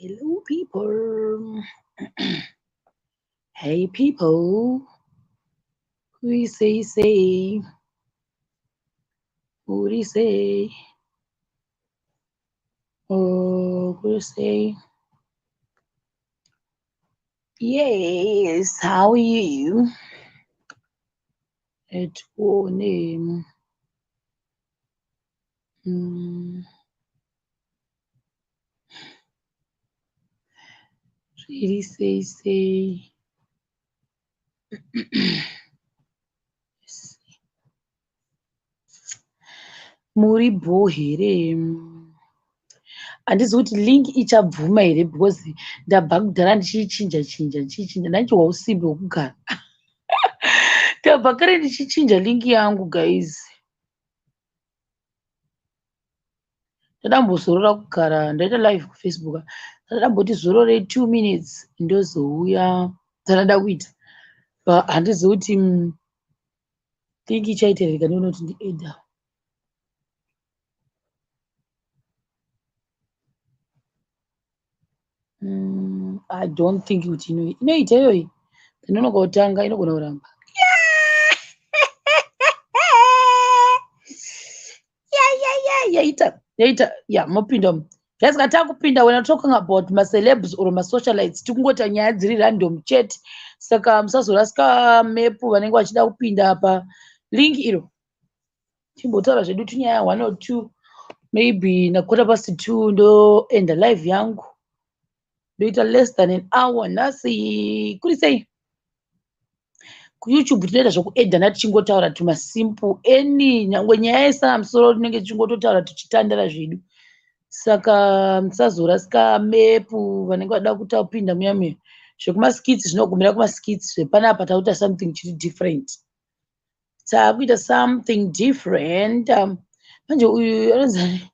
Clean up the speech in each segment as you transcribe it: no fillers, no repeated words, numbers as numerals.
Hello, people. Hey, people. We say, say. What do you say? Oh, what do you say? Yes, how are you? It name. Really say, say. Muri bho here? Handizi kuti link ichabvuma here because ndabva kudhara ndichiichinja chinja ndichiichinja ndaichihwa usimbe hwekugara. Ndabva kare ndichichinja link yangu guys. Ndadambozorora kugara ndaita live kuFacebook. Ndadamboti zororei 2 minutes ndozouya dzandada kuita. But handizi kuti link ichaita here kana kuti ndiedha. I don't think kuti inoita iyoyi. Ndinonoka kutanga inogona kuramba. Yeah, yaita yaita ya mopinda umu. Guys, kana takupinda when I'm talking about macelebs or masocialites tikungoita nyaya dziri random chete. Saka musazorasika mepu vanenge vachida kupinda pa link iro. Timbotaura zvedu tunyaya 1 or 2 maybe na 2:15 ndoenda live yangu. Ndoita less than an hour nhasi. Kuri sei? KuYouTube tinoita zvekuedhana tichingotaura tumasimple any nyangwe nyaya isina musoro tinenge tichingototaura tichitandara zvedu. Saka musazorasika mepu vanenge vada kutapinda muya muya. Zvekumaskits zvinogumira kumaskits zvepanapa takuita something chiri different. Takuita something different. Manje uyu anonzi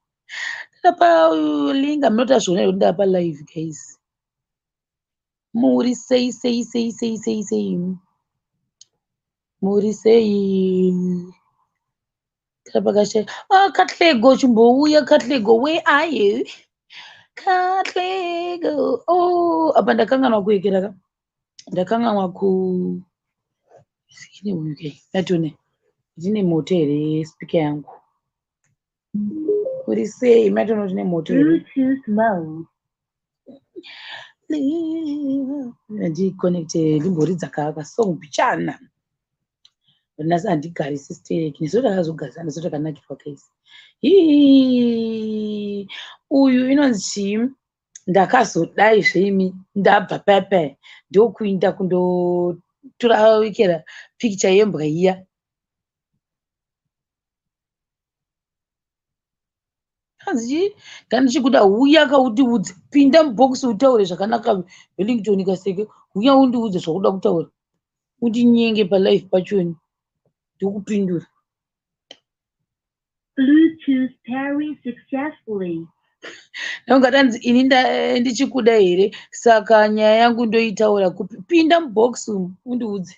ndapa uyu link hamunoti azviona here kuti ndapa live guys. Muri sei sei sei sei sei sei. Muri sei. Tapakashaya. Ah, Katlego chimbouya Katlego, where are you? Katlego. Oh, apa ndakanganwa kuekera ka. Ndakanganwa ku ine uyu ke. Natione. Ndine moto here speaker yangu. Uri sei? Matione kuti ine moto here. Bluetooth mode. Ndiconnecte ndimboridza kasong bichana. Nhasi handigarisi stereki. Nesu takazogarisa nesu takanakirwa guys. Hii uyu inonzi chii? Ndakazodai zveimi ndabva paya paya ndokuinda kundotora wikera pikicha yembwa iya. Hanzi chii? Kana ndichikuda huya kaundiudze. Pinda mubhokisi utaure zvakanaka Wellington Kaseke. Huya undiudze zvakuda kutaura. Undinyenge palive pachoni. Ndokupindura. Bluetooth pairing successfully. Ndanga ini ndichikuda here saka nyaya yangu ndoitaura kupi? Pinda mubhokisi umu undiudze.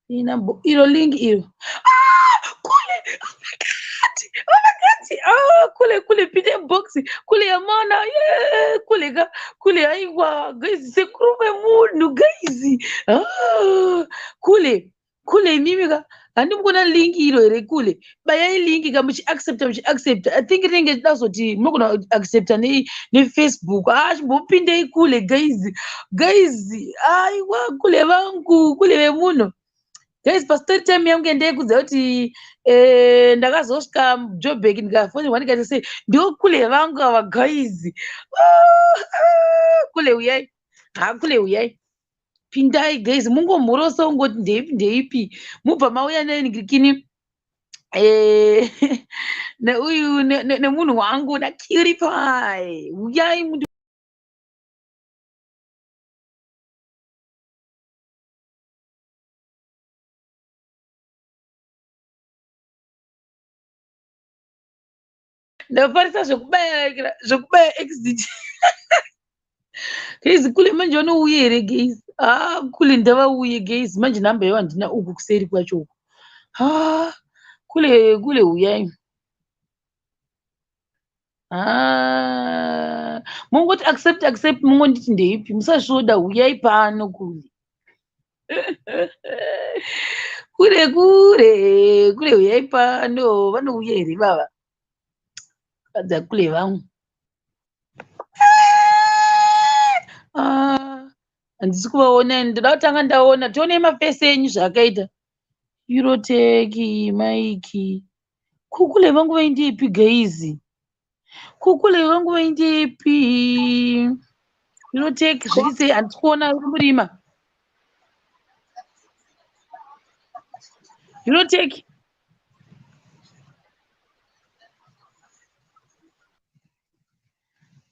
Pinda iro link iro. Ah, kule. Oh my God. Oh my God. Ah, kule kule pinda mubhokisi. Kule yamana. Yeah, kule ka. Kule aiwa guys sekuru vemunhu guys. Ah, kule. Kule imimi ka. Handimukona link iro here kule. Bayai link ka muchiaccepta muchiaccepta. I think rinenge richida kuzoti munogona kuaccepta neFacebook. Ah, chimbopindei kule guys. Guys, aiwa kule vangu, kule vemunhu. Guys, pastory time yangu yandaikudza kuti ndakazosvika Joburg ndikafonерwa ndikaita sei. Ndo kule vangu ava guys. Ah, ah, kule uyai. Ha kule uyai. Pindai guys, mungomhorosa ungoti ndeipi ndeipi. Mubva mauya nenhikini neuyu nemunhu wangu naCutie Pie. Uyai mundi ndafarisa zvekubaya zvekubaya exit. Guys, kule manje vanouya here guys? Ah, kule ndavauye guys. Manje nhamba yavo handina uku kuseri kwacho uku. Ah, kule kule uyai. Ah, Mungoti accept accept, mungonditi ndeipi, musasvoda, huyai pano kule. Kure kure kure, huyai pano. Vanouya here baba? Kadza kule vangu. Ah, handisi kuvaona, ndoda kutanga ndaona. Tionei mafesi enyu zvaakaita. Euroteki, Mike, kukule vangu vaindipi guys? Kukule vangu vaindipi? Euroteki, zviri sei? Handisi kuona, uri murima. Euroteki.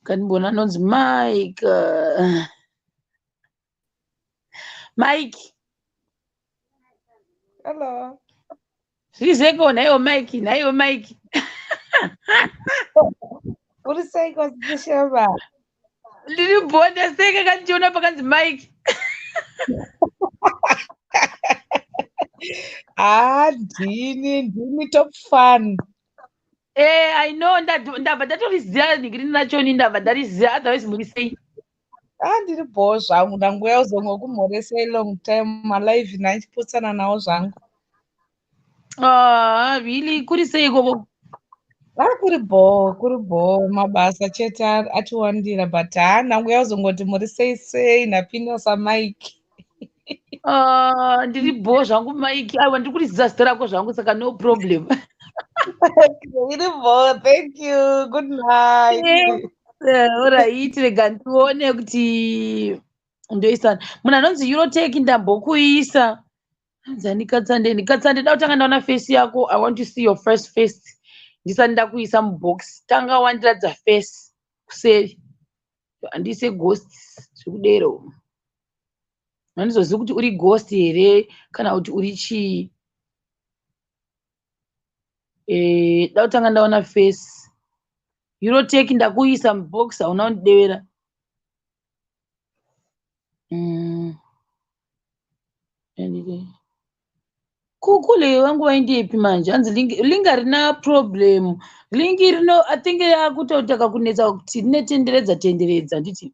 Kandibona anonzi Mike. Mike. Hello. Zviri seiko nhaiwo Mike, nhaiwo Mike? Uri seiko, Shema? Ndiri bhonda seka kandichiona pakanzi Mike. Ah, ndini top fan. Eh, I know, ndabva ndatoriziva nhingirini rachoni, ndabva ndariziva, otherwise muri sei? Ah, ndiri bhoo zvangu, ndanguya kuzongokumhoresei long time, malive ndandichipotsana nawo zvangu. Ah, really, kuri sei ikoko? Ah, kuri bhoo, kuri bhoo, mabasa chete atiwandira, but haa, ndanguya kuzongoti muri sei sei, ndapinda saMike. Ah, ndiri bhoo zvangu Mike. Aiwa, ndiri kuriziva zita rako zvangu, saka no problem. Iri bhoo, thank you. Good night. Alright, rega ndione kuti ndoisana. Munhu anonzi Eurotech ndambokuisa. Anzani Katsande, Katsande, da kutanga ndaona face yako. I want to see your first face. Ndisati ndakuisa mubox. Tanga wandiratidza face kuseri. Handise ghost zvekudero. Handizozivi kuti uri ghost here kana kuti uri chii. Eh, da kutanga ndaona face. Eurotech, ndakuisa mubox, hauna kundidevera. Kukule vangu vaindipi manje? Hanzi link harina problem. Link rino, I think yakutotaka kunetsa kuti rinotenderedza tenderedza, handiti?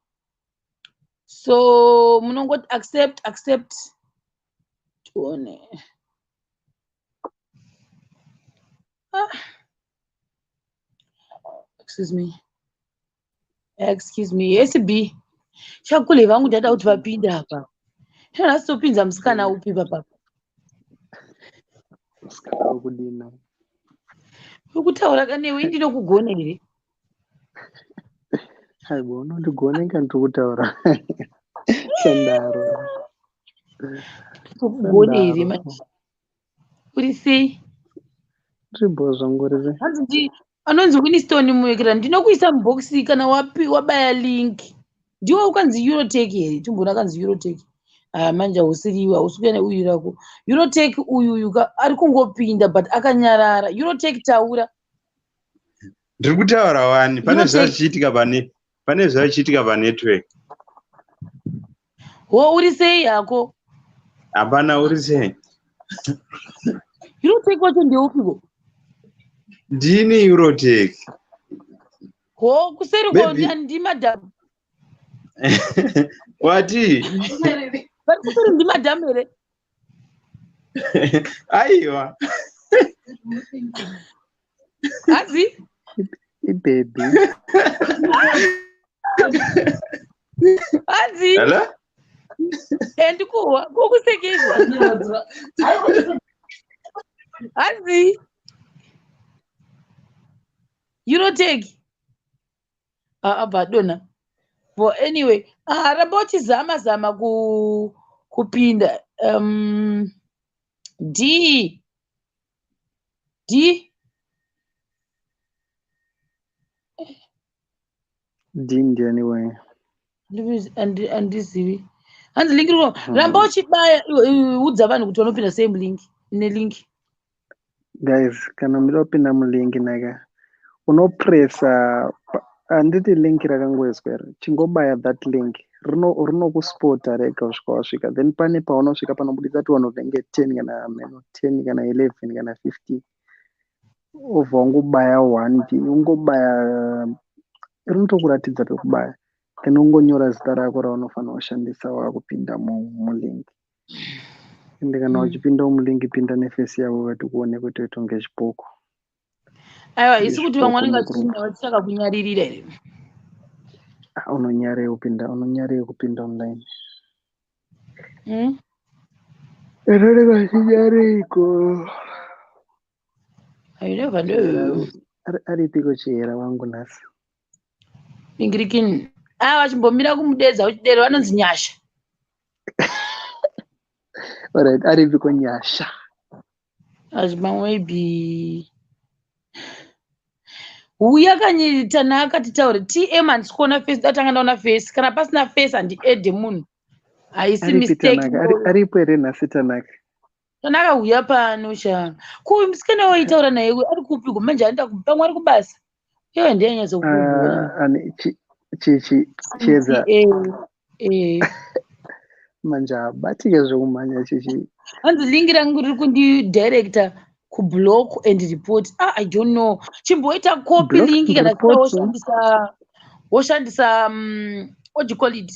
So munongoti accept accept, tione. Ah. Excuse me. Excuse me. Yes, B. Chakule vangu ndada kuti vapinde apa. Nhasi musikana upi papa? Musikana wekudina? Ukutaura kanewe, ndinokugona here? Aiwa, unondigona ndiri kutaura sandaro. Ndinokugona here manje? Uri sei? Ndiribo zvangu, uri? Hanzi ndi anonzi Winston Muekera, ndinokuisa mubox kana wapi wabaya link. Ndiwo ukanzi Eurotech here? Timboona kanzi Eurotech. Ah, manje hausiriwe, hausi kuya neuyu rako. Eurotech uyu uyu ari kungopinda but akanyarara. Eurotech, taura. Ndiri kutaura wani, pane Eurotech. zvachiitika pane zvachiitika panetwork. Ho, uri sei hako? Hapana, uri sei? Eurotech wacho ndeupiko? Ndini Eurotech. Ho, kuseri ko Maybe. ndimadhamu. Wati? Vari kuseri ndimadhamu here? Aiwa. Hanzi? Ibhebhi. Hanzi? Hello. Ndikuhwa kokusekeswa. Hanzi? Eurotech. Ah, abva adonha. But anyway, ah, ramba uchizama zama kupinda. D D. D ndiani we? Handizivi. Hanzi link riko. Ramba uchibaya, udza vanhu kuti vanopinda same link nelink. Guys, kana muda kupinda mulink naka, unopresa, handiti link rakangoiswa here? Chingobaya that link, rinokuspota rega kusvika wasvika. Then pane paunosvika panobudisa kuti vanhu venge 10 kana meno 10 kana 11 kana 15, obva wangobaya one, ungobaya. Rinotokuratidza pekubaya, then ungonyora zita rako raunofanira kushandisa wakupinda mulink. Ende kana uchipinda mulink, pinda neface yako kuti kuone kuti utonge chipoko. Aiwa, isi kuti vamwe Zvipoko vanenge mugroup. vachitsvaka kunyaririra here? Ah, unonyarei kupinda, unonyarei kupinda online? Mm? Inonenge achinyareiko? I never Chihera know. Aripiko Chihera wangu nhasi? Ningirikini. Aiwa, chimbomira kumudedza uchidero, vanonzi Nyasha. Alright, aripiko Nyasha? Maybe uya kanyi Tanaka titaure. TM, handisi kuona face, datanga ndaona face. Kana pasina face handiedhe munhu, haisi Aripi mistake. Tanaka? Aripo here nhasi Tanaka? Tanaka, uya pano sha. Kuyu musikana waitaura naye ari kupiko manje? Anoita pamwe ari kubasa iwe, ndiye anyatsokuona. Ah, ane chi Chiedza? Eh. Manje habatike zvekumhanya chichi. Hanzi link rangu riri kundidirecta kublock and report. Ah, I don't know, chimboita copy Block link and kana report. woshandisa, what do you call it,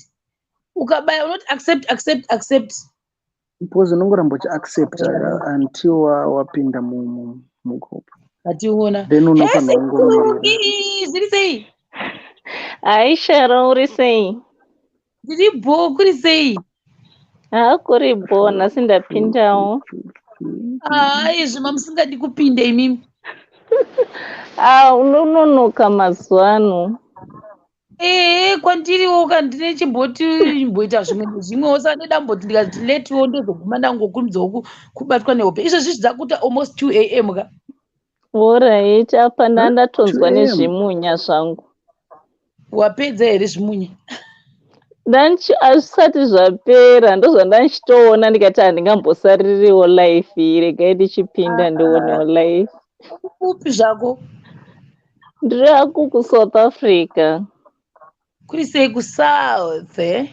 ukabaya unoti accept, accept, accept. Because unongoramba uchiaccepta until wapinda mugroup. Hationa. Then unofanira kungomirira. Zviri sei? Hai Sharon, uri sei? Ndiri bho, kuri sei? Haa, kuri bho, nhasi ndapindawo. Ai, zvima musingadi kupinda imimi. Ah, unononoka mazuva ano. Ee, kwandiriwo kandine chimboti chimboita zvimwe nezvimwewo, saka ndedamboti ndikati letiwo ndozoguma ndangokurumidzawo kubatwa nehope. Izvezvi zvidzakuita almost 2 a.m. ka. Alright, apa ndandatonzwa 2 a.m.? Nezvimunya zvangu. Wapedza here zvimunya? Hazvisati zvapera, ndozvandandichitoona ndikati handingambosaririwo live iyi, regai ndichipinda ndionewo live. Upi zvako? Ndiri aku kuSouth Africa. Kuri sei kuSouth, eh?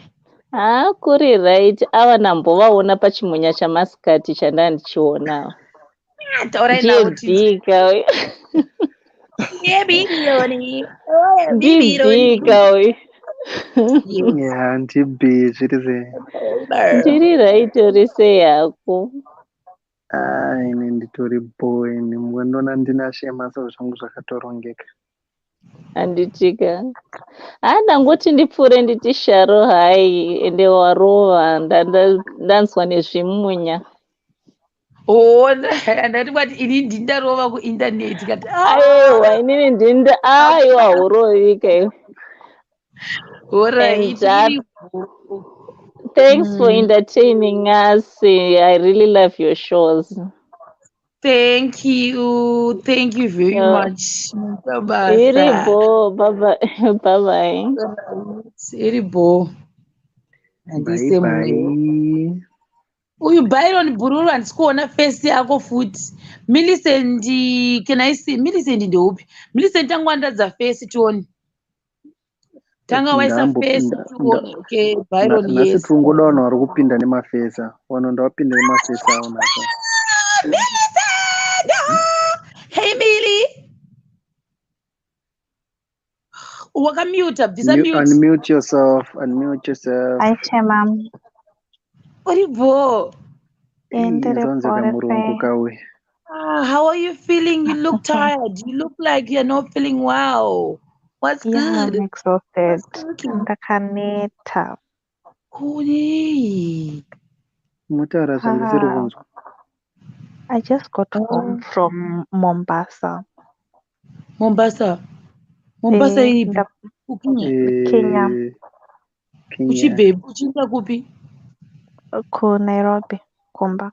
Haa, kuri right. Ava ndambovaona pachimunya chamasikati chandandichiona. Ah, taurai navo tinzwe. Ndibhika uyu. Yebiriyoni, oh, bibironi. Ndibhika uyu. Ya, ndibhi, zviri sei? Ndiri right, uri sei hako? Ah, ini nditori bho ini, mukandiona ndina shema so zvangu zvakatorongeka. Handitika, haa, ndangoti ndipfuure nditi Sharo hai, ende warova, ndanzwa nezvimunya. Oh, ndati kwati ini ndindarova kuindaneti kati ah. Aiwa, inini ndinda, aiwa, hurovika iwe. Alright. And, thanks for entertaining us. I really love your shows. Thank you, thank you very much. Basa. Iribo, bye bye, bye bye. Iribo. Bye. Handise mweyo. Bye. Uyu Byron Bururu, handisi kuona face yako futi. Millicent, can I see Millicent? Ndeupi Millicent? Tanga wandatidza face tione. Tanga waisa face tione. Okay, Byron. Nhasi Yes. tiringoda vanhu vari kupinda nemafesa. Vanhu ndavapinda nemafesa avo nhasi. Millicent! Ah! Hey Millie, wakamuta, bvisa mute. Unmute yourself, unmute yourself. Hi, Chemam. Uribo? Ndiri Nzonze bore. kamurungu kauya. Ah, how are you feeling? You look tired. You look like you're not feeling well. What's Yeah, good? I'm exhausted. What's cooking? Ndakaneta. Kune. Mutaura zvandisiri Ah, kunzwa. I just got home from Mombasa. Mombasa. Mombasa Eh, ipi? KuKenya. Kenya. Kenya. Uchibve uchienda kupi? Ku Nairobi, kumba.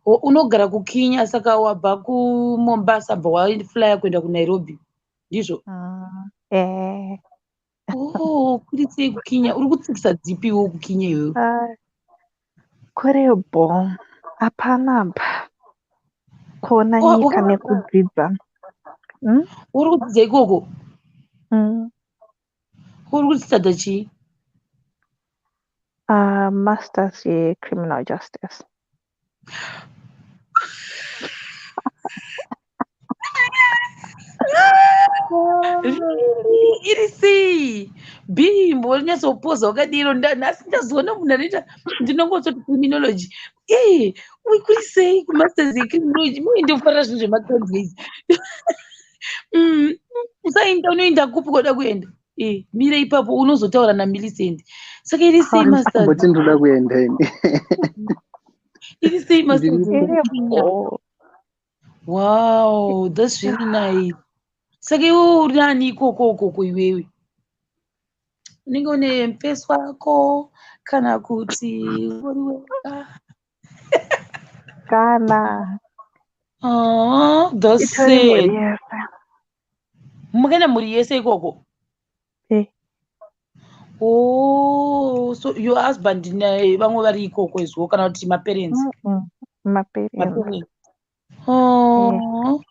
Unogara kuKenya, saka wabva kuMombasa bva waflya kuenda kuNairobi. Ndizvo? Eh. Oh, kuri sei kuKenya? Uri kutsikisa dzipiwo kuKenya iwewe? Ah, kuri bo. Hapana pa. Kuona Oh, nyika nekudzidza. Uri kudzidza ikoko? Mm. Uri kudzidza chii? Masters ye criminal justice. Really? Iri sei? B mbonyatsopoza wakadiro. Nhasi ndazoona munhu anoita, ndinongototi criminology. Ee, kuri sei kumasters ecriminology? Muindofarira zvinhu zvemacrimes. Usaenda, unoenda kupi kwada kuenda? E, mire ipapo, unozotaura naMillicent. Saka iri sei masters? Mboti ndoda kuenda ini. Iri sei masters? Ndiri Kenya? Wow, that's really nice. Saka iwe uri nani ikoko ukoko? Iwewe unenge une mupesi wako kana kuti uri wega? Kana. Oh, that's Itori mhuri sad. yese. Makaenda mhuri yese ikoko? Eh. Oh, so your husband nevamwe vari ikoko izvo, kana kuti maparents? Maparents. Maparents. Oh,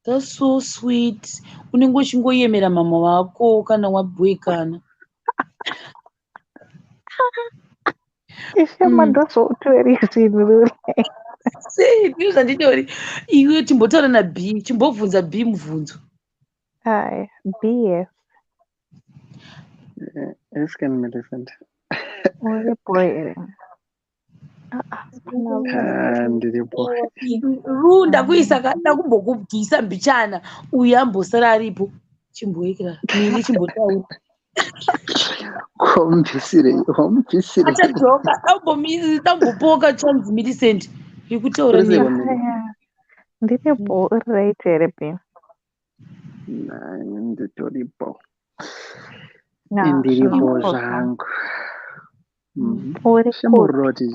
that's so sweet. Unenge uchingoyemera mama vako kana wabhuikana. Ishema, ndozvoutori zvinhu. Sei, ndizvo zvanditori. Iwe chimbotaura naB, chimbobvunza B mubvunzo. Aya, BS. Yes, can Millicent. Uripo here? Ah, ah, Ah, ndiripo. Ru, ndakuisa ka, ndakumbokubvisa mbichana. Uyu ambosara aripo. Chimboekera. Mili, chimbotaura. Wamubvisirei? Wamubvisirei? Achadzoka, dambopoka chance Millicent yekutaura Uri sei, newe. Mili? Aya, ndiripo. Uri right here, B? Nditoripo. Na, Ndiripo zvinokosha. zvangu. Uri kupi? Shemuroti.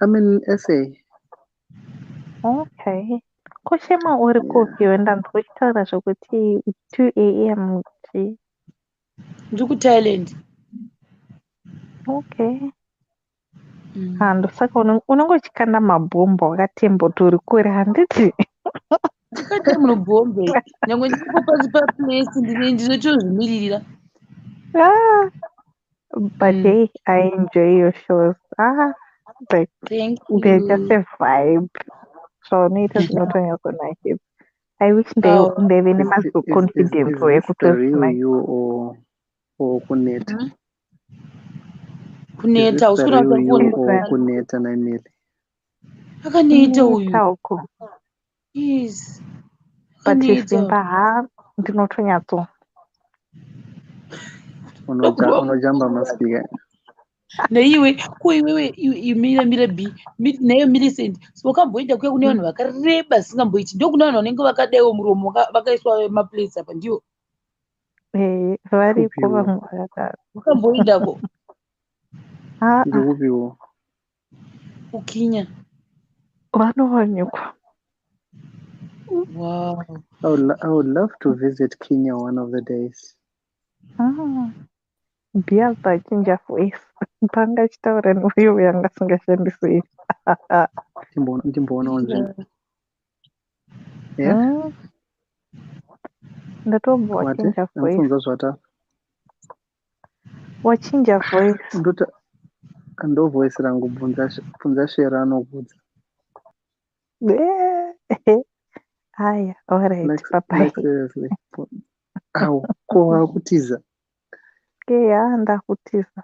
I'm in SA. Okay. Koshema, uri kupi? Ndanzwa uchitaura zvokuti 2 a.m. chi. Ndiri kuThailand. Okay. Ah, ndosaka unenge uchikanda mabhomba wakatemba kuti uri kure, handiti? Ndikati munobhombe. Nyangwe ndiripo pasi paplace, ndinotozvimiririra. Ah, but hey, I enjoy your shows. Ah, like Thank they're just you. a vibe. Zvaunoita zvinotonyatsoonakidza. I wish Oh. ndaive Is nemazoconfidence this the real ekutozvinakidza. you or kuneta? Is Kuneta, this usi the kuda real you kuona. or kuneta naMili? Akaneta uyu. Kuneta uku. Yes. But Akaneta. simba, ha, ndinotonyatso. Unojamba maspeaker. Neiwe ko iwewe, mira, mira, B, naiyo Millicent. So wakamboenda kuya kune vanhu vakareba singamboiti, ndokune vanhu vanenge vakadaiwo muromo, vakaiswa maplates apa, ndiwo? Eh, variko Kupiwo. vamwe vakadaro. Wakamboendako? Ah, ah, Ndikupiwo. Kukinya. Vanowanikwa. Wow. I would love to visit Kenya one of the days. Ah. Bhiaza achinja voice. Panga achitaura neuyo uyo anga asingashandisi. Ndimboonawo nzvimbo. Yeah? Ndatobva Wati? wachinja voice. Handibvunza zvata. Wachinja voice. Ndota ndo voice rangu, bvunza Shera, anokudza. Eh, aya, alright, Like, bye bye. like seriously. Au, ko wakutiza? Eya, ndakutiza.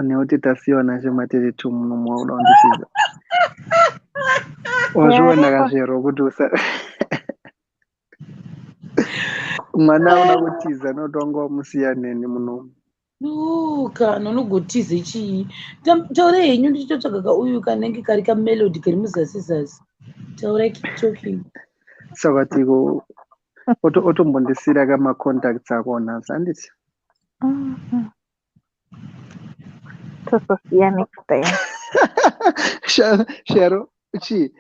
Nekuti tasiyiwa naShema tiri two muno, wakuda kunditiza. Wazviona kazvero kuti usa mwana auda kutiza nokuti wanga wamusiya neni munomu. No, kana unogotize chii? Taura henyu, ndichitotsvaga kauyu kanenge kari kamelody kari muzasi zasi. Taurai, keep talking. Saka tiko otombondisira kamacontacts ako nhasi, handiti? Tozosiya next time. Shero, chii?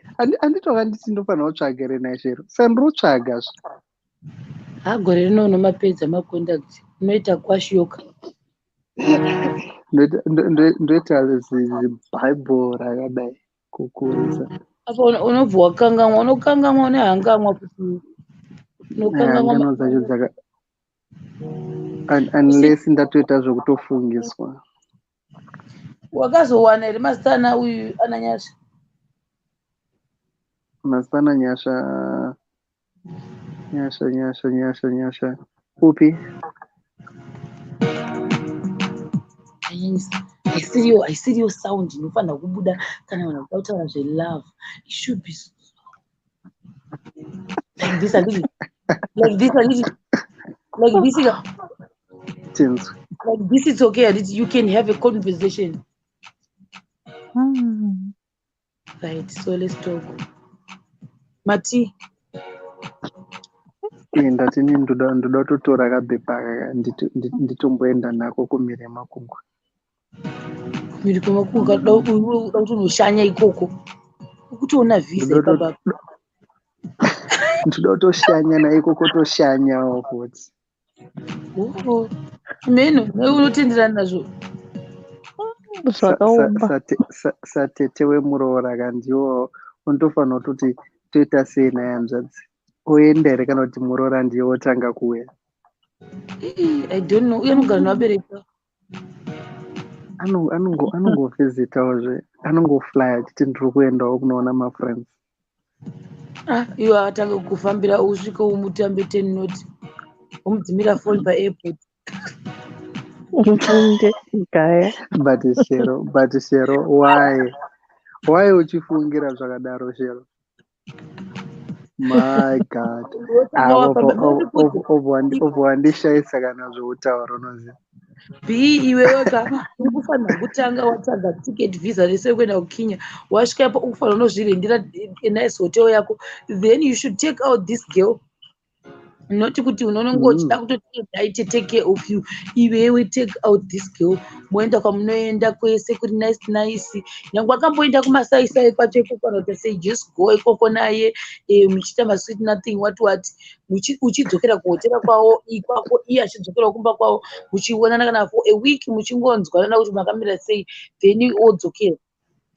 Handitoka nditi ndofanira kutsvaga here naye Shero? Saka ndinotsvaga zve. Ha, gore rino unomapedza macontact, unoita kwashiyoka. Ndoita zibhaibheri rakadai kukurisa. Apa unobva wakangamwa, unokangamwa, unehangamwa kuti unokangamwa. Hangano dzacho dzaka unless ndatoita zvekutofungiswa. Wakazowana here mazita ana uyu ananyasha? Mazita ananyasha. Nyasha, Nyasha, Nyasha, Nyasha. Upi? Anyanyisa. Haisiriyo, haisiriyo sound inofanira kubuda kana vanhu vakuda kutaura zvelove. It should be like this a little, like this a little, like this Tinzwe. Like this, it's okay. Handiti you can have a conversation. Right, so let's talk. Mati. Ii, ndati ini ndoda kutotora kabepa aka nditomboenda nako kumhiri yemakungwa. Kumhiri kwemakungwa uda kutonoshanya ikoko. Ukutoona visa ipapa. Ndoda kutoshanya naiko kotoshanyawo futi. Oh, meno, nawe unotenderana nazvo. Zvakaoma. Satete wemuroora ka ndiwo unotofanira kutoti toita sei naye hanzvadzi. Oenda here kana kuti muroora ndiye otanga kuuya? Ii, I don't know. Uye anogara nevabereki vako. Anongovhizitawo zve, anongoflya achiti ndiri kuendawo kunoona mafriends. Ah, iwe atanga kufambira usvike umutambe 10 not. Womudzimira phone paairport. Ufunge gaya. But Shero, but Shero, why? Why uchifungira zvakadaro, Shero? My God. Wotanga wafamba. Obva wandishaisa kana zvoutaura unoziva. B iwewe ka uri kufanira kutanga watsvaga ticket visa rese rekuenda kuKenya. Wasvika ipo ukufanira unozvirendera a nice hotel yako. Then you should take out this girl. Not kuti unononga uchida kutoti aite take care of you. Iwewe take out this girl. Moenda kwamunoenda kwese kuri nice nice. Nyangwe akamboenda kumasaisai kwacho ikoko kana kuti sei, just go ikoko naye, muchiita masweet nothing, what what. Uchidzokera kuhotera kwavo ikwako, iye achidzokerawo kumba kwavo, muchionana kana for a week, muchingonzwanana kuti makamira sei, then odzokera.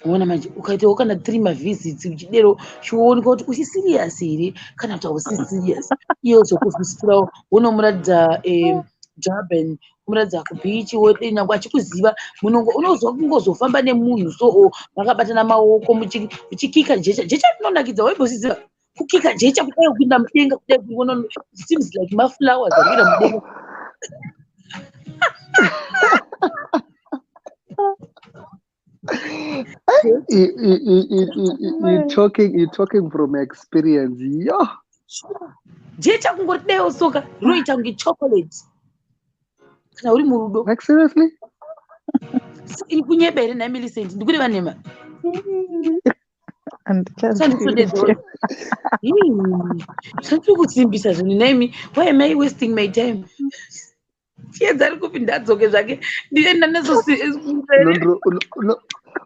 Unoona manje ukaitawo kana 3 mavisits uchidero, chionekwa kuti uchi serious here kana kuti hausi serious. Iye ozokuvhizitirawo, wonomuratidza Durban, womuratidza kubeach, wodii, nyangwe achikuziva, unozwa kungozofamba nemunhu so makabatana maoko muchikika jecha. Jecha rinonakidza, waimbozviziva? Kukika jecha kudai kupinda mudenga kudai kuona, it seems like maflowers ari kuenda mudenga. You talking from experience, yo. Jecha kungoti dai osoka rinoita kunge chocolate kana uri murudo. Like seriously? Iri kunyeba here nhai Millicent? Ndikureva nhema? Handichazivi. Zvandiri kusimbisa zvinhu nhaimi. Why am I wasting my time? Chiedza ari kupi ndadzoke zvake. Ndienda nezosi.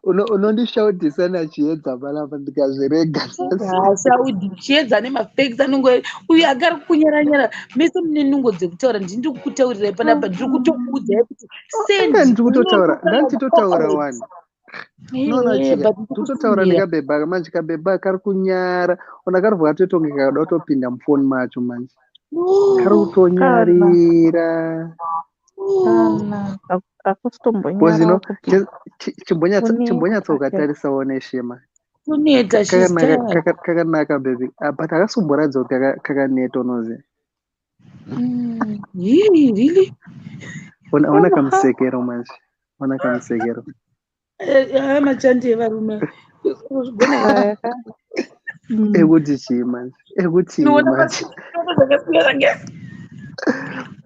Unondishaudhisa naChiedza panapa ndikazvirega. Shaudhi Chiedza nemafacts anongo uyu agari kunyaranyara. Mese mune nungo dzekutaura, ndini ndiri kukutaurirai panapa, ndiri kutokuudzai kuti send. Ndiri kutotaura, ndanditotaura wani. No, Chika, but ndikutotaura nekabhebha manje, kabhebha kari kunyara. Ona kari katoita kunge kakada kutopinda mufoni macho manje. Kari kutonyarira. Kana Because you know, hakusitombonyarawo kuti chimbonyatsa une chimbonyatsa ukatarisawo neshema. Kuneta, she's Kakanaka tired. Kakanaka baby. Ah, but akasomboratidza kuti kakaneta unoziva. Really, really? Ona kamusekero manje. Ona kamusekero. Aya machandi evarume. Unozvigona here? Aya ka Ekuti chii manje? Ekuti Unoona manje? zvakasiyana ngesi.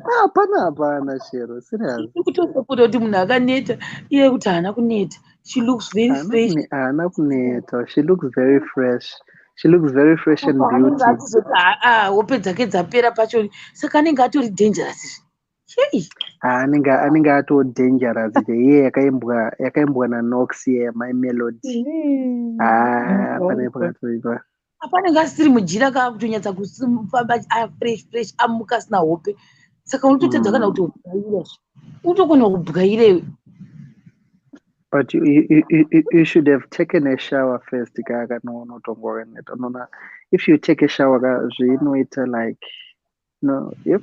Ah, hapana, hapana, Shero. Serious. Kutosapota kuti munhu akaneta, iye kuti haana kuneta. She looks very Haana fresh. Haana kuneta. She looks very fresh. She looks very fresh and Anenge beauty. achizoti aa hope dzake dzapera pacho, saka anenge atori dangerous. Hei. Ah, anenge ato dangerous iye yakaimbwa naNox iye My Melody. Ah, pane pakatoipa. Apa anenge asiri mujira kaakutonyatsa kufamba afresh fresh, amuka asina hope, saka unototadza kana kuti ubwaira, unotokona kubwaira iwe. But you should have taken a shower first ka kana unotonga wakaneta. Unoona if you take a shower ka zvinoita like no, yep,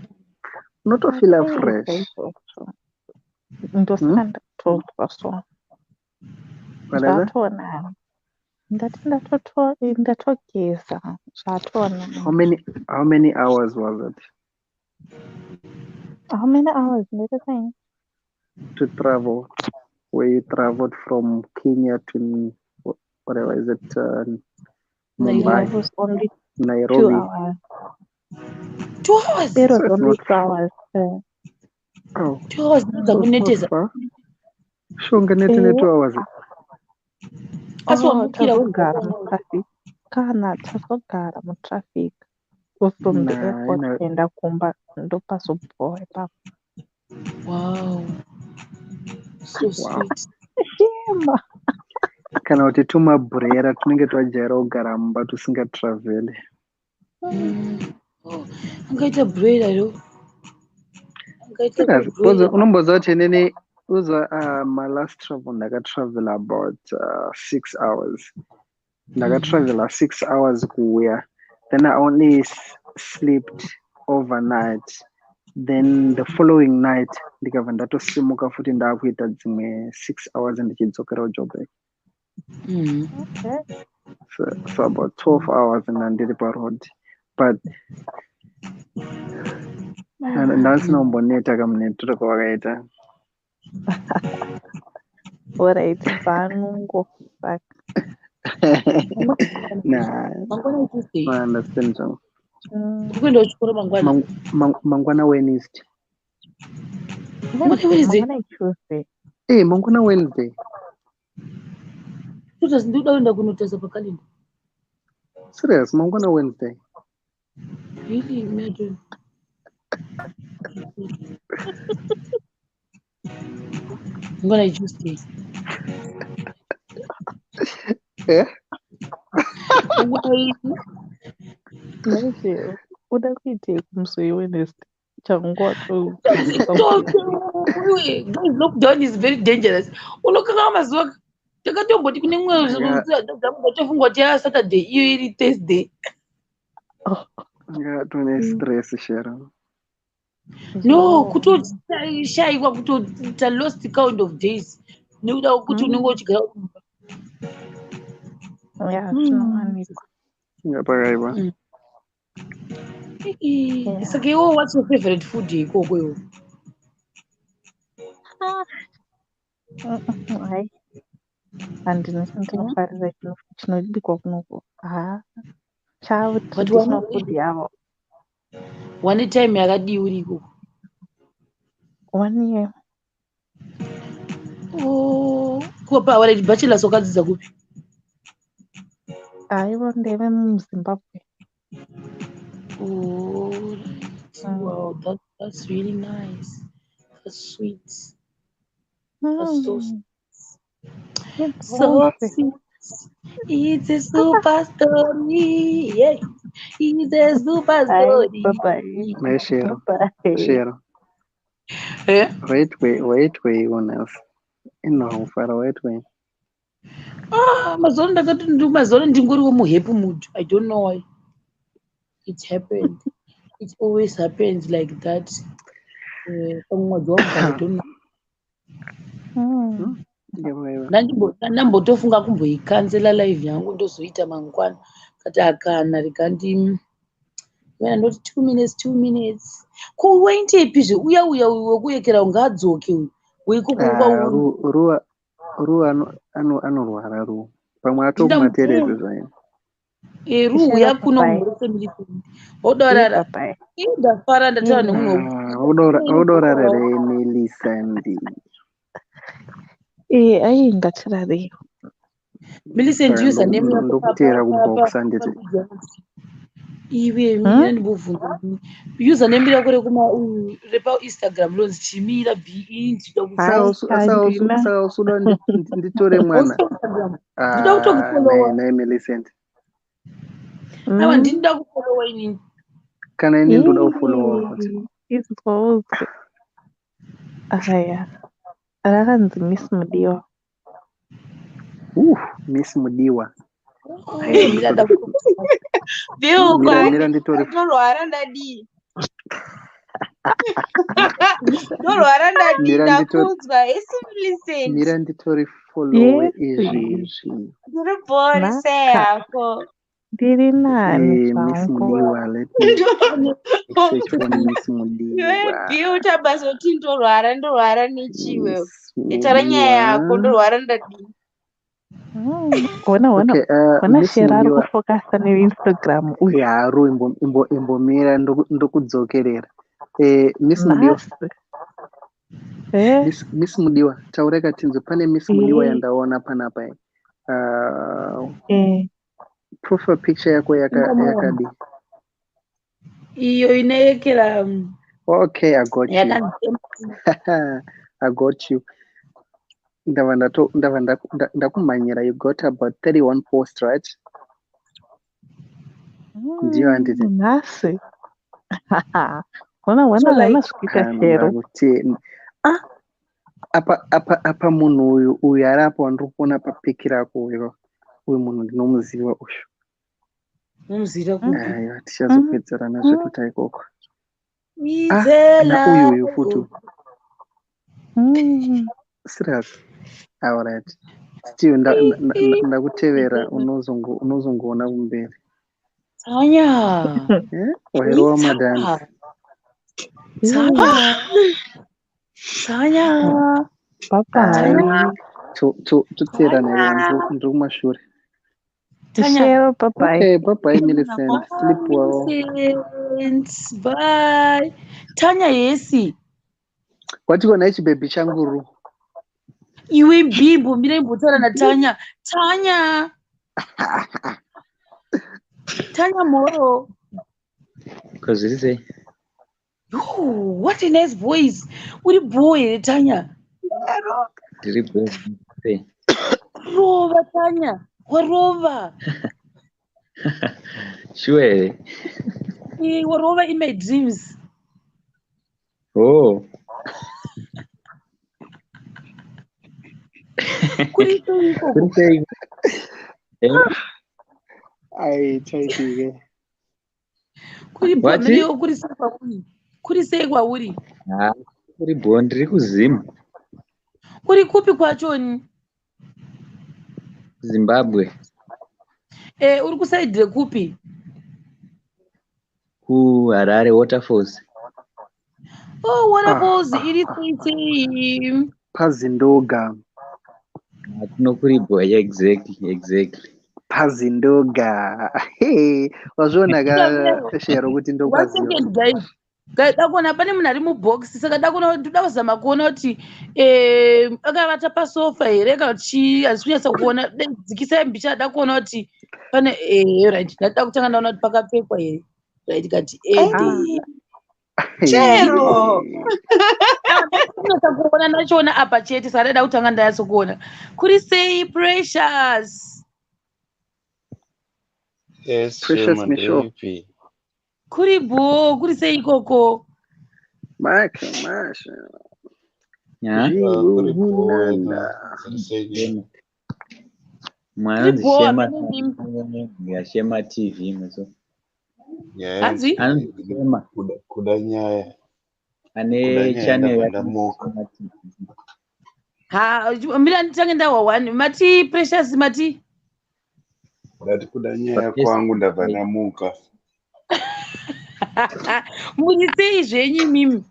unotofeela fresh. Chaizvozvo ndosaka ndatozwa so Whatever. zvatonani. Ndati ndatogeza zvatona. How many hours was it How many hours ndete sei? To travel? Where you traveled from Kenya to whatever is it, Mumbai, It was only 2 Nairobi. Hours. 2 hours? It was So it's only not 2 hours. Oh, 2 hours so ndodza it's not kunetesa. far. Sure, nete ne 2 hours. Asi Oh, wamukira tazogara mutraffic kana tazogara mutraffic from the Nah, airport ina kuenda kumba ndopazobhowa ipapo. Wow, so sweet. Shema. Kana kuti tumabhurera tunenge twajaira kugara mumba tusingatravheli. Oh, angaita brera ro, angaita Serious, because brera. unomboziva kuti inini uza my last travel ndakatravel about 6 hours. Ndakatravela 6 hours kuuya. Then I only slept overnight. Then the following night ndikabva ndatosimuka futi ndaakuita dzimwe 6 hours ndichidzokera kuJoburg. Okay. So about 12 hours ndandiri paroad. But ndandisina kumboneta kamunetero kwavakaita. Alright, bvanungo saka. Nah, Mangwana Tuesday. I understand zvangu. Uri kuenda kuchikoro mangwana? Mangwana Wednesday. Mangwana Wednesday? Mangwana Tuesday. Eh, mangwana Wednesday. Totas ndikuda kuenda kunotasa pakalenda. Serious, mangwana Wednesday. Really? Imagine. Mangwana Tuesday. Eh? Mangwana Manje uda kuitei kumusi weWednesday? Changuva. Guys, lockdown is very dangerous. Unokanga mazuva takatomboti kune mumwe ndatofunga kuti ya Saturday, iyo iri Thursday. Ngatone stress, Sharon. No, kutoshayiwa, kutoita lost count of days nekuda kwekuti unenge uchigara kumba. Ya, zvinowanikwa. Ngapakaipa. Saka iwo, what's your favorite food ikoko iwo? Ah, hai, handina chandinofarira chinobikwa kunoko. Ha, chavo But traditional food yavo. Wane time yakadii uri ikoko? One year. Oh, kupa alright, bachelors wakadzidza kupi? Haiwa, ndeve muZimbabwe. Oh, right. Wow, that's really nice. That's sweet. That's so so It's sweet. It's a super story. Yeah. It's a super story. Bye. Mai Shero. Bye. Shero. Eh? Wait, wait, wait, wait, once. Inohufara, wait, wait. Ah, mazuva ndakati mazuva ndingoriwo muhappy mood. I don't know why. It happened. It always happens like that. Pamwedzi wamugara, I don't know. Ngapakaipa. Ndambotofunga kumboicancela live yangu ndozoita mangwana, kati akana rega ndi wena ndoti 2 minutes, 2 minutes. Ko waindepizve? Uya uya wekuyekera ungaadzoke uyu weikoko. Ah, Ru anorwara Ru. Pamwe atokumaterezi zvayo. Ru Shero, yakuno bye. murese odarara. Bye. Ii, ndafara ndataura nemunhu. Ah, Udorara Millicent. Eh, ai, ngatirarei. Millicent, Saka username yako ndokutera kubox, handiti? Iwe mira, ndimbobvunza, username rako rekuma repaInstagram ronzi chimira b ndinoda Hai, handina. Saka usuda nditore mwana? Instagram ndinoda kutokufollowa. Nai Millicent. Aiwa, ndinoda kufollowa inini. Kana ini ndoda kufollowa futi. Izvozvo. Aya. Rakanzi Miss Mudiwa. Miss Mudiwa. Mira, Bill, Mira, mira, nditori Ndorwara ndadii? Ndorwara ndadii? Mira, Ndakudzwa isi Millicent. Mira, nditori Ndikufollowe Yes. izvezvi. Ndiri bori sei Naka. hako? Ndiri nani Eh, Miss zvangu. Mudiwa, let me search for Miss Iwe Mudiwa. Bill utabasa kuti ndorwara ndorwara nechiwe. Miss Taura nyaya yako Mudiwa. ndorwara ndadii. Hona hona Okay, hona Miss Shera ari Mudiwa. kufokasa neInstagram uyu. Ya, Ru imbomira ndokudzokerera. Miss Mudiwa. Nhasi. Eh? Miss Mudiwa, taura katinzo pane Miss Mudiwa Eh. yandaona panapa. Eh. Profile picture yako Ingomuona. yakadi. Iyo inoyekera Okay, I got you. yakanzi I got you. Ndava ndato ndava ndakumhanyira. You got about 31 posts, right? Ndiyo handiti. Nhasi. Hona hona So hona like zvikuita Kana Shero. ndakuti ah apa munhu uyu ari apa wandiri kuona papiki rako uyu munhu ndinomuziva uyu. Unomuziva kupi? Aiwa, tichazopedzerana zvekuita ikoko. Ah, Izela. na uyu futi. Serious. All right. Steve, ndakutevera unozongoona kumberi. Tanya. Eh? Wairova madhanzi. Tanya. Tanya. Bye bye. Toteerana iwe ndiri kumashure. Tanya. Shero bye bye. Okay, bye bye Millicent. Sleep well. Millicent. Bye. Tanya yesi. Watikona ichi baby changu Ru. Iwe bimbo mira imbotaura naTanya. Tanya. Tanya Moro. Ko zviri sei? Yo, what a nice voice. Uri boy here Tanya. Ndiri bho sei? Rova Tanya. Warova. Sure here? Eh, warova in my dreams. Oh. Kuri sei ikoko? Kuri sei? Eh? Ai, chaitike. Kuri bho Wati? miriwo kuri sei kwauri? Kuri sei kwauri? Ah, kuri bho ndiri kuZim, Kuri kupi kwachoni? Zimbabwe, Eh, uri kusaidhi rekupi? kuHarare Waterfalls. Oh, waterfalls Ah, ah, iri sei sei? Pazindoga. Ah, kuno kuri bho, yeah, exactly. Pazindoga. Hey, wazviona ka Shero kuti One ndokwaziva. second guys. Guys, dakuona pane munhu ari mubox saka dakuona ndoda kuzama kuona kuti akavata pasofa here kana kuti chii handisi kunyatsa kuona. Dzikisai mbicha da kuona kuti pane right ndada kutanga ndaona kuti pakapfekwa here. Right kati ede. Chero. Kunyatsa kuona ndachiona apa chete saka ndaida kutanga ndanyatsa kuona. Kuri sei Precious? Yes, Precious Shema, Misho. ndeipi? Kuri bho, kuri sei ikoko? Maka, masha. Yeah? Ah, kuri bho Zviunanda. wena. Zviri sei? Shema. Mwana Kuri anonzi bho Shema hamene ndimi. ya Shema TV muso. Nyaya Hanzi? Anonzi Shema kuda nyaya. Kuda ane nyaya channel ndabva yake ndamuka. Shema TV. Ha, mira nditange ndawa one. Mati Precious mati. Ndati kuda nyaya Pa kwangu ndabva Facebook. ndamuka. Muri sei zvenyu imimi?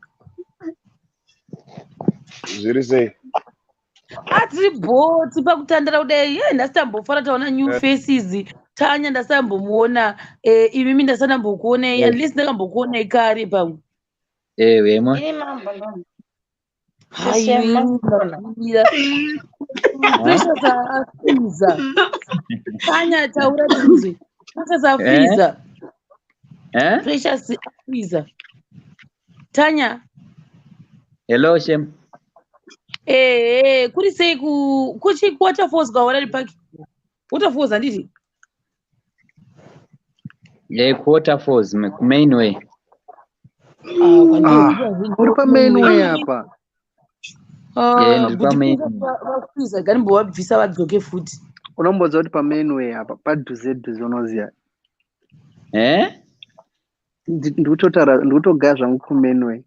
Zviri sei? Atiri bho tipa kutandara kudai. Ye nhasi tambofara taona new faces. Tanya ndasambomuona. Imimi ndasanambokuonai. Eh. At least ndakambokuonai kare pamwe. Eh, wemo. Ini mambo ndo. Hai, Shema. ndabvumira. Precious afreeza. Tanya taura tinzwe. Precious afreeza. Eh? Precious afreeza. Tanya. Hello Shem. Kuri sei ku kuchi waterfalls kwawarari park? Waterfalls handiti? Eh, ku Waterfalls, ku main way. Ah, Ah, uri pamain way apa. Eh, ndiri but pamain. vafreeza ganimbovabvisa vadzoke futi. Unombodza kuti pamain way apa padhuze dhuze unoziya. Eh? Ndikutogara zvangu kumain way.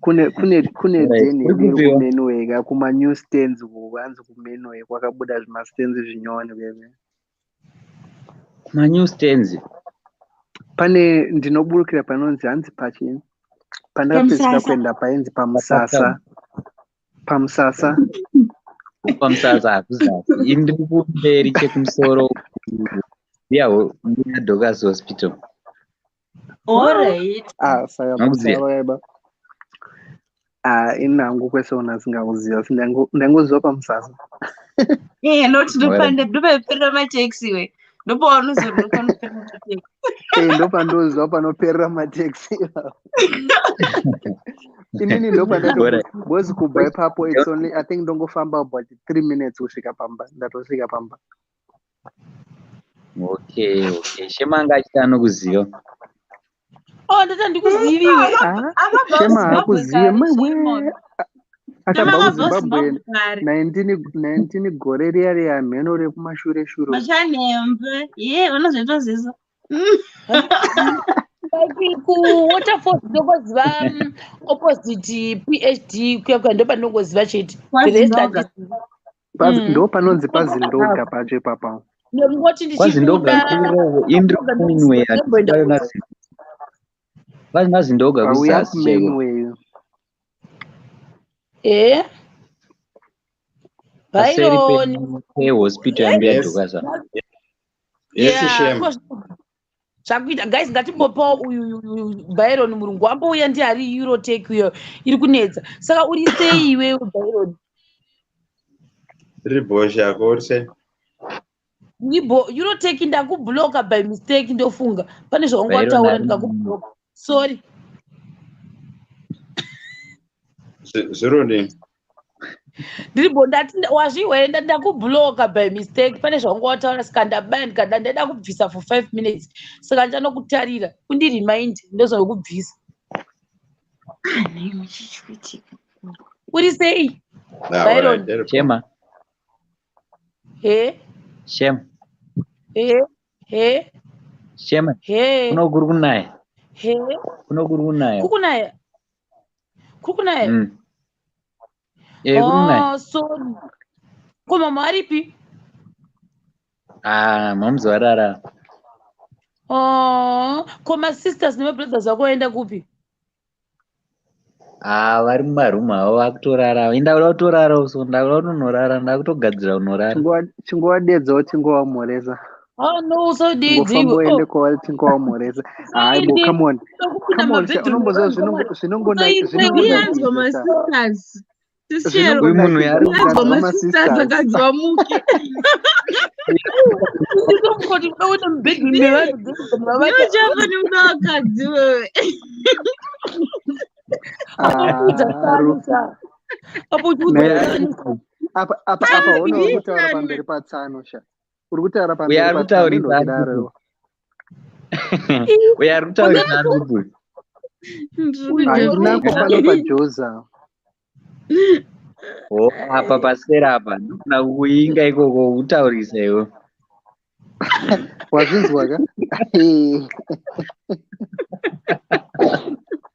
Kune kune kune Alright, den kuri yedu iri kupiwa. kuMenway ka kuma new stands uko hanzi kuMenway kwakabuda zvimastands zvinyowani kweve. Kuma new stands. Pane ndinoburukira panonzi hanzi pachi pandakapedzisira Pamusasa. kuenda painzi pamusasa pamusasa Pamusasa hakuzasi. Ini ndiri kumberi chekumusoro mbuya Dorcas Hospital. Alright. Ah, saka Makuziya. saka vakaiba. Ah, ini hangu kwese una asingakuziva asi ndangoziva pamusasa. Eh, not Alright. ndopande ndopaperera mateksi we. Ndopaunoziva ndopanoperera mateksi. Eh, ndopandoziva panoperera mateksi. Inini ndopandati Alright. because kubva ipapo it's only I think ndongofamba about 3 minutes kusvika pamba ndatosvika pamba. Okay, okay. Shema anga achiti anokuziva. Oh, ndati handikuziviwe. Ah, Akabva Shema kuZimbabwe hakuzive kare, maiwe Shema. akabva Shema akabva kuZimbabwe kuZimbabwe kare. 19 gore riya riya mheno rekumashure shure. Machanhembe. Ye, vanozoita ziso. Like kuwaterfalls ndongoziva opposite PhD kuya kuya ndopandinongoziva chete. The rest KwaZindoga. handizivi. Ndo panonzi paZindoga pacho ipapo. Ndongoti KwaZindoga ndichibuda kurovo. Ini ndiri Zindoga kuMenway. ndinongoenda KwaZindoga Auya kuzasi chaiko. kuMenway. Eh? Paseri Byron. pehospital yambuya Yes. Dorcas. Yes, Yeah, Shema. zvakuita guys ngatimbopawo uyu Byron murungu ambouya ndiye ari Eurotech uyo iri kunetsa. Saka uri sei iwewe Byron? Iri bhosha yako uri sei? Ibo Eurotech ndakubloka by mistake ndofunga. Pane zvaunga Byron wataura ari ndikakubloka. Sorry. Zvironi. Ndiribo ndati wazviwa here ndati ndakubloka by mistake pane zvaunga wataura saka ndabaya ndikada ndaida kubvisa for 5 minutes saka ndichanokutarira undirimind ndozonokubvisa. Ah, nei chichikuitika. Uri sei Ah, Byron? alright, iri bho. Shema. He Shema. he he Shema. he Kuno kuri kunaya. he Kuno kuri kunaya. kukunaya kukunaya. Eh, kuri kunaya. Oh, sorry. Ko mama aripi? Ah, mamuzi warara. Oh, ko masisters nemabrothers ako vaenda kupi? Ah, vari mumarumu avo vakutorara. Ini ndakuda kutorara so ndakuda kutonorara, ndakutogadzira kunorara. Chingovadedzawo tingowamhoresa. Oh no, usodidzi Chingofamba iwe. uende Oh, kwavari tingowamhoresa. Hayi bo, usaende come on. ndokupinda Come on, sha mabedroom unomboziva evanhu vamwari. zvinongonakidza Uyanzwa sha. masisters. Sishero. Uyu munhu Zvinongonakidza ari Uyanzwa kudanzwa masisters masisters. akanzi vamuke. Ndikoti kuda kuenda mubedroom mevanhu vavata. Ndiyo nekuda vakadzi wewe. Apa uchiudza Ah, tsano sha. Apa uchiudza Naye tsano sha. apa apa apa hona uri kutaura Andisani. pamberi patsano sha. Uri kutaura Uyu pamberi ari patsano kutaurisa ari ndokudaro. kupi? Uyu ari kutaurisa ari kupi? Ndiri Handinako kujamuka. pano paJoza. Oh, apa pasera apa. Ndikuna kuinga ikoko kutaurisa iwe. Wazvinzwa ka?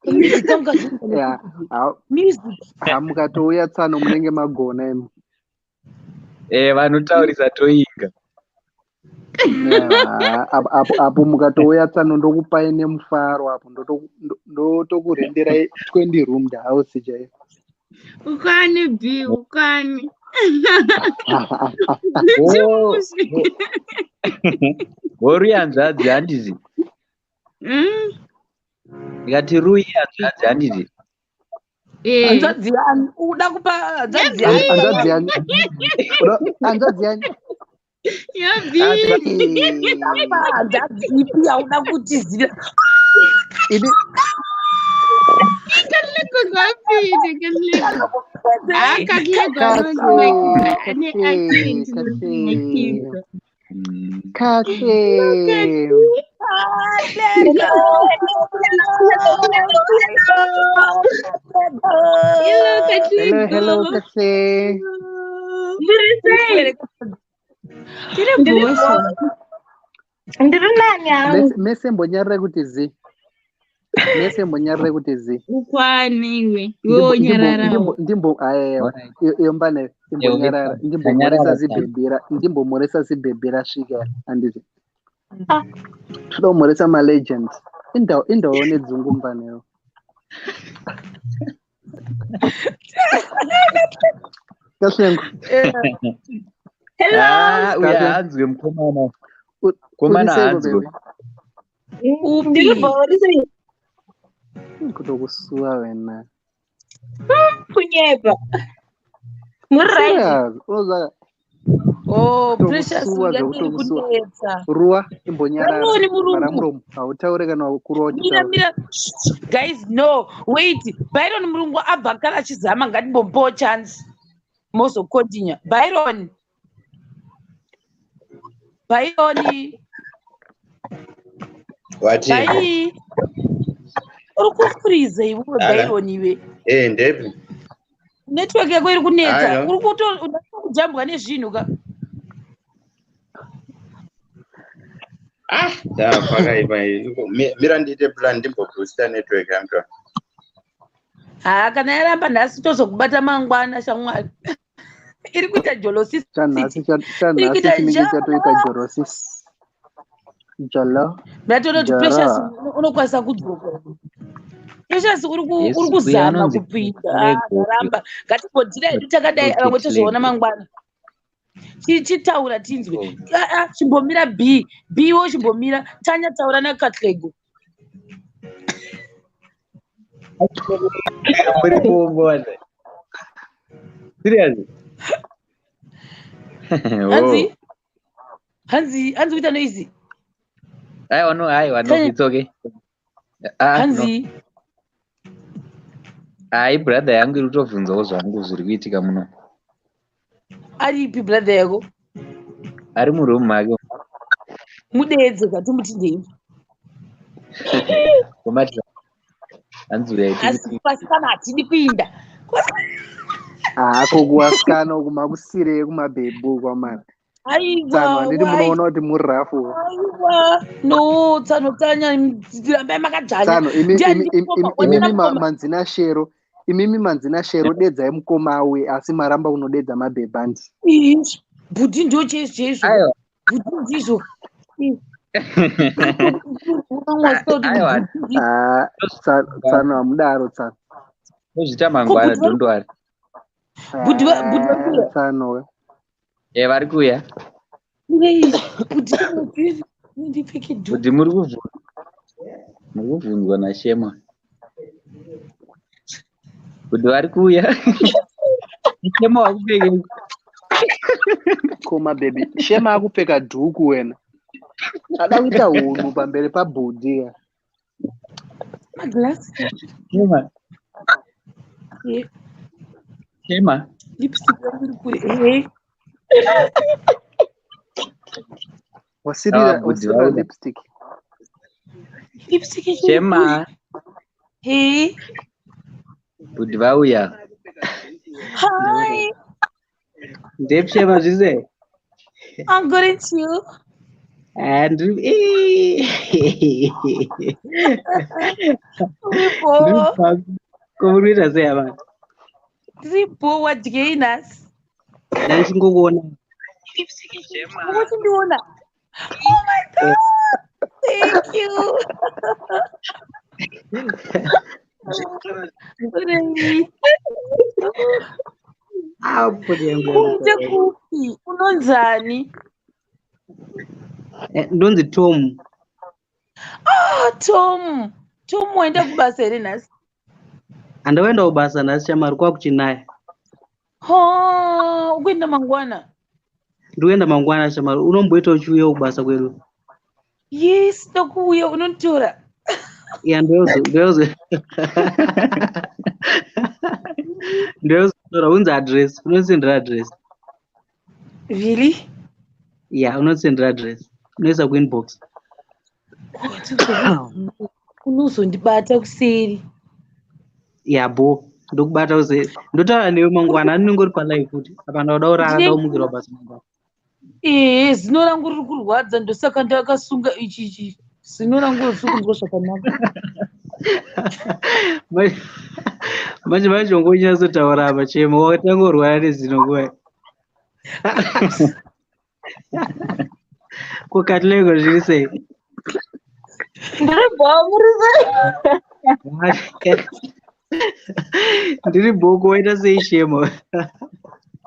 Music kamukazvinzwa Yeah. music. Ha mukatouya tsano munenge magona imi. Eh, vanotaurisa toinga. Yeah, apo mukatouya tsano ndokupai nemufaro apo ndotokurenderai 20 room the house chaiyo. Ukwane B, ukwane. Oh, Chimushi. Rui hanzvadzi handiti. Ndikati Rui hanzvadzi handiti. Eh. Hanzvadzi yani uda kupa hanzvadzi yani. Hanzvadzi yani. Hanzvadzi yani. Ya B. Kupa hanzvadzi ipi yauda kutizivira. Ini Katlego kwapini Katlego. Ah, Katlego anonzi Kahle, ane kahle, accent kahle. inonakidza. Kahle. Hello Hello, hello, Katlego. kahle. Ndiri sei? Tiri bhosha. Ndiri nani hangu? Mese mbonyarira kuti zi. Mese mbonyarare kuti zi. Ukwane iwe. Iwe Ndimbo wonyararawo. ndimbo ndimbo ayewa. Alright. Iyo mbane Ewe, imbonyarara tanyarara ndimbomhoresa tsano. zibhebhi ndimbomhoresa zibhebhi rasvika handiti. Toda kumhoresa malegend. Indawo indawo nedzungu mbanewo. Kasvengo. Hello. Ah, uya Kasvengo. haanzwe mukomana. Uri Mukomana seiko haanzwe. baby? Upi? Ndiri bhori sei? Kutokusuwa wena. Kunyepa. Muri right. Serious. Unoziva Oh, Precious kutokusuwa uya iri zvekutokusuwa. kunetsa. Ruwa imbonyarara. Baroni Vhara murungu. muromo. Hautaure kana kuruwa Mira uchitaura. mira. Shh, guys, no. Wait. Byron murungu abva kare achizama ngatimbombowo chance. Mozokontinya. Byron. Byron. Wati Bai. Uri kufreeze iwewe Ala. Byron iwe. Eh, ndepi? Network yako iri kunetsa. Halo. Uri kuto unataka kujambwa nezvinhu ka. Ah, da pakaipa. Mira ndiite plan ndimbobooster network yangu. Ha kana yaramba nhasi tozokubata mangwana shamwari. Iri kuita jolosisi. Chanhasi Iri chanhasi kuita chinenge ja. chatoita jorosis. Jolo. Ndatoona kuti Precious Joro. unokwanisa kudzoka. Precious uri Yes, uri uya kuzama anonzi kupinda. Ah, Lego. ndaramba. Ngatimbodhira hedu takadai vamwe tozoona Lego. mangwana. Chitaura tinzwe. Ah, ah, chimbomira B. B wo chimbomira. Tanya taura naKatlego. Muri kuongona. Serious? Oh. Hanzi? Hanzi, hanzi kuita noise. Aiwa no, aiwa no, Tanya it's okay. Ah, no. hanzi. Ai brother yangu iri kutobvunzawo zvangu zviri kuitika muno. Aripi brother yako? Ari muroom make. Mudeedze katimuti ndei. Komati hanzi uyai Asi tiri kwasikana hatidi kuinda. Hako kuvasikana uku makusirei kumabhebhi kwamari. Tsano Aiwa, handiti wai. munoona kuti muri rafu. Aiwa. No, tsano tanya rambai makadzvanya. Tsano imi Ndiani imi imi ndikoma, imi wandina imimi mukoma. manzina shero. Imimi manzina shero dedzai mukoma auye asi maramba unodedza mabhebhi andi. Ish, Bhuti ndo chaizvo chaizvo. Aiwa. Bhuti ndizvo. Unongoziva kuti Aiwa. bhuti ndizvo. Ah, tsano hamudaro tsano. Tozviita Ko mangwana bhuti vari don't worry. bhuti bhuti vari Ah, kuuya. tsano. Eh vari kuuya. Nei, bhuti bhuti ndipfeke dhuku. Kuti muri kubvunzwa. Muri kubvunzwa naShema. Kuti vari kuuya. Shema wakupfeke. Koma baby. Shema akupfeka dhuku wena. Ada kuita hunhu pamberi pabhudhi. ya. Maglasses. Shema. Eh, Shema. lipstick yangu iri kure. Eh. Wasirira Ah, bhudhi wasirira vauya. lipstick. Lipstick yacho iri kure. Shema. Eh. Bhudhi vauya. Hi. Ndepi Shema zvise? I'm good at you. Ndiri Uri bho. ko muri kuita sei apa? Ndiri bho wadyei nhasi. Ndichingokuona. Uchindiona. Oh my God. Thank you. Urei. Ah, body yangu Kuite yakuita. kupi? Unonzani? Ndonzi Tom. Ah, Tom. Tom waenda kubasa here nhasi? Handakuenda kubasa nhasi shamwari kwakuchinaya. Oh, ukuenda mangwana. Ndikuenda mangwana shamwari. Unomboita uchiuya kubasa kwedu. Yes, ndokuuya unonditora. Ya ndoyozo ndoyozo. Ndoyozotora unzi address. Unosendera address. Really? Ya unosendera address. Unoisa kuinbox. Unozondibata kuseri. Ya bo. Ndokubata use. Ndotaura newe mangwana anenge uri palive futi. Apa ndauda kurara ndakumukira kubasa mangwana. Ee, zino rangu riri kurwadza ndosaka ndakasunga ichi ichi. Zino rangu riri kunzwa zvakanaka. Manje manje ungonyatsotaura apa chemo wakatanga kurwara nezino nguva. Ko Katlego zviri sei? Ndiri bho, muri sei? Ndiri bhoko waita sei shemo?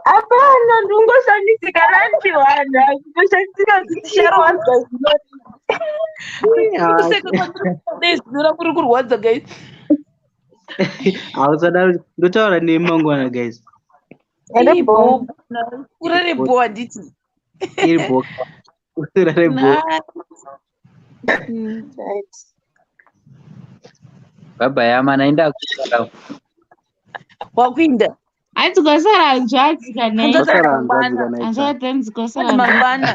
Hapana, ndingoshandisika randiwana. Kutoshandisika kuti shero wanzwa zino. Kuseka kwandiri zino rangu riri kurwadza guys. Hausadaro ndotaura nemi mangwana guys. Iri bho. Urare bho handiti. Iri bho. Urare bho. Right. Baba yamana enda kuenda. Wakuinda. Hanzi kwasara hanzvadzi kana Hanzvadzi mangwana. hanzvadzi hanzi kwasara Mangwana. Ah,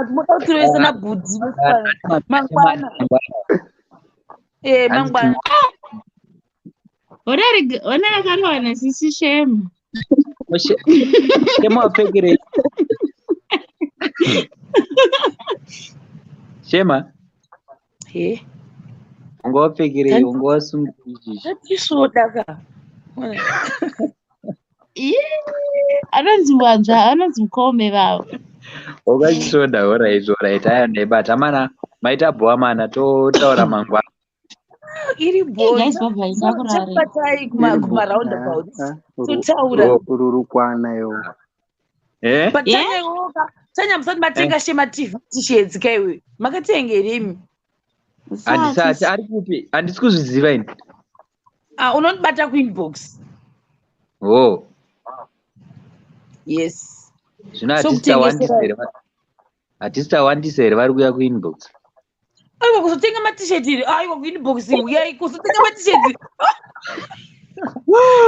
tinoda kuti tiroise nabhudhi mangwana. Eh, mangwana. Ona rakarohwa nasisi Shema. Shema wapfekerei? Shema. He. Unga wapfekerei? Unga wasunga ichi. Tatisvoda ka. Anonzi wanzva, anonzi mukome vavo. Wakachisvoda, alright, alright. Aya ndaibata mana. Maita bhowa mana totaura mangwana. Iri bho. Guys, bye bye, ndakurara. Chakubatai kuma roundabouts. Totaura. Rurukwana yo. Eh? But Tanya iwoka. Tanya musati matenga Shema TV t-shirts ka iwe. Makatenga here imi? Handisati ari kupi? Handisi kuzviziva ini. Ah, unondibata kuinbox. Oh. Yes. Zvino So hatisi tawandisa kutengesera- here? Hatisi tawandisa here vari kuuya kuinbox? Aiwa kuzotenga matisheti here? Aiwa kuinbox uyai kuzotenga matisheti.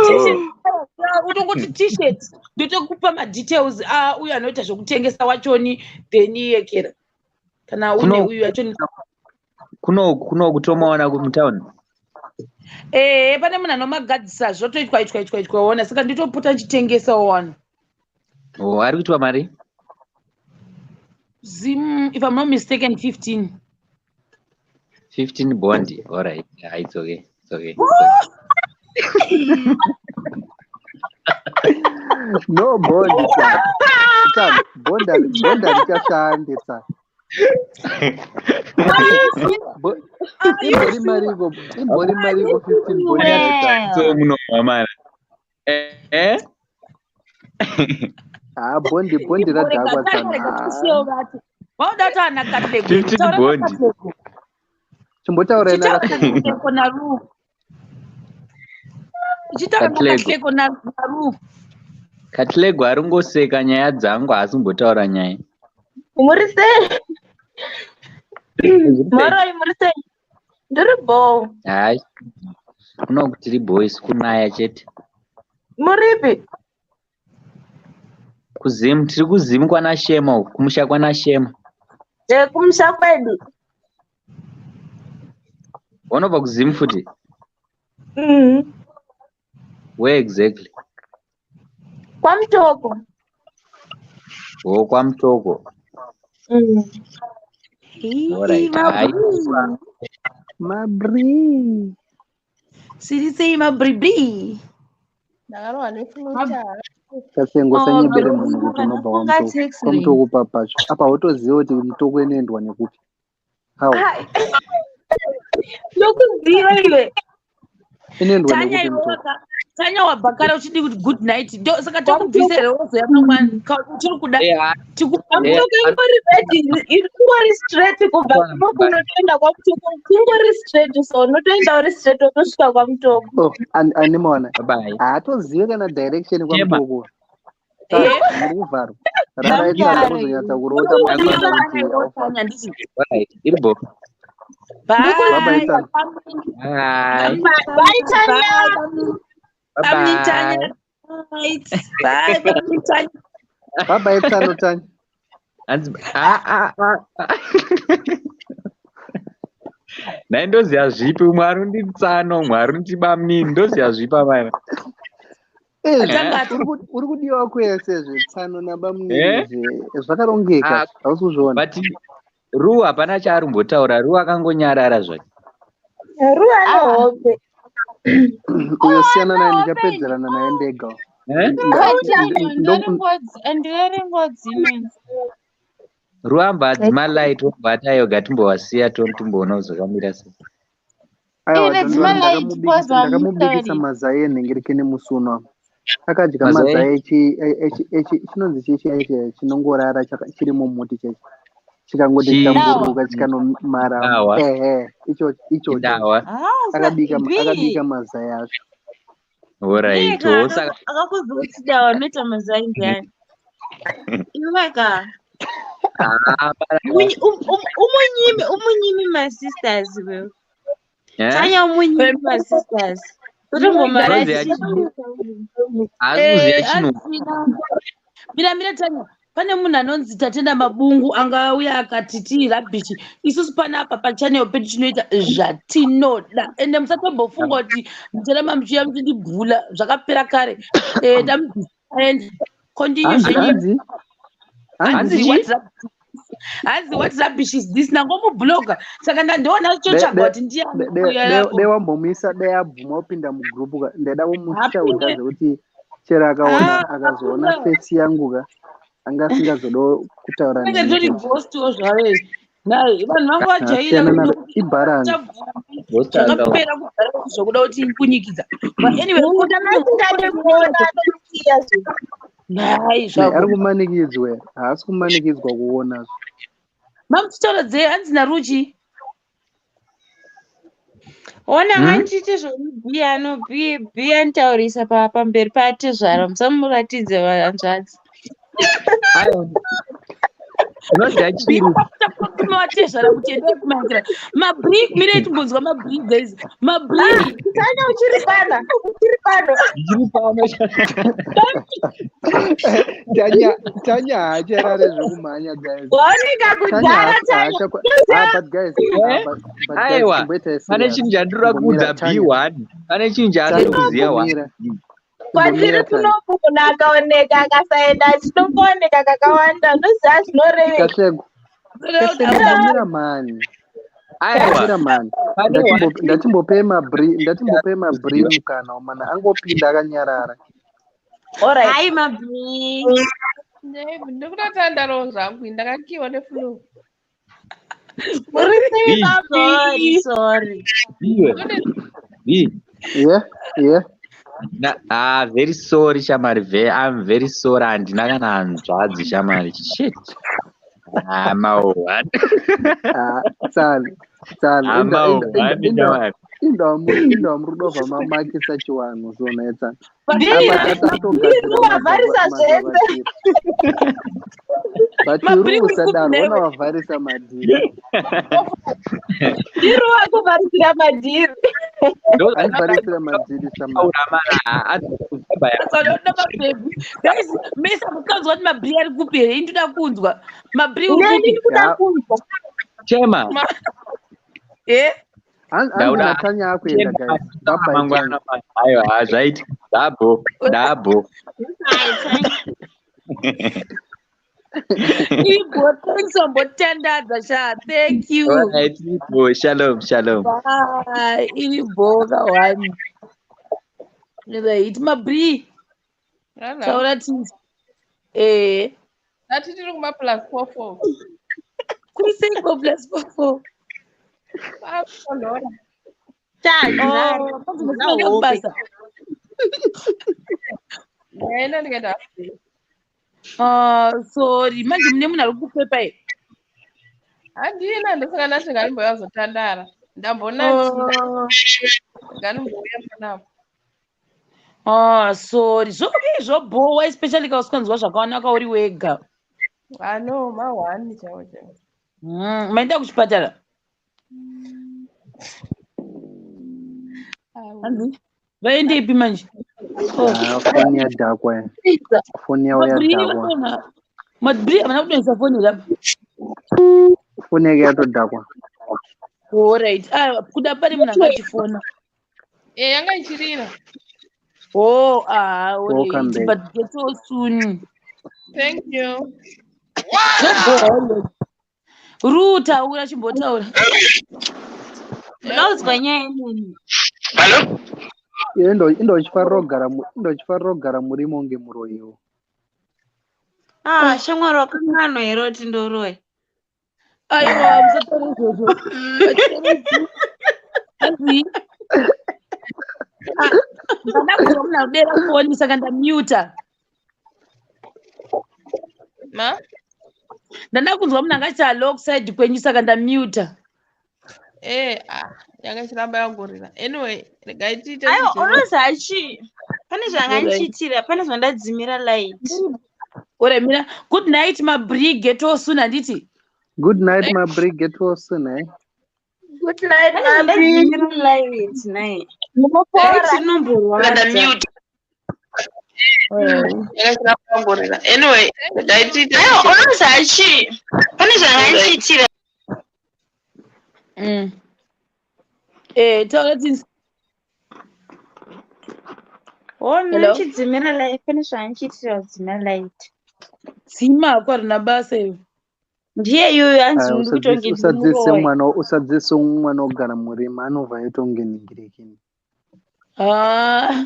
T-shirt, ah, unongoti t-shirt ndotokupa madetails ah uyu anoita zvekutengesa wachoni then iyekera kana une uyu wachoni Kunoku kunoku tomaona kumutauni. Eh, pane munhu anomagadzisa zvotoitwa itwa itwa itwa ona saka nditopota ndichitengesawo wano. Oh, ari kuitwa mari? Zim, if I'm not mistaken, 15. 15 bond. All right. Yeah, it's okay. It's okay. It's okay. No bond tsa. Tsa, bond bond harichashande tsa. Imbori mariko, imbori mariko 15 bond tsa. So munohwa mana. Eh? Eh? Ah, bond bond radhakwa tsa. Vauda kuti ana Katlego. 15 Taura bond. naKatlego. Chimbotaura ina Chitaura Katlego. naKatlego naRu. Chitaura Katlego. naKatlego naRu. Katlego ari kungoseka nyaya dzangu haasi kumbotaura nyaya. Muri sei? Mhoroi, muri sei? Ndiri bho. Hayi. Kunoku tiri boys kunaya chete. Muripi? Kuzimu tiri kuzimu kwana Shema uku, kumusha kwana Shema. Eh, kumusha kwedu. Wanobva kuzimu futi? Mhm. Where exactly? Kwamutoko. Oh, kwaMutoko. Mm. Alright. Hayi. Mabri. Siri sei mabribri. Ndakarohwa nefluta. Kasengo Oh, sanyebere no. munhu kuti unobva Ndafunga kwaMutoko. taxi. Kwamutoko papacho. Apa hautoziva kuti Mutoko inoendwa nekupi. How? Hai. Ndokuziva iwe. Inoendwa Tanya nekupi Mutoko? iwoka. Tanya wabhakara uchidi kuti good night. Ndo saka tokubvisa here wozoya mangwana. Uchiri kuda tikupa Kwamutoko ingori ready, ingori straight kubva kuno kunotoenda kwaMutoko. Kungori straight so unotoenda uri straight wotosvika kwaMutoko. Oh, animaona. Bye. Haatozive kana direction Shema. kwaMutoko. Tsa, muri kuvharwa. Rarai tsana kuzonyatsa kurota mangwana kuti haufa. Tanya nditi. Alright. Iri bo. Bye bye Bye. tsana. Bye. Bye Tanya. Bye Bye. bye. Tanya. Bye. Bye. Tanya. Bye bye tsano Tanya. Hanzi ah ah ah. Nhai ndoziya zvipi umwe ari kunditsano umwe ari kundibamnini ndoziya zvipi amana. Eh, Tanga uri kudiwa kwese zvetsano nabamunini Eh? zvakarongeka Ah, hausi kuzviona. But Ru hapana chaari kumbotaura Ru akangonyarara zvake. Ru ane hope. Uyo siyana naye, ndichapedzerana naye ndega. Eh? Andirari ngodzi inini. Ruamba adzima light wobva ati ayoga timbovasiya timboona kuti zvakamira sei. Aiwa, Ine don't dzima worry, light ndakamubikisa cause ndakamubikisa vamusorry. mazai enhengerekeni nemusuno. Akadya Mazai? mazai chinonzi chichi echi chinongorara chiri mumuti chechi. Chikangoti chikamburuka chikanomara. Chidawa. Ehe, ichocho ichocho. Chidawa. Akabika B. akabika mazai acho. Alright. Ndiyeka Saka akakubva kuti dawa anoita mazai ndiani? Iweka. ah, Umunyimi umunyimi masisters wewe. eh? Tanya umunyimi masisters. Kutombomara Rozi haasi kuziya chino. Mira mira Tanya, pane munhu anonzi Tatenda Mabungu angauya akati tii rubbish. Isusu panapa pachannel pedu tinoita zvatinoda. Ende musatombofunga kuti mucharamba muchiuya muchindibhula zvakapera kare. Eh, and continue Hanzi zvenyu. hanzi hanzi Hanzi chii? what rubbish? Hanzi what rubbish is this? Nangomubloga. Saka ndandiona chotsvaga kuti ndiani uya yako. De wambomisa dai abvuma kupinda mugroup ka ndaida kumushauta Hapinde. zvekuti chero akaona Ah, akazoona hapinde. fesi yangu ka anga asingazodo kutaura Inenge neni ritori futi. ghostiwo zvayo. Nai vanhu vanga vajaira Asiyana kuti naro ibharanzi. chabvumi Ghost akawa. zvakapera kugara zvokuda kuti kunyikidza. But anyway, Munhu kana asingade kuona anosiya zve. nai Nai ari zvako. kumanikidzwa here? Haasi kumanikidzwa kuona. Mamuchitaura dzei hanzi naRuchi. Ona Hmm? ngandiite zvomubhiya anobhiya anotaurisa pamberi patezvara musamuratidze hanzvadzi. Aiwa. Unoziya chiri. Matezvara kuti endai kumaitira. Mabri mirei timbonzwa mabri guys. Mabri. Tanya uchiri pana, uchiri pano. Ndichiri pano. Tanya Tanya haacharare zvekumhanya guys. Waoneka Tanya kudhara Tanya. haachakwa Unoziva ah but guys ah Eh? but guys Aiwa. chimboitai Pane serious. chinhu chandinoda Chimbomira kuudza Tanya. B1. Pane chinhu chaasiri Tanya kuziya 1. chimbomira. Kwatiri Chimbomira Tanya. kunoku munhu akaoneka akasaenda achitombooneka kakawanda unoziva zvinorevei. Kahlego. Kahlego chimbomira mani. Aiwa. Chimbomira mani. Pane one Ndatimbope mabri ndatimbope mabri kuziva. mukana mana angopinda akanyarara. Alright. Hai mabri. Ndikutotandarawo zvangu ndakakiwa neflu. Muri sei B. Sorry mabri? sorry. B. B. Yeah, yeah. Na, ah, very sorry shamari. I'm very sorry. Handina kana hanzvadzi shamari. Shit. Ah, maohwani. Ah, tsani. Tsani. Ah, Inda inda inda maohwani inda shamari. inda inda muri mamakisa chiwanhu zona tsani. Bhiri Apa bhiri tatogadzira wavharisa zvese. mazavachiri. But Mabri uri uri kupi usadaro newe? ona wavharisa madhiri. Bhiri wakuvharisira madhiri. Andivharisira madhiri shamari. Ndozvandakataura mara adzobaya. Anoda mabhebhi. Guys, mese mukanzwa kuti mabri ari kupi here? Ini ndoda kunzwa. Mabri uri Neni kupi? ndikuda Ya kunzwa. Chema. Eh? hanzi Ndauda naTanya akuenda chema. guys. Bye bye Tanya. Mangwana. Aiwa, zvaiti. Dabo. Dabo. Hai Tanya. Ibo, thanks wambotandadza sha. Thank you. Alright, Ibo. Shalom, shalom. Bye. Iri boka one. Right, mabri. Hello. Taura tisi. Eh. Ndati tiri kuma +44. Kuri sei ko +44? Kwakutonhora. Tadza. Oh, panzi musina kubasa. Ndaenda ndikaita half day. Ah, sorry. Manje mune munhu ari kukupepa here? Handina ndosaka ndati ngandimboya kuzotandara. Ndambonatira Oh. ngandimboya panapa. Ah, sorry. Zvoke zvobhowa especially kana usikanzwa zvakanaka uri wega. Ano ma1 chaiwo chaiwo. Maenda kuchipatara? Hanzi vaendepi manje? Oh. Ah, foni yadhakwa. ya. Foni yavo Mabri yadhakwa. vatona. Mabri havana kudonhesa foni here apa? Foni yake yatodhakwa. Alright. Ah, kuda pane munhu anga achifona. Eh yanga ichirira. Oh, ah, Welcome alright. back. But get so soon. Thank you. Zvobhowa. Ru taura chimbotaura. Munoudzwa nyaya inini. Indo uchifarira kugara indo uchifarira kugara murimo kunge muroyiwo. Ah, shamwari, wakanganwa here kuti ndoroya? Aiwa, musataura izvozvo. Hanzi ndada kuzwa munhu akudera foni, saka ndamuta. Ma? Ndanda kunzwa munhu angati hello kuside kwenyu, saka ndamuta. Ah, yanga ichiramba yangorira. Anyway, regai tiite Aiwa, tichero. unoziva chii? Pane zvanga ndichiitira, pane zvandadzimira light. Ore mina, good night mabri, get well soon, handiti? Good night mabri, get well soon, eh. Good night, Pane Mabri. zvandadzimira light nai. Munopora. Light inomborwadza. Yanga ichiramba yangorira. Anyway, regai tiite Aiwa, tichero. unoziva chii? Pane zvanga ndichiitira. Taura tinzi. Ona, Hello? ndichidzimira light, pane zvandichiitira kudzimira light. Dzima kwarina basa iwe. Ndiye iyoyo hanzi Aya, uri kutonge usadzise ndimuroya. mwana, usadzise mwana kugara murima, anobva aita kunge nhingirekini. Ah.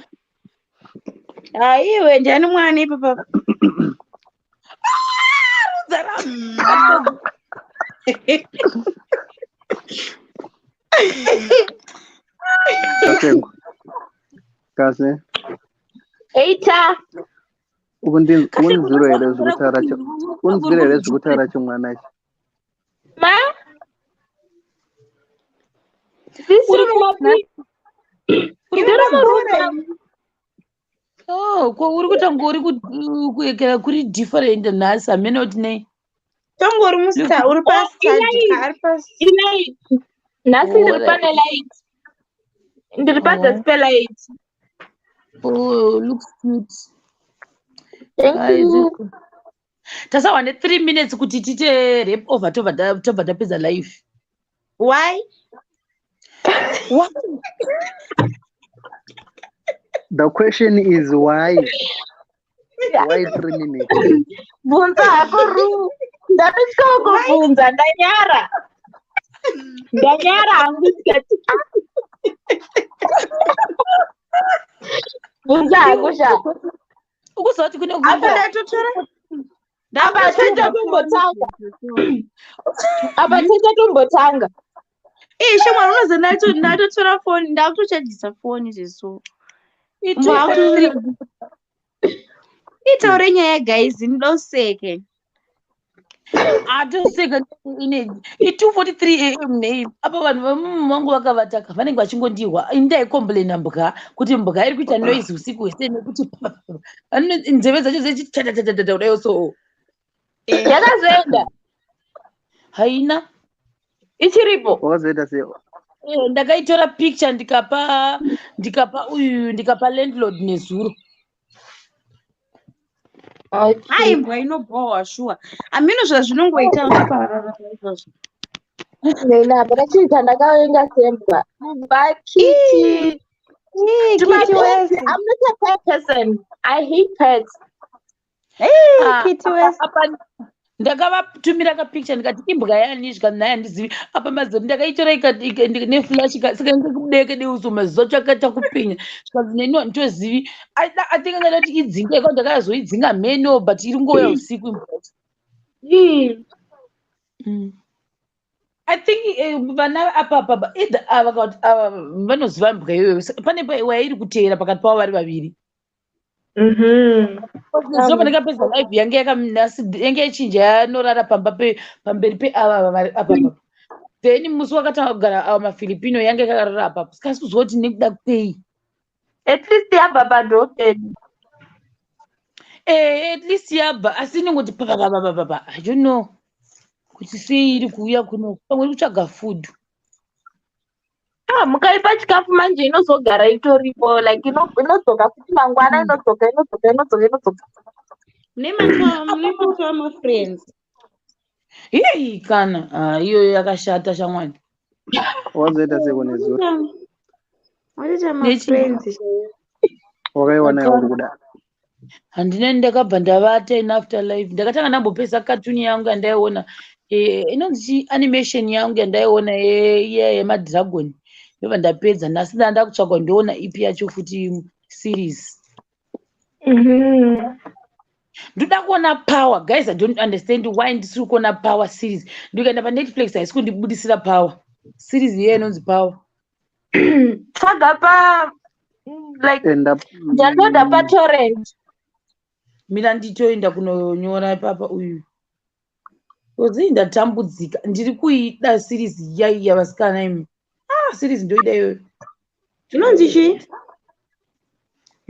Aiwe, ndiani mwana ipapa? Rudza ramhando. Kasengo kase. Eita. Ukunzwira here zvekutaura unzwira here zvekutaura chimwana ichi? Ma? Sisi Mabri. Ndiri murume. Oh, ko uri kuita kunge uri kuekera kuri different nhasi, hamene kuti nei. Tongori musta uri pasadi ari pas. Ilight. Nhasi ndiri pane light. Ndiri pazasi pelight. Oh, looks cute. Thank Guys, you. Tasawa ne3 minutes kuti tiite wrap over, tobva tapedza live. Why? Why? The question is why? Why 3 minutes? Bvunza hako ru. Ndatotya kubvunza, ndanyara. Ndanyara hangu ndikati bvunza hako sha. Ukuziva kuti kune Apa ndatotora. Apa tete tombotanga. Apa tete tombotanga. Eh, shamwari, unoziva ndatotora foni, ndakutochajisa foni zveso. Itaure nyaya guys, ndinoda useke. Atoseka ine i2:43 a.m. nei apa vanhu vemumu vangu vakavataka, vanenge vachingondihwa. Ini ndaicomplaina mbwa kuti mbwa iri kuita noise usiku hwese, nekuti nzeve dzacho dzichitatatatata kudai so. Yakazoenda. Haina. Ichiripo. Wakazoita sei? Ndakaitora picture, ndikapa uyu, ndikapa landlord nezuro. Hai, imbwa inobhohwa shuwa. Hamino zvazvinongoita uchiparara izvozvo. Nena hapana chinhu chandakavenga sembwa. Mbwa, kiti. To my Kitty pets, wese. I'm not a pet person. I hate pets. Ah, Kitty wese. apa ndakavatumira kapicture ndikati imbwa yani, zvikanzi naye handizivi. Apa mazori ndakaitora neflash, saka ndikudeke deuso, maziso acho akaita kupenya, zvikanzi neni handitozivi. I think angada kuti idzinge iko, ndakazoidzinga mheno, but iri ngouya usiku imbwa yacho. I think vana apa apa either ava kana kuti ava vanoziva mbwa iyoyo. Saka pane wairi kuteera pakati pavo vari vaviri. Zuva pandakapedza live yange yange yachinja, yanorara pamba pamberi peava vari apa apa. Then musi wakatanga kugara ava mafilipino yange yakarara apapo, saka sikuziva kuti nekuda kwei. At least yabva padoor pedu. At least yabva, asi inongoti papapapapapa. I don't know kuti sei iri kuuya kuno, pamwe iri kutsvaga food. Ah, mukaipa chikafu manje inozogara itoripo, like inodzoka futi mangwana, inodzoka, inodzoka, inodzoka, inodzoka. Mune matova mafriends. Hei kana, ah, iyoyo yakashata shamwani. Wazoita sei kunezuro? Watoita Nechi- mafriends. Wakaiwana yauri kuda? Handina, ndakabva ndavata in after life. Ndakatanga ndambopesa katuni yangu yandaiona, inonzi chi animation yangu yandaiona iya yemadragon. Ndobva ndapedza. Nhasi ndanda kutsvagwa ndoona ipi yacho futi series. Ndoda kuona Power. Guys, I don't understand why ndisiri kuona Power series. Ndikaenda paNetflix haisi kundibudisira Power series iye inonzi Power. Tsvaga pa like Enda downloada patorrent. Mina nditoenda kunonyora ipapa uyu. Ozii ndatambudzika. Ndiri kuida series iya iya vasikana imi. Ah, series ndoida iyoyo. Inonzi chii?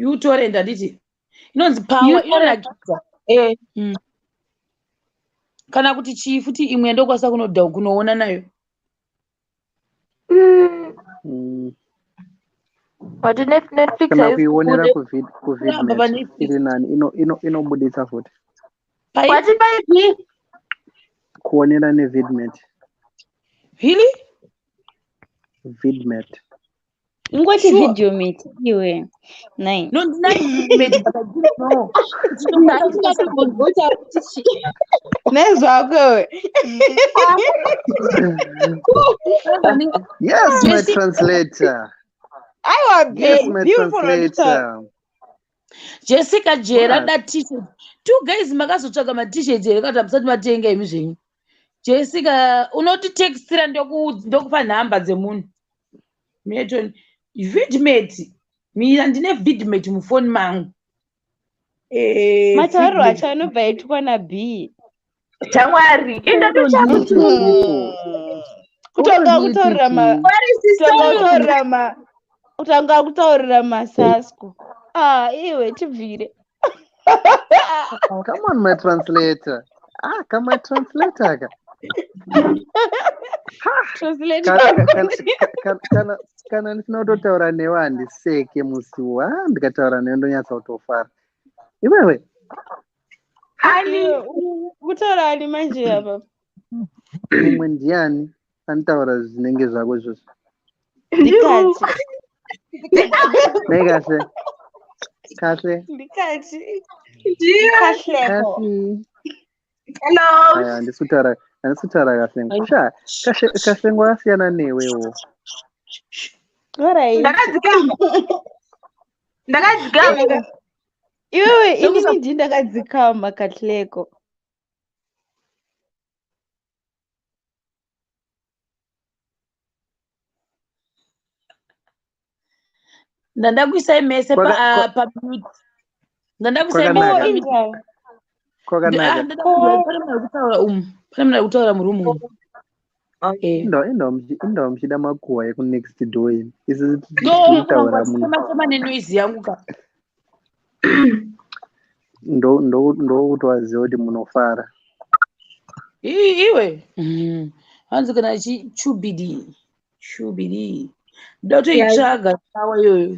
uTorrent handiti? Inonzi Power uTorrent. inonakidza. Eh. Kana kuti chii futi imwe yandokwanisa kunodha kunoona nayo. But Netflix Kana haisi kuionera kubuda. Kuramba kuVidmet paNetflix. iri nani, inobuditsa futi. Pai? Wati paipi? Kuonera neVidmet. Really? Vidmet. Ingoti Sure. video mate iwe. Nine. No, ndina Vidmet but I didn't know. Ndinokwanisa Ndandingatombonzwa kuti chii. Nezvako iwe. Yes, my Jessica. translator. Aiwa Yes, my beautiful wanditaura. translator. Jessica Jera What? da t-shirt. Two guys makazotsvaga ma-t-shirt here kana musati matenga imi zvenyu. Jessica unotitextira ndokupa nhamba dzemunhu. Meton Vidmate. Mina ndine Vidmate mufoni mangu. Eh, Matauriro Vidmate. acho anobva aitwa naB. Chamwari. Indotochamuti. Unonditiko. Kutanga kutaurira ma Unonditiki. Wari kutanga sister. kutaurira ma kutanga kutaurira masasko. Ah, iwe tibvire. Come on, my translator. Ah, come my translator. Ka. Translate Kana ndisina kutotaura newe handiseke musi wa ndikataura newe ndonyatsa kutofara. Iwewe Ani. Iwe kutaura ani manje apa? mumwe ndiani anotaura zvinenge zvako izvozvo? Ndiru. Ndikati. Nei kahle. Kahle. Ndikati. Ndiyo. Kahleko. Kahle. Hello. Aya, handisi kutaura kahle. Sha, kashe Kahlengwa akasiyana newewo. Alright. Ndakadzikama. Ndakadzikama. Iwewe inini ndini ndakadzikama Kahleko. Ndandakuisai mese Kwaka pa pa mute. Ndandakuisai mese kwakanaka. Ko pa mute. indava. Kwakanaka. Ko Pane munhu ari kutaura umu. Pane munhu ari kutaura murumu umu. Eh. Indawo muchida makuhwa ekunext door ini. Isi No, tiri kutaura muno. chema chema nenoise yangu ka. Ndokuti waziva kuti munofara. Iwe. Hanzi kana chi chubidi. Chubidi. Ndotoitsvaga tawa iyoyo.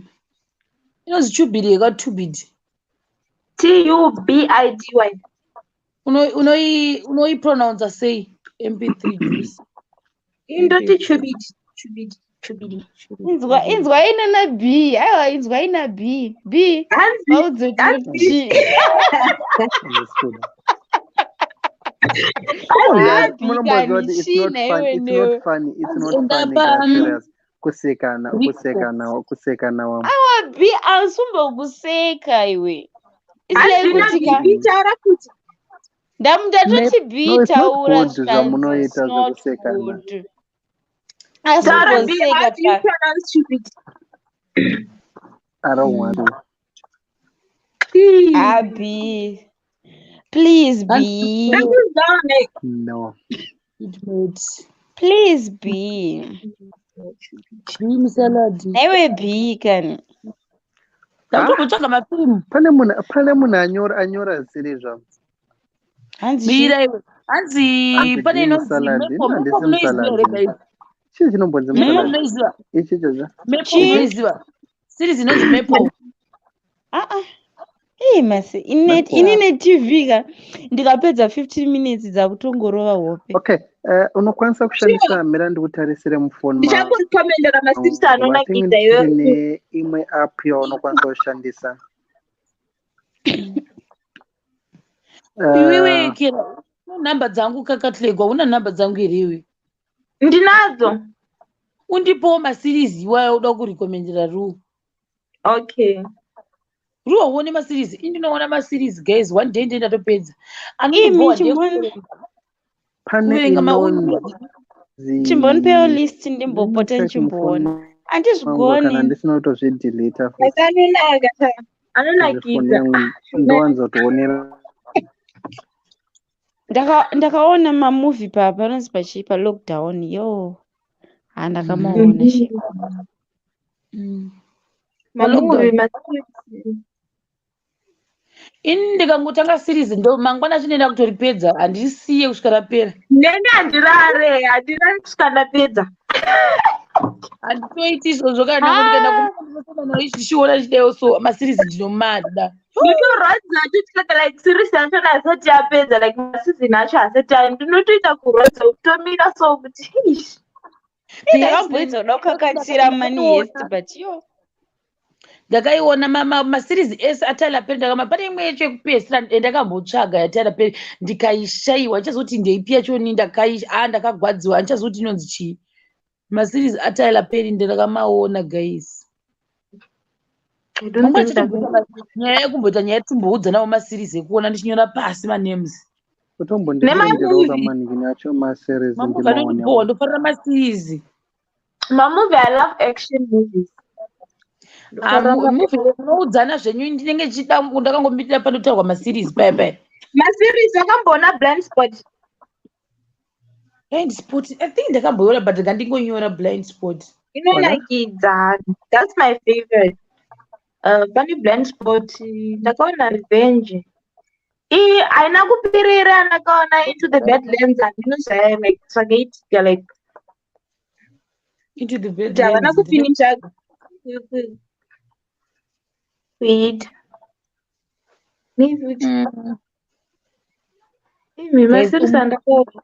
Inonzi chubidi yeka tubidi. T U B I D Y. Unoipronounce sei? MP3 juice. Indoti chubidi. Chubidi. Chubidi. Inzwa inzwa ina na B. Aiwa inzwa ina B. B. Hanzi. Vaudze kuti Hanzi. chi. Understood. Come on guys, Ah, B munomboziva kani kuti it's not china fun, iwe it's newe. not funny, it's Hanzi not enda funny pa guys, serious. Kusekana, Rico. kusekana, kusekana wamwe. Aiwa B asumbokuseka iwe. It's like Hanzi na kuti ka B taura kuti. ndatoti B No, it's not taura good zvikanzi it's zvamunoita not zvekusekana. good. Taura B. Asumboseka How do you pa. pronounce chubidi? I don't want to. Ah B. Please B. Ndakuzvaona. No. Vidmate. Please B. Cream salad. Naiwe B kani. Ah, Ndakutombotsvaga mafilimu. pane munhu anyora zvisiri zvavo. Hanzi chi? Mira iwe. Hanzi Hanzi pane green inonzi salad. Maple. Ini Maple handisi munoiziva here musalad. guys? Chii chinombonzi Maple musalad? munoiziva? Ichi chocho. Maple Chi? munoiziva? Series inonzi Maple. Ah ah. Ii masi Maple. ini neTV ka ndikapedza 15 minutes dzakutongorova hope. Okay, unokwanisa kushandisa mira ndikutarisire mufoni mangu. Ndichakurekomendera maseries I think anonakidza iwewe. ndine imwe app yaunokwanisa kushandisa. Iwewe Kera, una nhamba dzangu kakatlegwa, una nhamba dzangu here iwe? Ndinadzo. Undipowo maseries iwayo uda kurekomendera Ru. Okay. Ru hauoni maseries. Ini ndinoona maseries guys. One day ndiye ndatopedza. Imi Anondibhowa chimboni Pane kuverenga inonzi chimbonipewo list ndimbopota Let me check mufoni ndichimboona. mangu kana Handizvigoni. ndisina kutozvidhilita Asi anonaka ta. foni Anonakidza. yangu ndowanzotoonera. Ndakaona mamovie pa panonzi pachii palockdown yo. Ha ndakamaona she. Mamovie Palockdown. maseries. Ini ndikangotanga series ndo mangwana chinoenda kutoripedza. Handisiye kusvika rapera. Neni handirare, handirare kusvika ndapedza. Handitoiti izvozvo kana kuti kana ndichiona chidaio so maseries ndinomada. Ndinorwadza kuti like series yacho asati yapedza like maseason acho asati a ndinotoita kurwadza kutomira so kuti ish. The Ndakamboedza kuda kukakatsira Money Heist but yo. Ndakaiona maseries ese aTyler Perry ndakama pane imwe yacho yekupedzisira yandakambotsvaga yaTyler Perry ndikaishayiwa ndichazoti ndeipi yacho ni ndakagwadziwa handichazoti inonzi chii. Maseries aTyler Perry ndakamaona guys. I don't Mangwana think tichatomboita nyaya yekumboita nyaya yekumboudzanawo maseries ekuona ndichinyora pasi manames. Kutombondisenderawo Nemamovie. kamaniki acho maseries Mamovie ndimaonewo. anondibhowa ndofarira maseries. Mamovie, I love action movies. Ndofarira Movie munoudzana zvenyu ndinenge ndichida ndakangomirira panotaurwa maseries paya paya. Maseries akamboona Blind Spot. Blind Spot I think ndakamboiona but ngandingonyora Blind Spot. Inonakidza. That's my favorite. Pane Blind Spot, ndakaona Revenge. Iyi haina kupirira ndakaona Into the Badlands handino zvayo like zvakaitika like Into the kuti havana Badlands. kufinisha kuiita. Nei futi? Imi Guys, maseries andakaona.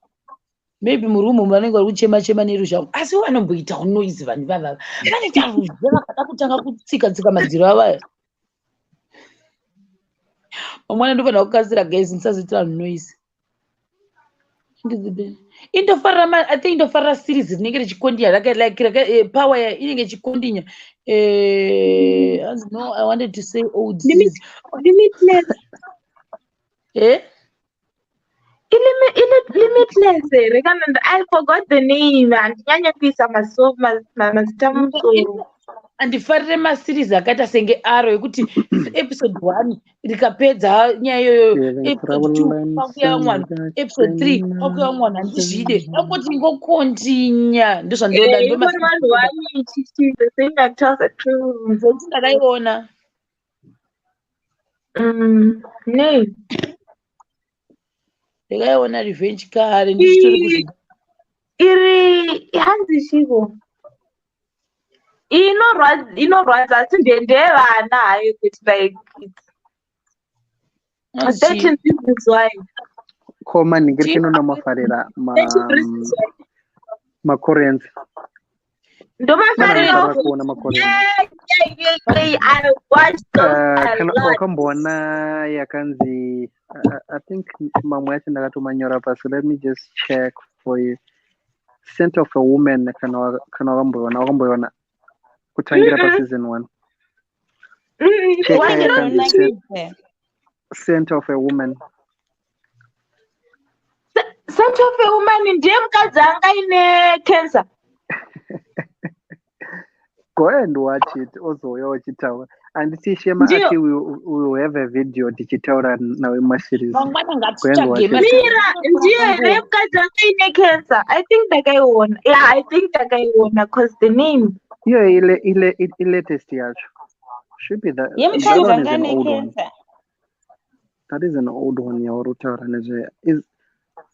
Maybe murumu vanenge vari kuchema chema neruzha asi vanomboita noise vanhu ivava vanoita ruzha vakada kutanga kutsika tsika madziro avo aya. Mangwana ndofanira kukasira guys ndisazoitira vanhu noise. Indofarira I think ndofarira series rinenge richikondinya raka like raka power ya inenge ichikondinya. No, I wanted to say old series. Limitless. Eh? Limitless here kana I forgot the name. Handinyanya kuisa mazita mumusoro. Handifarire maseries akaita senge aro ekuti episode 1 rikapedza nyaya iyoyo, episode 2 pakuya mwana, episode 3 pakuya mwana, handizvide. Angoti ingokontinya ndozvandoda. Eh, ingori vanhu one ichichi the same actors true. Zvokuti ndakaiona. Nei? Ndakaiona Revenge kare ndichitori kuzvi Iri hanzi chiko? Inorwadza inorwadza asi ndeyevana hayo kuti like it's Hanzi 13 Reasons Why. Ko manhingirikino namafarira 13 Reasons Why. maKoreans. Ndomafarira Vanofarira kuona maKoreans. Yeah. I watched those a Kana lot. wakamboona yakanzi I think mamwe acho ndakatomanyora pasi. Let me just check for you. Scent of a Woman kana wakamboiona kutangira paseason 1. Cheka Why yakanzi Inonakidza. Scent of a Woman. Scent of a Woman ndiye mukadzi anga aine cancer. Go and watch it ozouya uchitaura. Handiti Shema Ndiyo. ati we will have a video tichitaura nawe maseries. Mangwana Go and ngatitsvage watch it. Mira, ndiyo here mukadzi anga aine cancer. I think ndakaiona. Yeah, I think ndakaiona cause the name. Iyo ile ilatest yacho. Should be that, that Yemukadzi one anga is an ane old one. cancer. That is an old one yauri kutaura nezve. Is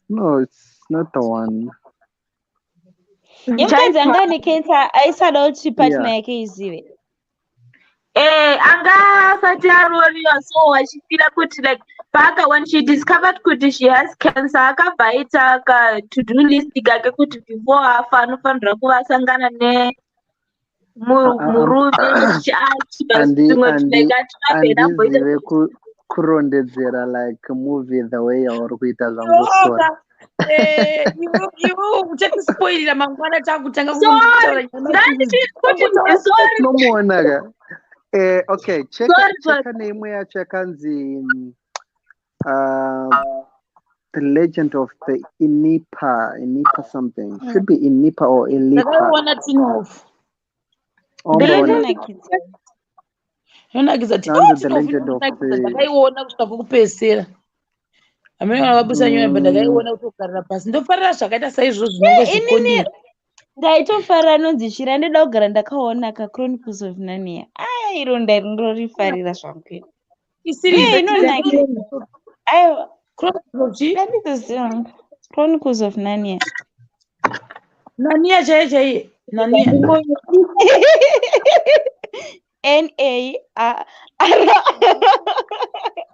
no, it's not the one. Yemukadzi anga ane cancer aisada kuti partner yake izive. Eh, anga asati aroriwa so achifira kuti like paka when she discovered kuti she has cancer akabva aita ka to do list kake kuti before afa anofanira kuva asangana ne murume achiva zvimwe like atirapena amboita Handizive kurondedzera like movie the way yauri kuita zvangu, sorry. Eh, iwe uchatispoilira mangwana takutanga Sorry. kutaura. Sorry. Tinomuona ka. Okay, cheka Sorry, sorry. cheka neimwe yacho yakanzi The Legend of the Inipa, Inipa something. Should be Inipa or Ilipa. Ndakaiona Tinof. Omboona. Inonakidza. Inonakidza. Hanzi The Legend of Tinofnakidza. the Ndakaiona kusvika kwekupedzisira. Hamene kana vabusa nyaya, but ndakaiona kutogarira pasi. Ndofarira zvakaita saizvozvo zvinonge Inini zvikondira. ndaitofarira anonzi Shira, ndoda kugara ndakaona ka Chronicles of Narnia. Aya, iro ndinorifarira zvangu iri. Iseries. Eh, inonakidza. Aiwa. Chronicles of chii? Ndanditoziva. Chronicles of Narnia. Nania chaiye chaiye. Nania. N A R R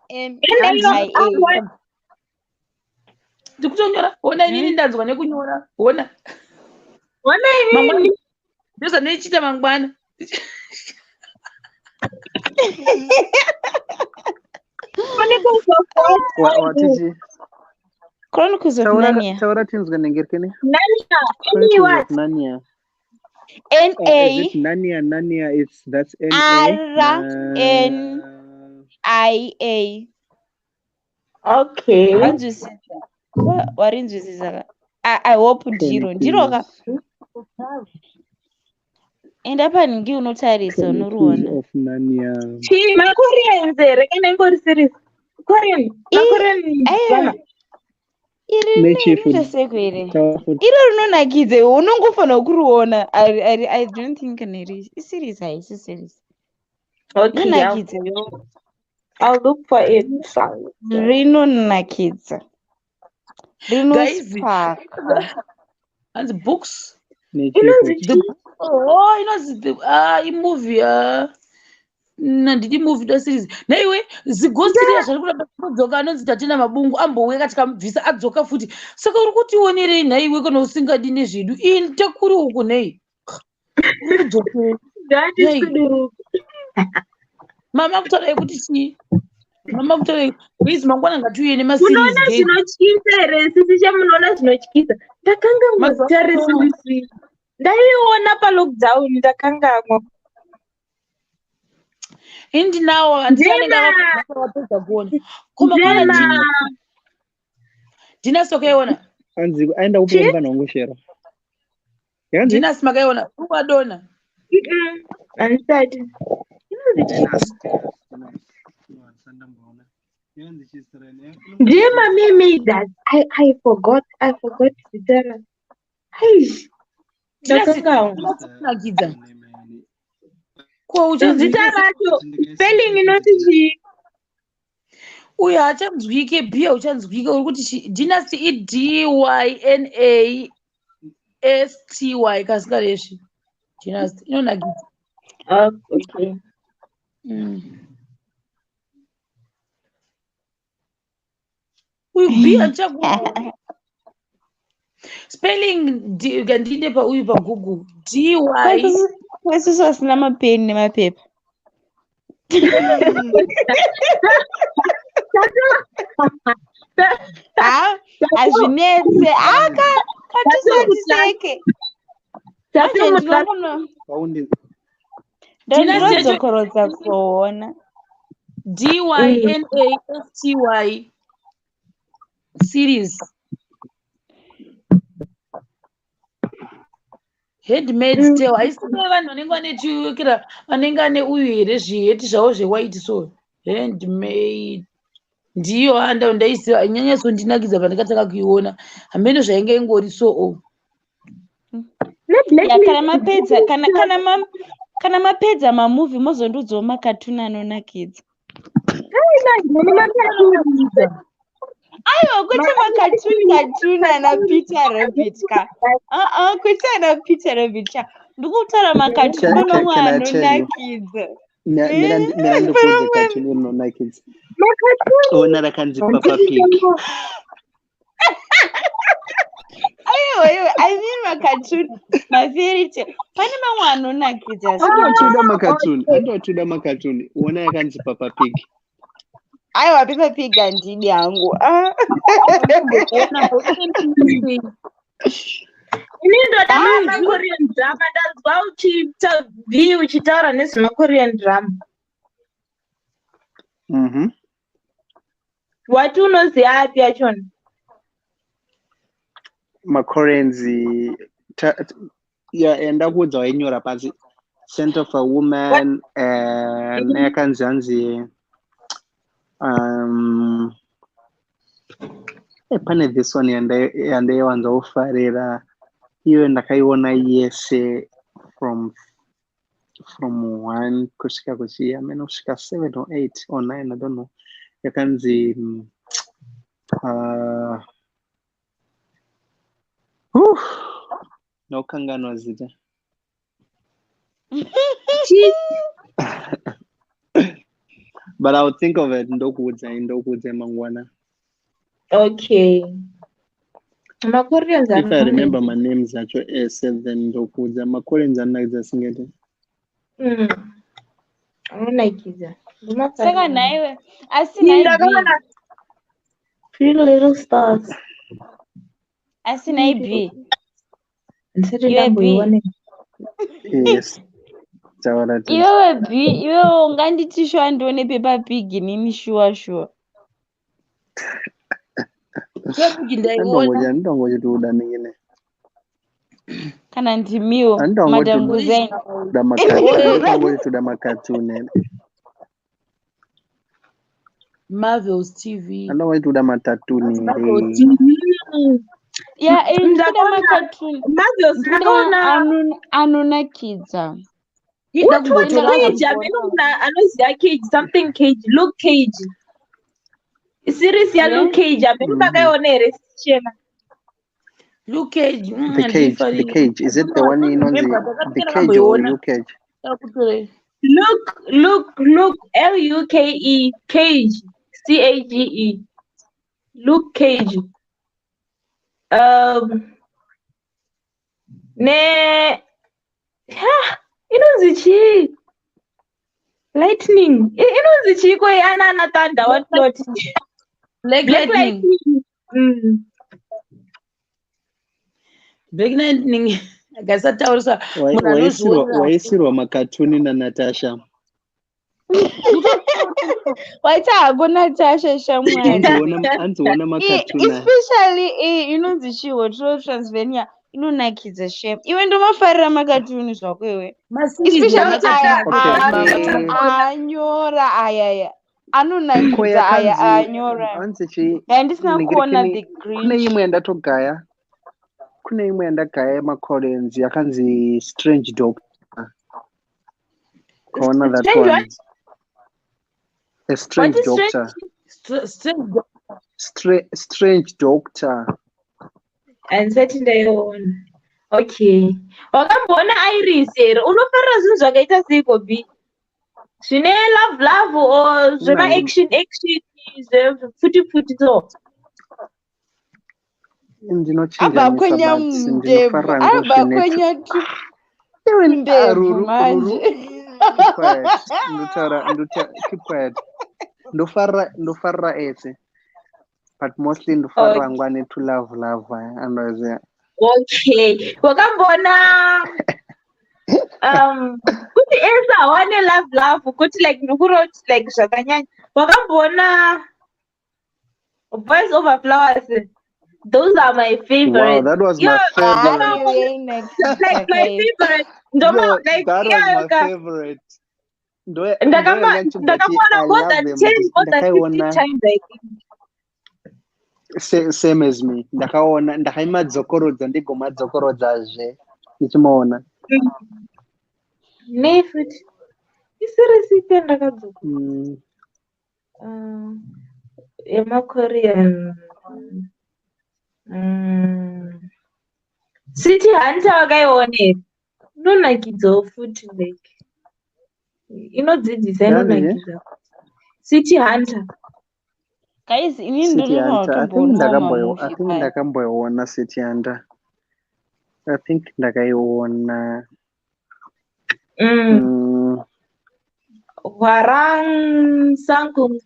N I A. Ndikutonyora. Ona inini ndanzwa nekunyora. Ona. Ona Mangwana. inini. Ndozvandichiita mangwana. Chronicles of what? Watichi. Chronicles of Taura Narnia. taura tinzwe nengirikini. Narnia. Any Chronicles what? of Narnia. N Is it A Narnia? Narnia, it's that's N A. R N I A. Okay. Wanzwisisa. Warinzwisisa ka? I hope ndiro. Ndiro ka. Chronicles Enda panhingi unotarisa Chronicles unoriona. of Narnia. Chii, maKoreans here kana ingori series? Korean, maKorean Aiwa. drama. Iri Nechi rinoita futi. seko here? Taura futi. Iro rinonakidza iwe unongofanira kuriona. I don't think neri iseries, haisi series. Okay, Rinonakidza yo. I'll look for it. Rinonakidza. Guys. Rinospaka. Hanzi books. Nechi Inonzi futi. The chii? oh, inonzi the imovie nandidi movie da series. Naiwe zigosti riya zvari kuramba kudzoka anonzi Tatenda Mabungu ambouya tikamubvisa adzoka futi. Saka uri kutionerei nhaiwe kana usingadi nezvedu? Ini takuri uku nei? Uri kudzokera. That is Nei. kuduruka. Mama kutaura kuti chii? Mama kutaura guys, mangwana ngatiuye nemaseries, Munoona guys. zvinotyisa here sisi cha munoona zvinotyisa? Ndakanganwa Mazuva zita reseries. Ndaiona palockdown, ndakanganwa. Indinawo handiti anenge Njema. akapedza kuona. Ko mangwana Njema. Dina sokaiona. Anzi aenda kupi Chii? mufana wangu Shero? Yakanzi Dinas makaiona. Uwadona. Handisati. Inonzi chii? Njema mermaids. I forgot. I forgot zita ra. Ai. Dinas Ndakanganwa. inonakidza. Ko uchanzwike Zita racho spelling inoti chii? Uyo haachanzwike bhiya, uchanzwike uri kuti chi Dynasty i D Y N A S T Y kasingaresvi. Dynasty inonakidza. Okay. Uyu bhiya ndichakuona. Spelling ngandinde pa uyu paGoogle. D Y Isusu vasina mapeni nemapepa. Ha, hazvinetse. Aka katisatiseke. Manje ndinongono Waundi Dynasty yacho ndinodzokorodza kuona. D Y N A S T Y series. Handmaid's Tale haisi kune vanhu vanenge vane chiwekera vanenge ane uyu here zviheti zvavo zvewhite, so handmaid ndiyo anda ndaiziva inyanyatsondinakidza pandakatanga kuiona, hameno zvainge ingori so o. Ya, kana mapedza kana mapedza mamovie mozondiudzawo makatuni anonakidza. Aiwa, kwete makatuni katuni ana Peter Rabbit ka. Aa, kwete ana Peter Rabbit cha. Ndikutaura makatuni Can, mamwe can I tell you? anonakidza. Mira Pane ndikuudze mamwe cartoon rinonakidza. Ona rakanzi Papa Pig. Aiwa iwe, I mean makatuni, mafairy tale. Pane mamwe anonakidza Andotoda zvinonakidza. makatuni, andotoda makatuni. Ona yakanzi Papa Pig. Aiwa, Peppa Pig handidi hangu. Ah. Ini ndoda makorean drama. Ndanzwa uchiita b uchitaura nezvemakorean drama. Wati unoziva api achona? Makoreans, ya, enda kuudza wainyora pasi Scent of a Woman, neyakanzi hanzi pane this one yandaiwanza kufarira iyo, ndakaiona yese from one kusvika kuchi amene kusvika seven or eight or nine, I don't know. Yakanzi ndakukanganwa zita. Chii? But I'll think of it, ndokuudzai mangwana. Okay, makoreans If I remember anonakidza. Manames acho ese, then ndokuudza. Makoreans anonakidza singete. Anonakidza. Saka Ndomafarira. nhaiwe, asi Ini nhai B, ndakaona Three Little Stars. Asi nhai B, Ndisati iwe B, ndamboiona. Yes, taura ti. Iwewe B, iwewe unganditi shuwa ndione Peppa Pig inini shuwa shuwa? Peppa Pig ndaiona. Andongochiti uda ningine. Kana ndimiwo, Andongoti Madam Guzain. uda makatuni, andongoti uda makatuni ere. Marvels TV. Andongoti uda matatuni Marvel ere. TV. Ya, ndikuda Ndakaona makatuni. Marvels. Ndikuda Ndakaona anonakidza. Ida What what kumbotora Cage, amene munhu anoziva Cage, something Cage, Luke Cage, series yaLuke Cage, amene makaiona here, Shema? Luke Cage. The Cage, The Handifariri. Cage, is it the I one don't inonzi remember. The Ndakatanga Cage or ndamboiona. You Cage? Takutorei. Luke, Luke, Luke, L U K E, Cage, C A G E, Luke Cage. Ne ha, inonzi chii? Lightning. Inonzi chii ko ana ana Thunder, what not? Black Black Lightning. Lightning. Black Lightning. Akasataurisa munhu anozviona. Waisirwa makatuni naNatasha. Waita hako Natasha, shamwari. Anziona makatuni aya. Especially inonzi chii, Hotel Transylvania, inonakidza shem. Iwe ndomafarira makatuni zvako iwe. Maseries Especially aya Okay. anyora ayaya. Ko Anonakidza aya yakanzi anyora. hanzi chii? Yandisina kuona Ningirikini The kune Grinch. imwe yandatogaya. Kune imwe yandagaya yemacollins yakanzi Strange Doctor. Kaona that Strange one? what? A What Strange is strange? Doctor. Strange. Strange Doctor. Handisati ndaiona. Okay. Wakamboona Iris here? Unofarira zvinhu zvakaita seiko, B? Zvine love love or zvema Nai. Action action, zvepfuti pfuti so? Abva Ndinochinjanisa kwenya but mundebvu. ndinofarira Abva ngozvine kwenya Iwe, ah, tundebvu Ruru, Ruru, manje. keep quiet. Ndotaura, keep quiet. Ndofarira ese. But mostly ndofarira Okay. ngwane to love love aya anoziya. Okay. Wakamboona kuti ese hawane love love, kuti like ndikuroti like zvakanyanya. Wakamboona Boys Over Flowers? Those are my Wow, favorites. that was Yo, my favorite. Iyo yainakidza like my kai. favorite. Ndoma Yo, like that was my iyayo ka favorite. ndakama Ndoyanga chimboti ndakamuona I more love than them 10, more than 15 ndakaiona times, I think. Same as me. Ndakaona, ndakaimadzokorodza, ndigomadzokoredzazve ndichimaona. Nei futi iseries ipi yandakadzoka yemakorean? City Hunter wakaiona here? Inonakidzawo futi, like inodzidzisa. Yanzi che? Inonakidza City Hunter. Guys, inini City ndinotoda Hunter, I think kutomboonawo ndakamboiona, I mamovie think aya. ndakamboiona City Hunter. I think ndakaiona. Hwarang, Sangkung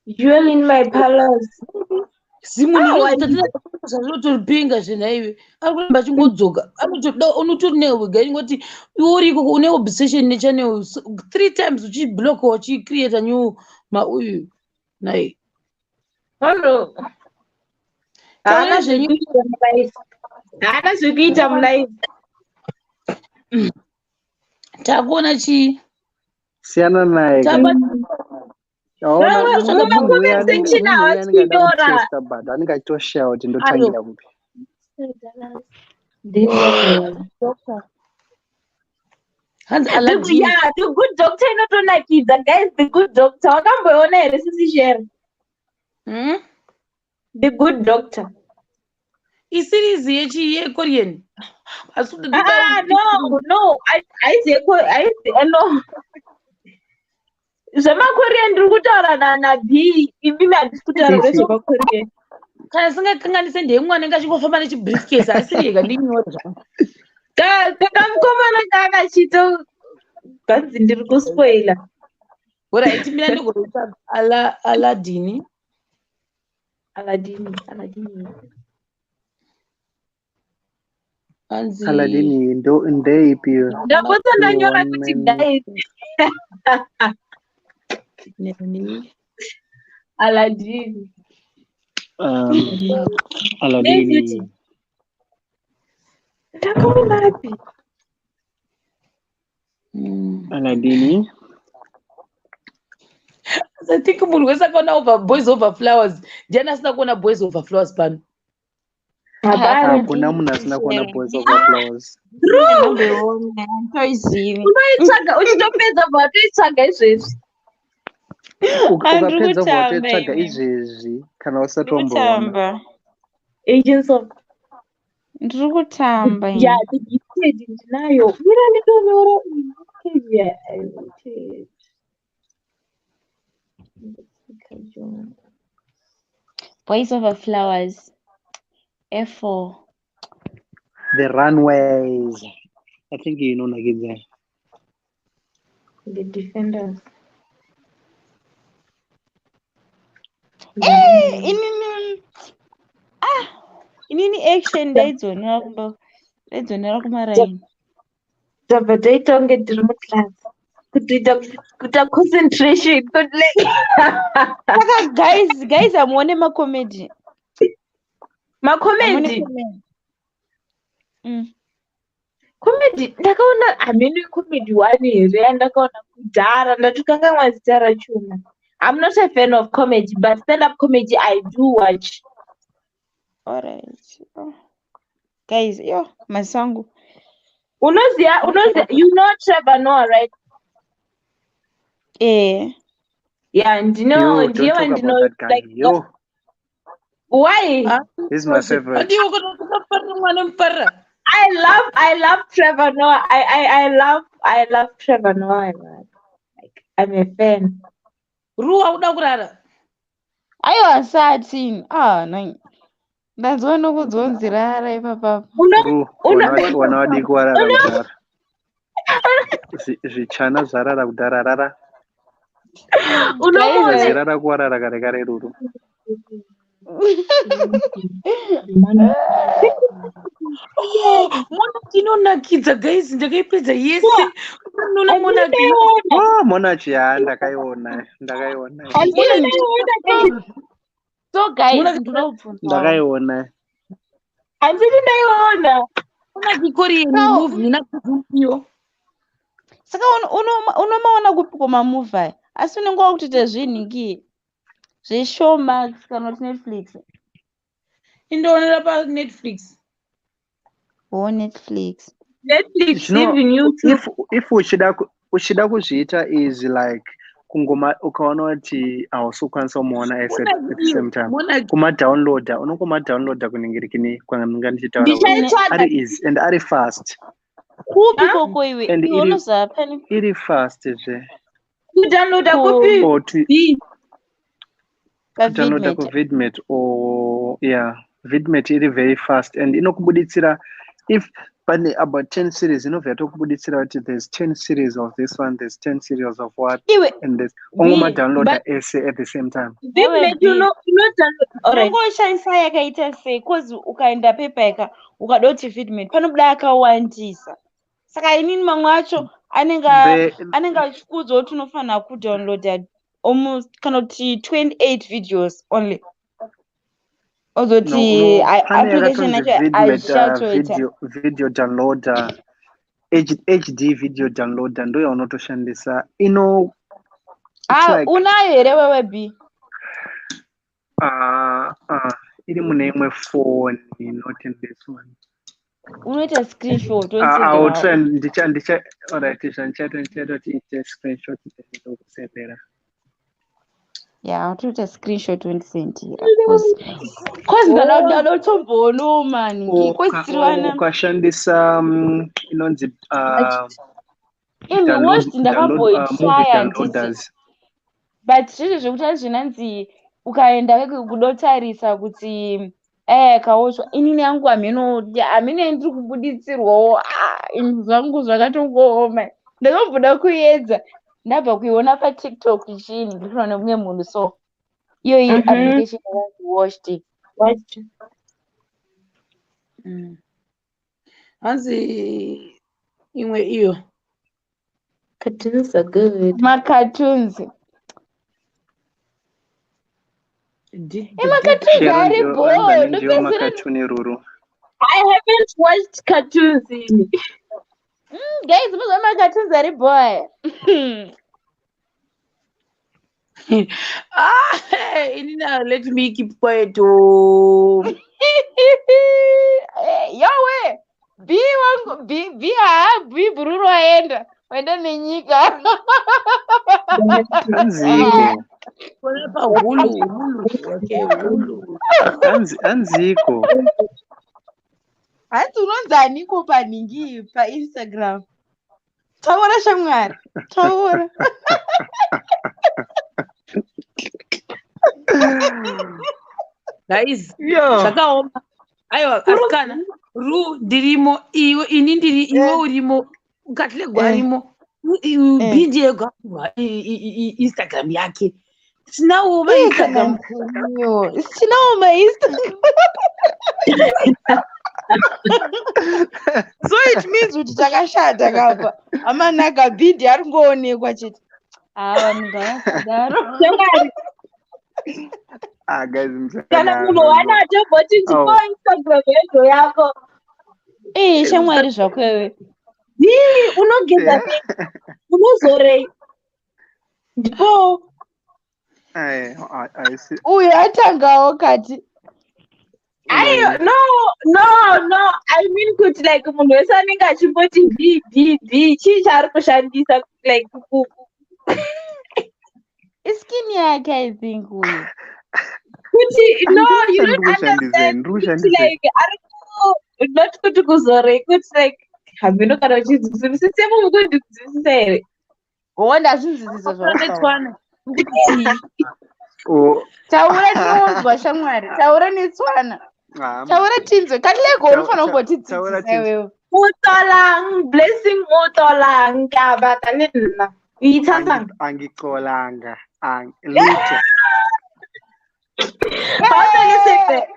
Jewel in My Palace. Zimunhu Ah, zvazvinotoripinga zvenhaiwe, ari kuramba achingodzoka, anotoda unotori newega ingoti iwe uri ikoko une obsession nechannel three times uchiblocka, uchicreata new mauyu nai. Hello. Taura Haana zvenyu. zvekuita mulife. Haana zvekuita mulife. Takuona chii? Siyana naye ka. Taba. Aona Muma munhu uya comment anenge section munhu uya havasi anenge ada kunyora. kutesta, but anenge achitoshaya kuti ndotangira kupi. Hanzi The, Aladdin. yeah, The Good Doctor inotonakidza, guys. The Good Doctor. Wakamboiona here, sisi Shere? The Good Doctor. Iseries yechi yeKorean, asi Ah, no. Haizi haizi no. ZvemaKorean ndiri kutaura na B. Imimi handisi kutaura Sisi. zvezvemaKorean. Kana singakanganise, ndeyemwana anenge achingofamba nechibriefcase, asiri yega, ndinyora zvangu. Kakamukomana kaakachito ganzi ndiri kuspoila. Alright, mira, ndigoita Aladdin. Aladdin, Aladdin. Hanzi Aladdin ndo ndeipi iyo? Ndapotsa ndanyora kuti guys. Nani? Aladdin. Aladdin. Nekuti ndakaonapi? Aladdin. I think munhu wese akaona over Boys Over Flowers, ndiani asina kuona Boys Over Flowers pano? Hakuna munhu asina kuona Boys Over Flowers. Ndamboiona, handitoizivi. Unoitsvaga uchitopedza, bva watoitsvaga izvezvi. Handiri Ukapedza bva kutamba watoitsvaga ini. izvezvi kana usati Ndiri wamboona. kutamba. Agents of Ndiri kutamba ini. Yeah, The Gifted ndinayo. Mira nditonyora Gifted, yeah, Gifted. Boys Over Flowers. F4. The Runways. I think inonakidza. The Defenders. Eh, inini ah, inini action ndaidzionera kumba, ndaidzionera kumaraini. Tabva taita kunge tiri muclass. Kutoita kuita concentration kuti like Saka guys, hamuone macomedy? Hamuone Macomedy. comedy? Comedy ndakaona hameno comedy one here yandakaona kudhara, ndatokanganwa zita rachona. I'm not a fan of comedy, but stand up comedy I do watch. Alright. Oh. Guys, yo, masango. Unoziya, you know Trevor Noah, right? Eh. Yeah, ndino Yo, don't ndiye talk about wandino that guy. like Yo, why? he's my favorite. Adiwo kutofarira mwana mufarira. I love Trevor Noah. I love Trevor Noah, man. Like, I'm a fan. Ruwa uda kurara. Aiwa, sati. Ah, nai. Ndanzwa nokudzonzi rara ipapapo. Ru, wana wadiki warara kudhara. Zvichana zvarara kudhara, rara. Unomuona Zirara kuwarara kare kare, Ruru. Oh, Monarch inonakidza, guys, ndakaipedza yese. Unoona Monarch? Oh, Monarch, ya, ndakaiona. Ndakaiona. So guys, ndoda kubvunzawo. Ndakaiona. Handiti ndaiona. Monarch Korean movie inakidza. Saka unomaona kupi komamovie aya? Asi unenge wakutoita zvinhingi zveShowmax kana kuti Netflix? Indoonera paNetflix. Oh, Netflix. Netflix, Zvino, even YouTube. if uchida kuzviita is like kungoma ukaona kuti hausi kukwanisa kumuona ese at the same time, Monarch. kumadownloada, unongomadownloada kuningirikini kwandinga ndichitaura kuti Ndichaitsvaga. ari easy and ari fast. Kupi koko iwe? And Iwe iri unoziva pane iri fast zve. Kudownloada kupi? Or to B. kudownloada paVidmate. kuVidmate or, yeah, Vidmate iri very fast and inokubuditsira if Pane about 10 series inobva yatokubuditsira kuti there's 10 series of this one, there's 10 series of what, Iwe and this. B Ongomadownloada ese at the same time. Iwe Vidmate B unodownload, alright. Unongoshandisa yakaita sei? Cause ukaenda pepa ukada kuti Vidmate panobuda akawandisa. Saka inini mamwe acho anenge The anenge achikuudza kuti unofanira kudownloada almost kana kuti 28 videos only. No, Ozoti no, pane application yakatonzi yacho Vidmate aichatoita. video downloader, HD video downloader ndo yaunotoshandisa. Ino it's Ah, like unayo here wewe B? Iri mune imwe phone, not in this one. Unoita screenshot I will wondisenderawo. try and ndicha alright, zvandichaita kuti ite screenshot then ndokusendera. Ya, utoita screenshot wondisendera cause Oh, ndada kutomboonawo maningi cause tiri vana Ukashandisa inonzi imi download watched download movie ndakamboitraya handiti, downloaders. but zvezvo zvekuti hazvinanzi ukaenda kudotarisa kuti kaotswa inini yangu hameno hameno ndiri kubuditsirwawo. Ah, ini zvangu zvakatongooma. Ndakamboda kuedza, ndabva kuiona paTikTok ichini ndikuona nemumwe munhu, so iyo iyi application yakanzi Watched. Watched. Hanzi imwe iyo Cartoons are good. Macartoons. Emacartoons Shero ari ndio bho hanzi ane ndiyo ndopedzisira. makatuni ruru. I haven't watched cartoons in. Guys, muziva macartoons ari bho aya. Ah, inini let me keep quiet, oh. Yowe B wangu, B B, haa, B bhururu waenda waenda nenyika. Hanziko. Kona paHulu, Hulu, okay, Hulu. Hanziko. Hanzi unonzi aniko panhingi paInstagram? Taura shamwari, taura. Guys, Yo. zvakaoma. Aiwa asikana, ru ndirimo, iwe ini ndiri iwe urimo, Katlego arimo, B ndiye ega Instagram yake. Tinawo kana maInstagram. Antonio tinawo maInstagram, so it means kuti takashata kapa amanaka. Bhidhi ari kungoonekwa chete. Haa, vanhu ngavasadaro. Shamwari, Ah, guys, kana munhu msadaro. wana atomboti ndipo Oh. Instagram yedzo yako. Ee, shamwari, zvakwewe. B, unogeza Yeah. nei? Unozorei? Ndipo. Ai, I see. Uyu atangawo kati. Aiyo, no. I mean kuti like munhu wese anenge achimboti B B B, chii chaari kushandisa like Iskin yake, I think uyu. Kuti no, Handina you don't chandiri kushandisa, understand ndiri kuti kushandisa. like ari ku not kuti kuzorei, kuti like hameno kana uchinzwisisa mukundinzwisisa here? Ho, ndazvinzwisisa zvautaura. Netswana kuti chii? Oh. Taura tinonzwa shamwari, taura netswana. Ah, Taura tinzwe. Katlego, unofanira taura kumbotidzidzisa tinzwe. iwewe. Utolang Blessing, utolang ke a batla le nna o itshasang. Angixolanga. Lutho. Ga o tlole sepe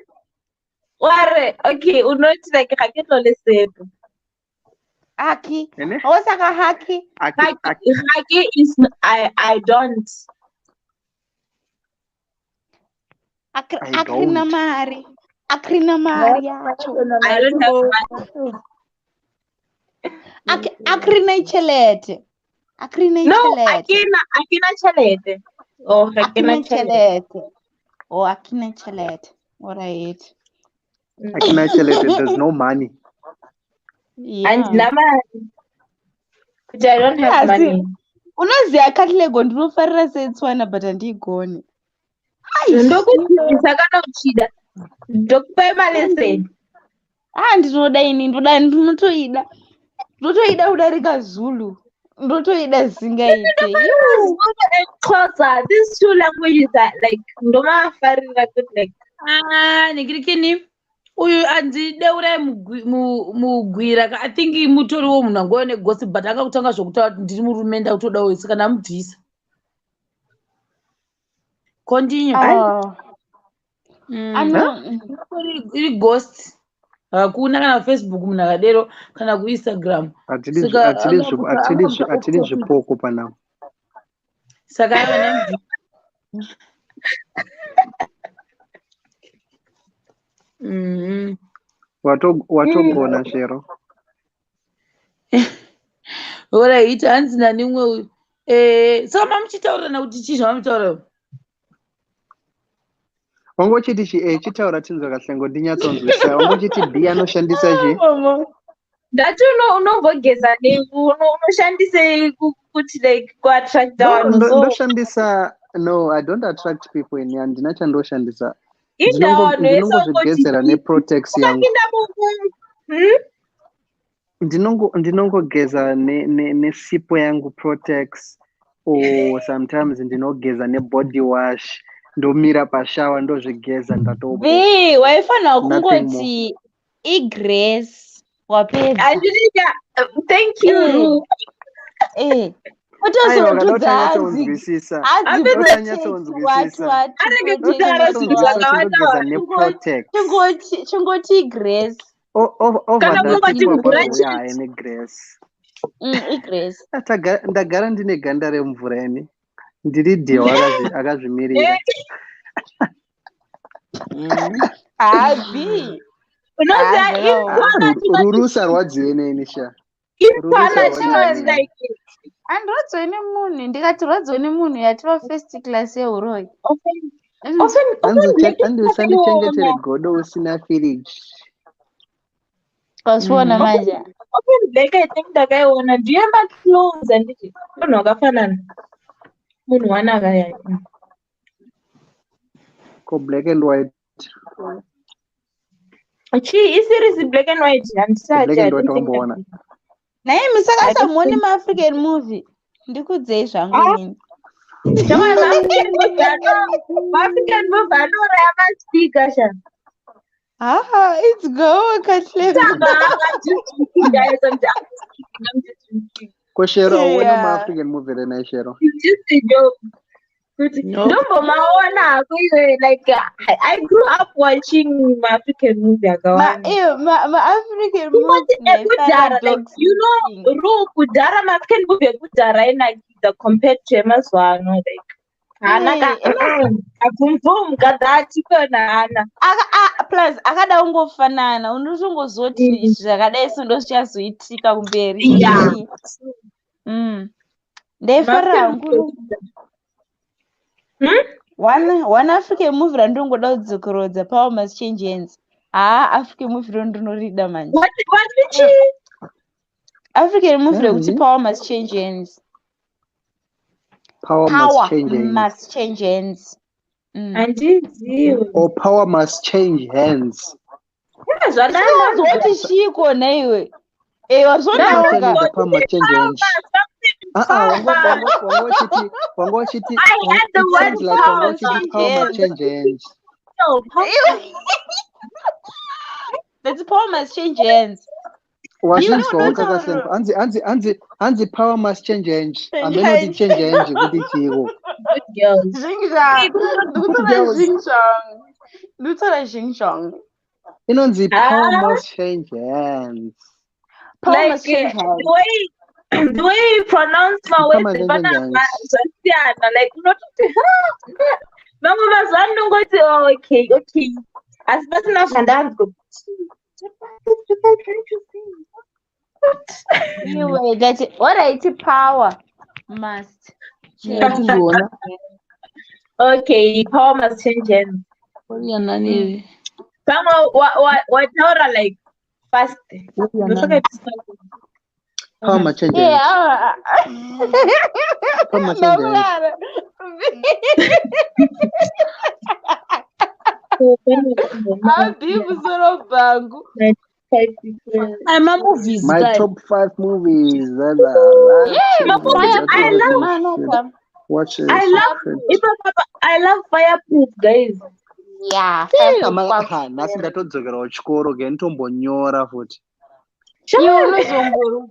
wa re okay, o noti like ga ke tlole sepe. Aki Ene? osaka haki. Aki aki Ga ke is I don't. I Akrina don't. mari, akrina mari yacho. I don't have money. Akrina ichelete, akrina No, ichelete. a ke na tšhelete. Oh, ga ke na Akrina tšhelete. chelete. Oh, akina chelete, alright. Akina chelete, there's no money. Yeah. Handina mari kuti I don't have Asi money. unoziva Katlego, ndinofarira setswana but handiigoni. Ndokudzidzisa kana uchida, ndokupai maleseni. Ah, ndinoda ini, ndoda, ndinotoida, ndotoida kudarika Zulu, ndotoida zingaite. Zulu and Xhosa, these two languages are like ndomafarira kuti like Ah, ningirikini. Uyu andideurai mugwira ka, I think mutoriwo munhu angova negossip, but akakutanga zvokutaura kuti ndiri murume, ndakutodawo, saka ndamubvisa. Continue. Oh. Ano Iri ghost, hakuna kana Facebook munhu akadero, kana kuInstagram. Hatidi Saka hatidi zvipoko panapa. Saka aiva nemubvisa. Watogona Shero. Alright, hanzi nani umwe uyu? Saka mamuchitaurirana kuti chii zvamamuchitaura? Wanga uchiti chi chitaura tinzwa kaHlengo, ndinyatsonzwisa. Wanga uchiti B anoshandisa chi? Ndati unombogeza nei, unoshandisei kuti like kuattracta No, vanhu so? Ndoshandisa, no, I don't attract people ini, handina chandoshandisa. Inda vanhu vese ungoti Ndinongozvigezera neProtex yangu. Ukapinda mu? Ndinongogeza nesipo yangu, Protex, or sometimes ndinogeza nebody wash, ndomira pashawa, ndozvigeza, ndatobo. V waifanira Nothing more. kungoti igrace, wapedza. Andinida, thank you. Ru. Aiwa, kana Kutozotudza hanzi utanyatsonzwisisa. hanzi Apedza- Protex, Utanyatsonzwisisa. what Arege Protex, kutaura zvinhu Utanyatsonzwisisa, zvakawanda. ndogeza neProtex. Chingoti igrace. Over Kana that kungoti ipapo mvura uya chete. haine grace. Igrace. Ndagara ndine ganda remvura ini, ndiri dhewa akazvimirira. Habi. Unoziva Ah, ikwana tingati Ruru, usarwadziwe neni sha. Ruru, ikwana usarwadziwe tingati neni. like Andirwadziwe nemunhu, ndikati rwadziwe nemunhu yatova first class yeuroyi. Often often Hanzi often black hanzi usandichengetere ndakaiona. godo usina firiji. Wazviona manje. Often Black, I think ndakaiona, ndiye maclones, handiti munhu wakafanana, munhu wanaka yaya. Ko black and white? Chii, iseries black and white? Ko Handisati. black I and white don't think wamboona? Naye I musakasamuone don't think maAfrican movie. Ndikudzei zvangu Ah, inini. Chama maAfrican movie maAfrican movie anouraya maspeaker sha. Ah, it's go Kahle. Tanga, I'm just joking, guys. I'm just kidding. I'm just joking. Ko Shero, auona maAfrican movie renai, Shero? It's just a joke. Kuti No. ndombomaona hako iwe, like I grew up watching maAfrican movie Ma akawanda. iyo ma maAfrican Kungoti movie naifana ekudhara, like dogs you know, ru kudhara maAfrican movie ekudhara ainakidza compared to emazuva ano, like haana ka kabvumvum kadhati kona haana. Aka plus akada kungofanana, unotongozoti izvi zvakadai so ndozvichazoitika kumberi. Ndaifarira MaAfrican hangu movie ekudhara. Hmm? One African movie randinongoda kudzokorodza, Power Must Change Hands. Haa, African movie ro ndinorida manje. What chii? African movie rekuti Hanzi Power Must Change Hands. Power must Power change hands. must change hands. Handizivi. Or power must change hands. Yeah, zvandanzwa. Zoti chiiko naiwe? Eh, wazvionawo ka. Unotoenda power must change hands. Something Ah, ah, power. wanga uchiti I had the it word sounds like wanga power. uchiti Change power must hands. change hands. No, power. That's power must change hands. Wazvinzwawo Iwe kakasenko. Hanzi power must change hands. Change Hameno kuti hands. change hands kuti chiiko. Good girls. Zhing zhang. Good Ndikutaura girls. zhing zhang. Ndikutaura zhing zhang. Inonzi power Ah, must change hands. Power like must change hands. the way you pronounce my Power words must change pana hands. zvasiyana, like unototi mamwe mazuva anongoti, oh, okay, asi pasina zvandanzwa. Iwe that alright, power must change. Ngatimboona. Okay, power must change hands. Oriyanani iri? Pamwe wataura like fast. Oriyanani. Ndosaka Power must change hands. Yeah. Power must change hands. Ndakurara. Abhi musoro bhangu. Aya mamovies My kaya. top five movies that are life Yeah, changing that I everything love should manaka. watch I is love secret. ipapapa, I love Fireproof, guys. Ya, Eh, 5 ha, nhasi ndatodzokera kuchikoro ke nditombonyora futi. Iwe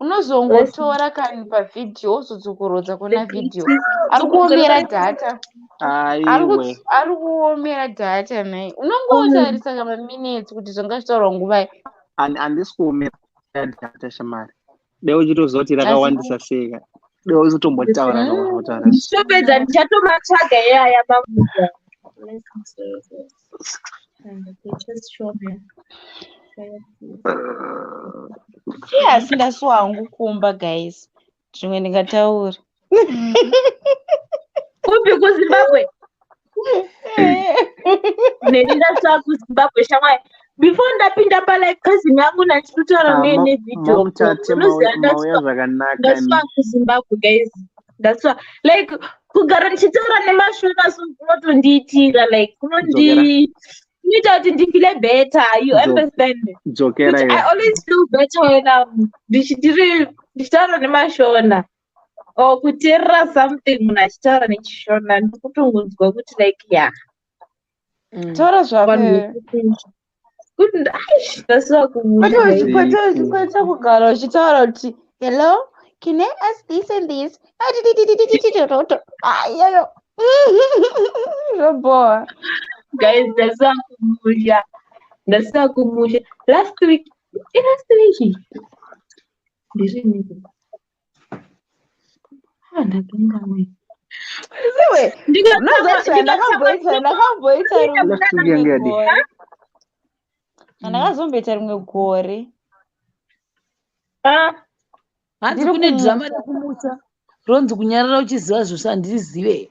unozongotora kani pavhidhiyo wozodzokorodza kuna vhidhiyo. Ari kuomera dhata. Ari Aiwe. ari kuomera dhata nhai. Unongotarisa kamaminitsi kuti zvanga zvitaurwa nguvai. Handisi kuomera dhata shamari. Dai uchitoziva kuti Asi rakawandisa sei ka. Dai uchitombotaura kautaura. Ndichitopedza ndichatomatsvaga iyaya mamuza. Iye asi ndasuwa hangu kumba guys. Zvimwe ndingataura. Kupi kuZimbabwe? Neni ndasuwa kuZimbabwe shamwari. Before ndapinda palive cousin yangu ndachitotaura Ah, naye nevideo call. Mamutate Unoziva mauya ndasuwa zvakanaka ndasuwa imi. kuZimbabwe guys. Ndasuwa like kugara ndichitaura nemashona so kunotondiitira like Dzokera. kunoita kuti ndifile better. You understand? Dzokera Kuti I iwe. always feel better when I'm ndichitaura nemashona or kuteerera something munhu achitaura nechishona ndikutongonzwa kuti like yeah Taura zvako vanhu iwe. kuti aish ndasuwa kumusha Kwete guys. kwete Ziko. kwete kugara uchitaura kuti hello, can I ask this and this? Ah, iyoyo. Zvobhowa. Guys, ndasuwa kumusha, ndasuwa kumusha. Last week, last week ndirini? Ah, ndakanganwa. Iwe, Ndikatsamwa unoziva kuti ndikatsamwa zvandakamboita ndakamboita ndinoita Last munana week yanga rimwe yadii? gore. Ndakazomboita rimwe gore. Ah, Hanzi Ndiri kune dhirama kumusha. rekumusha ronzi kunyarara uchiziva zvose handizive.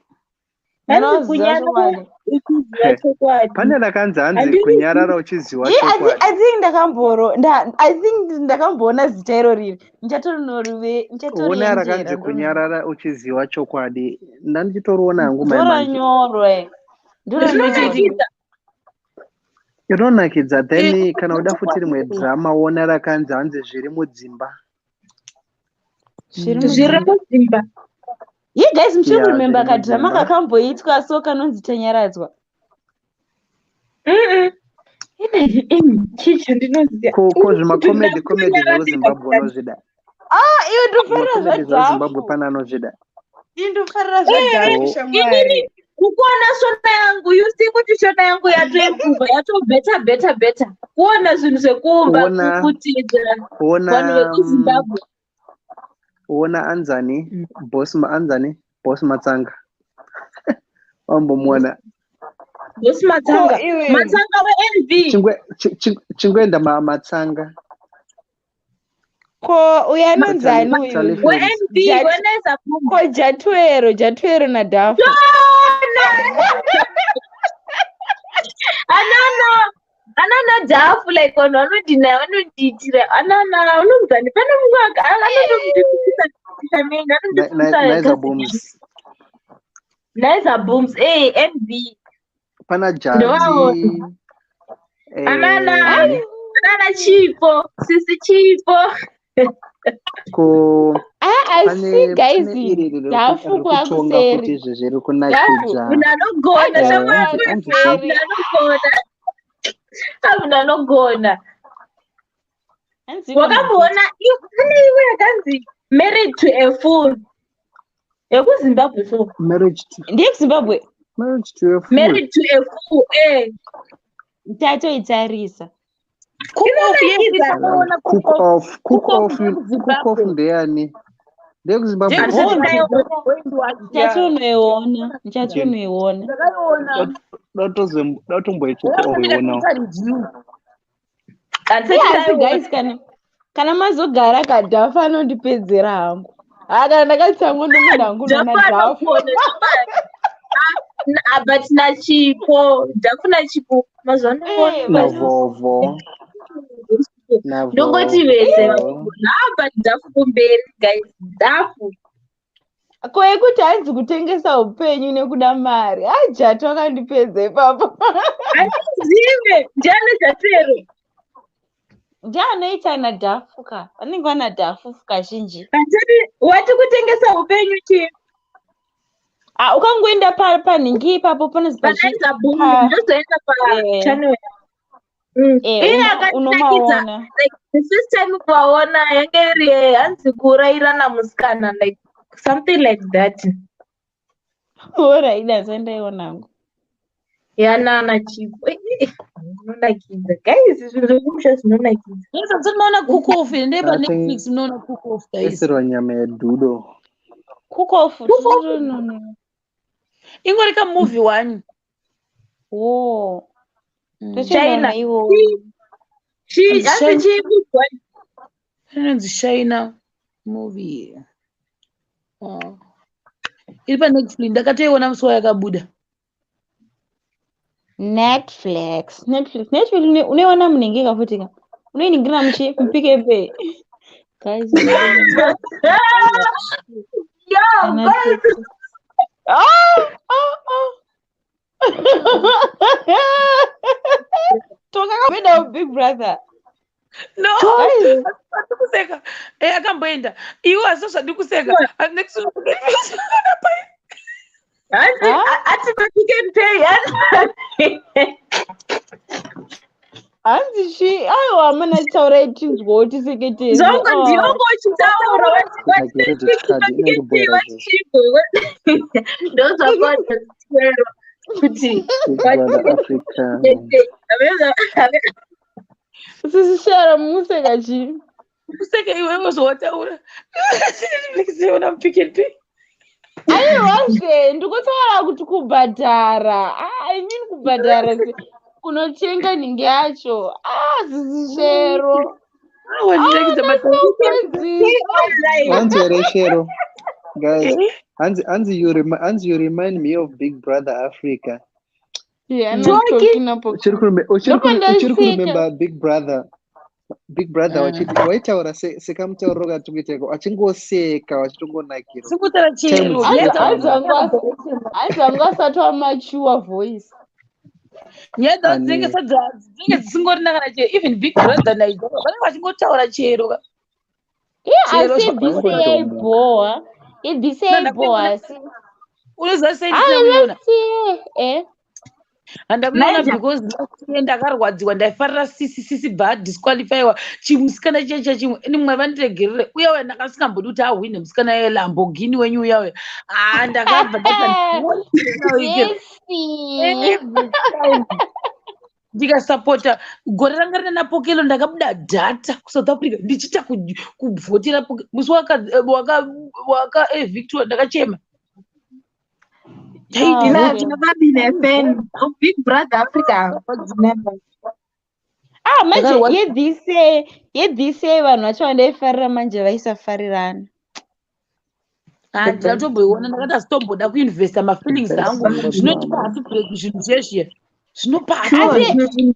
Hanzi Ndinoziva kunyarara chokwadi. uchiziva chokwadi. Pane rakanzi hanzi Handirizivi. kunyarara uchiziva Ii, I chokwadi. I think ndakamboro I think ndakamboona zita iro riri. Ndichatorinorve Ona ndichatorienjera rakanzi ndoni. kunyarara uchiziva chokwadi. Ndandichitoriona hangu mai manje. Ndoranyorwe. Ndoranyorwe. Rinonakidza. Rinonakidza Eh, then kana kuziva uda futi rimwe chokwadi. drama ona rakanzi hanzi zviri mudzimba. Zviri Zviri mudzimba. mudzimba. Ye guys, muchiri Ya, kuremember zviri kadrama mudzimba. kakamboitwa so kanonzi Tanyaradzwa. Ine chii chandinoziva? Ko Kuti zvimakomedi komedi ndakunyarara zvekuZimbabwe ndega. unozvida. Ah, iwe ndofarira Zvimakomedi zvaZimbabwe zvadhafu. pane anozvida. Iwe ndofarira zvadhafu Ko shamwari. Inini kukuona shona yangu, you see kuti shona yangu yatoimprova, yatobeta beta beta. Kuona zvinhu zvekuumba ona kutidzira vanhu ona vekuZimbabwe. ona anzani boss anzani boss Matsanga. Wambomuona. Boss Ko Matsanga. iwe. Matsanga weNV. Chingwenda Matsanga. Ko uyu anonzi Tali ani uyu? Tali Films. WeNV, Jat weNaiza Boom. ko Jatwero, Jatwero naDhafu. Anana anana dhafu like vanhu vanondina vanondiitira anana unonzani pane mumwe anotondifungisa meni anondifungisa Naiza cousin yangu Booms. Naiza Booms eh NB Pana ndovaona Jati. anana Eh, anana Chipo sisi Chipo ko Ah, I see pane guys. pane iri riri Dhafu riri kutonga futi kwakuseri. izvi zviri Dhafu. kunakidza. munhu anogona Dhafu Eh, shamwari hanzi hanzi chii? munhu kwakuseri. anogona ah munhu anogona Hanzi iko wakamboona mabhiti. pane imwe yakanzi married to a fool yekuZimbabwe so Marriage to Ndiye kuZimbabwe. marriage to a fool. married to a fool eh Ndatoitarisa. Cook off yes inonakidza ndakaona cook Cook off. off, Cook cook off off, cook off ndeyekuZimbabwe. ndeyani? NdeyekuZimbabwe handisati cook off. ndaiona Ndichatonoiona. Ndichatonoiona. Ndakaiona. Datomboicook off Ndakatanga ionawo. kuita review. handisati Iye asi ndaiona guys kana mazogara kadhafu anondipedzera hangu. Ah, kana ndakatsamwa ndomuda hangu dhafu unoona dhafu. anogona shamwari but naChipo dhafu naChipo mazuva Eh, anoona but Navovo, ndongoti vese navovo. vanogona ah but dhafu kumberi guys dhafu ko yekuti hanzi kutengesa upenyu nekuda mari. Ah, Jatu akandipedza ipapo. handizive ndiani Jatero Ndiye anoita nadhafu ka. Vanenge vana dhafu kazhinji. handiti wati kutengesa upenyu chii? Ah, ukangoenda panhingi ipapo panozi Panaisa boom ndozoenda pachannel. Eh, Iye akandinakidza unomaona. like the first time kuvaona yange iri hanzi kuurayirana musikana, like something like that. Alright, ndazandaiona hangu. Yanana chipo. Zvinonakidza guys, zvinhu zvekumusha zvinonakidza. Yes, munoona Cook Off here. Ndeye paNetflix munoona Cook Off guys. Isirwa nyama yedhudo. Cook Off. Cook Off. Ingori kamovie one. Wo. China. Iwo. Chi hanzi chii? Inonzi China movie. Oh. Iri paNetflix ndakatoiona musi wayakabuda. Netflix. Netflix. Netflix unoiona munenge kafuti ka. Unoiningira muchi muPick n Pay. Guys. Yo, guys. Ah, ah, ah. Toka akaenda Big Brother. No, Guys. zvandi kuseka. Eh, akamboenda. Iwo asi zvandi kuseka. Next Hanzi ati paPick n Pay. Hanzi chi aiwa mana taurai tinzwawo tiseketese. Zvongo ndiongo uchitaura Like credit card inondibhoera izvozvo. Ndozvakwazero kuti Big Brother Africa. Sisi Shara museka chi. Kuseka iwewe zvawataura. Netflix iona muPick n Pay. Aiwazve ndikutaura kuti kubhadhara. Ah, I mean kubhadhara kunotenga nhingi yacho. Ah, sisi Shero. Wandinakidza Hanzi here Shero. Guys, hanzi hanzi you remi hanzi you remind me of Big Brother Africa. Yeah, I'm not talking about. Uchiri Ndopandaseka. kuremember Big Brother. Big Brother wachiti waitaura sekamutauriro katikuiteko achingoseka wachitongonakirwa. Sikutaura chero. Time dzinoita Hanzi anga asati wamature voice. Nyaya dzavo dzinenge dzinenge dzisingorina kana chero. Even Big Brother Nigeria vanenge vachingotaura chero. Yeah, Chero asi zvakawanda. this yaibhowa. This yaibhowa asi. Unoziva sei Ah, ndisina kuiona? last year, eh. Handakuiona Niger. because last year ndakarwadziwa ndaifarira sisi sisi bva adisqualifyiwa chimusikana chiya chiya chimwe ini mumwe vandiregerere uya uya ndakasingambodi kuti ahwine musikana yeLamborghini wenyu uya uya. Ah, ndakabva ndati Sisi. ndikasapota gore ranga rina napokelo ndakabuda dhata kuSouth Africa ndichiita kuvhotera musi waka evictua ndakachema. I've never been a fan of Big Brother Africa. Never. Ah, manje Ndakarwadza. yethis year, yethis year vanhu vacho vandaifarira manje vaisafarirana. Handina kutomboiona ndakati asitomboda kuinvesta mafeelings angu zvinotipa heartbreak zvinhu zvezviya zvinopa Asi heartbreak.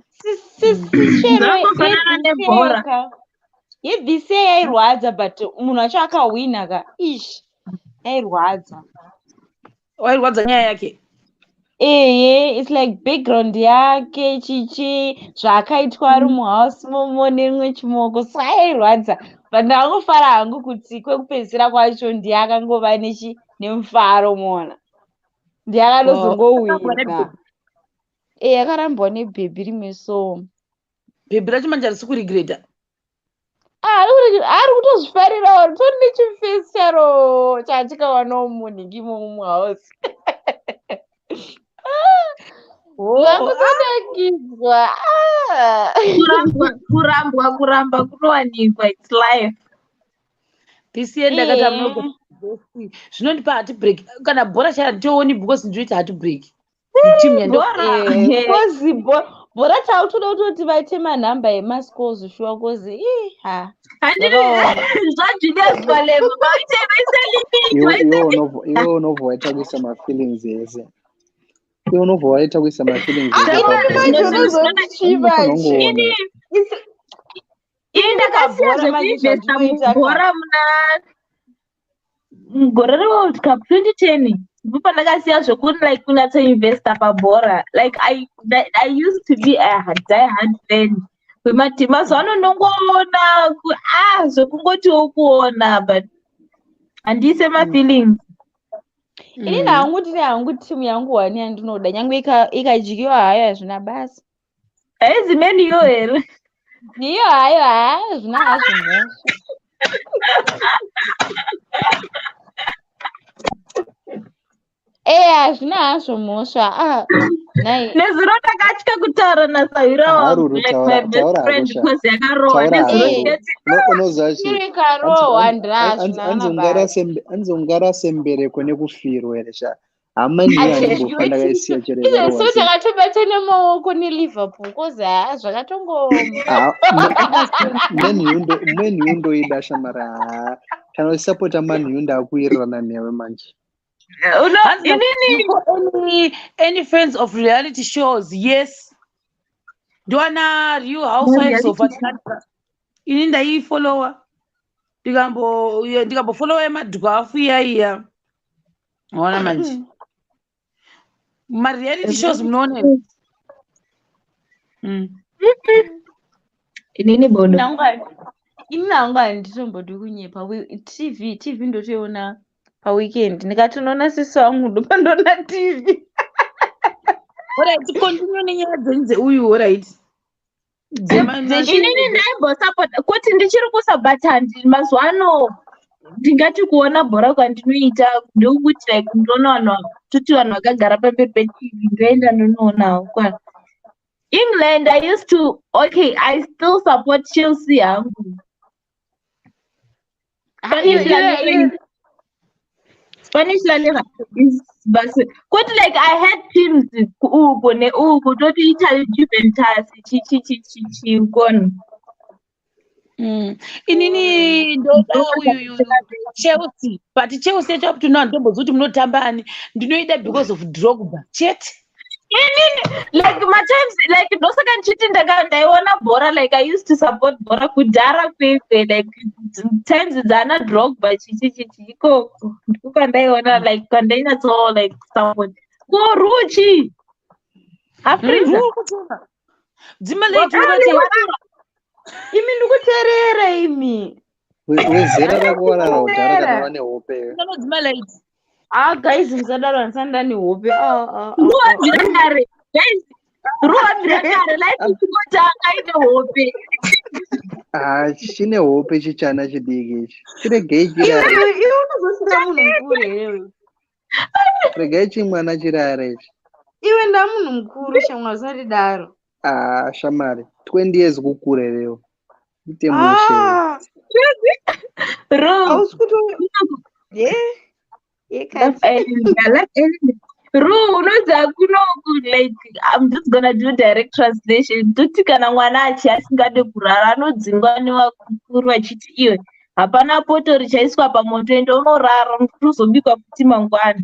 sisi Shero Zvangofanana nebhora. yethis year yairwadza but munhu wacho akahwina ka. Ish. Yairwadza. Wairwadza nyaya yake. Ehe, it's like background yake chichi zvaakaitwa ari muhouse momo nerimwe chimoko so yairwadza but ndakangofara hangu kuti kwekupedzisira kwacho ndiye akangova nechi nemufaro mona ndiye akatozongowina. Eh, akarambwa nebhebhi rimwe so. Bhebhi racho manje harisi kuregreta. Ah, ari kutozvifarirawo ritori nechifesi charo chatikawanawo munhingi imomo muhouse. Zvakutonakidzwa. Ah. Kurambwa kuramba kunowanikwa, it's life. This year ndakati Eh. amunogona zvinondipa heartbreak kana bhora chara nditooni because ndinoita heartbreak team yando Bhora. Eh, kozi bhora chakutoda kutoti vaite manhamba emascores shuwa kozi ih ha Handiti zvakaoma. zvaJulius Malema vaite vaise limit Iwe vaise iwe iwe unobva waita kuisa mafeelings ese. Iwe unobva waita kuisa mafeelings ese Ini pabhora. manje Zvino zvinhu unozochiva Unofanira chi kungoona. ini ini ndakasiya kabhora manje zvekuinvesta zvandinoita ka mubhora muna mugore reWorld Cup 2010 ndipo pandakasiya zvekuti like kunyatsoinvesta pabhora. Like I used to be a die hard fan wematimu. Mazuva ano ndongoona ah, zvekungotiwo kuona but handiise mafeelings. Inini hangu ndine hangu timu yangu wani yandinoda, nyange ikadyiwa hayo hazvina basa. Haizi meniyo here? Ndiyo hayo, hazvina hazvo mhosva. Hazvina hazvo mhosva. Ah, nhai. Nezuro ndakatya kutaura nasahwira wangu, Haruru, like taura my best taura hako friend, sha. because yakarohwa Taura nezuro. hako. Ndikati, Unoziva chi? Iri Hanzi ikarohwa hanzi ndira hanzi hazvina hanzi kana basa. ungarase ungarase mbereko nekufirwa here sha. Hama ndiyo handimbofa Hatidyiwe ndakaisiya tisu. chero Izvo ikarohwa so sei. takatobata nemaoko neLiverpool kozi haa zvakatongooma. Ah, Man U ndoida shamara. Haa. Kana uchisapota Man U ndakuwirirana newe manje. Hanzi inini any fans of reality shows? Yes. Ndiwana Real Housewives of Atlanta. Ini ndaifollowa. Ndikambofollowa yemadhwafu iya iya. Waona manje. Mareality shows munoona here? Inini bodo. Ini hangu handitombodi kunyepa. TV ndotoiona paweekend. Ndikatonoona sisi vangu ndopandoona TV. Alright, continue nenyaya dzenyu dzeuyu, alright. Inini ndaimbosapota kuti ndichiri kusabata handi mazuva ano ndingati kuona bhora kwandinoita ndokuti like ndoona vanhu toti vanhu vakagara pamberi peTV, ndoenda ndonoonawo kwa England. I used to, okay, I still support Chelsea hangu. Spanish La Liga, Spanish La Liga is basi kuti like I had teams uko neuko, toti Italy, Juventus, chi chi chi chi chi ukona. Inini ndoda uyu Chelsea, but Chelsea yacho up to now ndomboziva kuti munotamba ani. Ndinoida because of Drogba chete. Inini like matimes like ndosaka ndichiti ndaiona bhora, like I used to support bhora kudhara kwekwe, like times dzana Drogba chichi chichi ikoko ndiko kwandaiona, like kwandainatso like support ko Ruchi Afriza. Dzima late vati Imi ndikuteerera imi. Wezera rako warara kudhara kana Ndikuteerera. wane hope. Unodzima late. Ah guys, musadaro, handisati ndane hope. Ah, ah, ah, ah. Ruwabvira kare guys, ruwabvira kare life ichingotanga ine hope. Ah, chine hope chichana chidiki ichi. Chiregei Iwe chirare. iwe unozosida munhu mukuru here iwe? Regai chimwana chirare ichi. Iwe ndamunhu mukuru shamwa, usatidaro. Ah, shamari. 20 years kukura iwewe. Ite mushe. Ah, Ru hausi kuto ye Love yekati. Island. I love Island. Ru unonzi akunoku like I'm just gonna do direct translation. Toti kana mwana achi asingade kurara anodzingwa nevakuru vachiti iwe hapana poto richaiswa pamoto, ende unorara tozobikwa futi mangwana.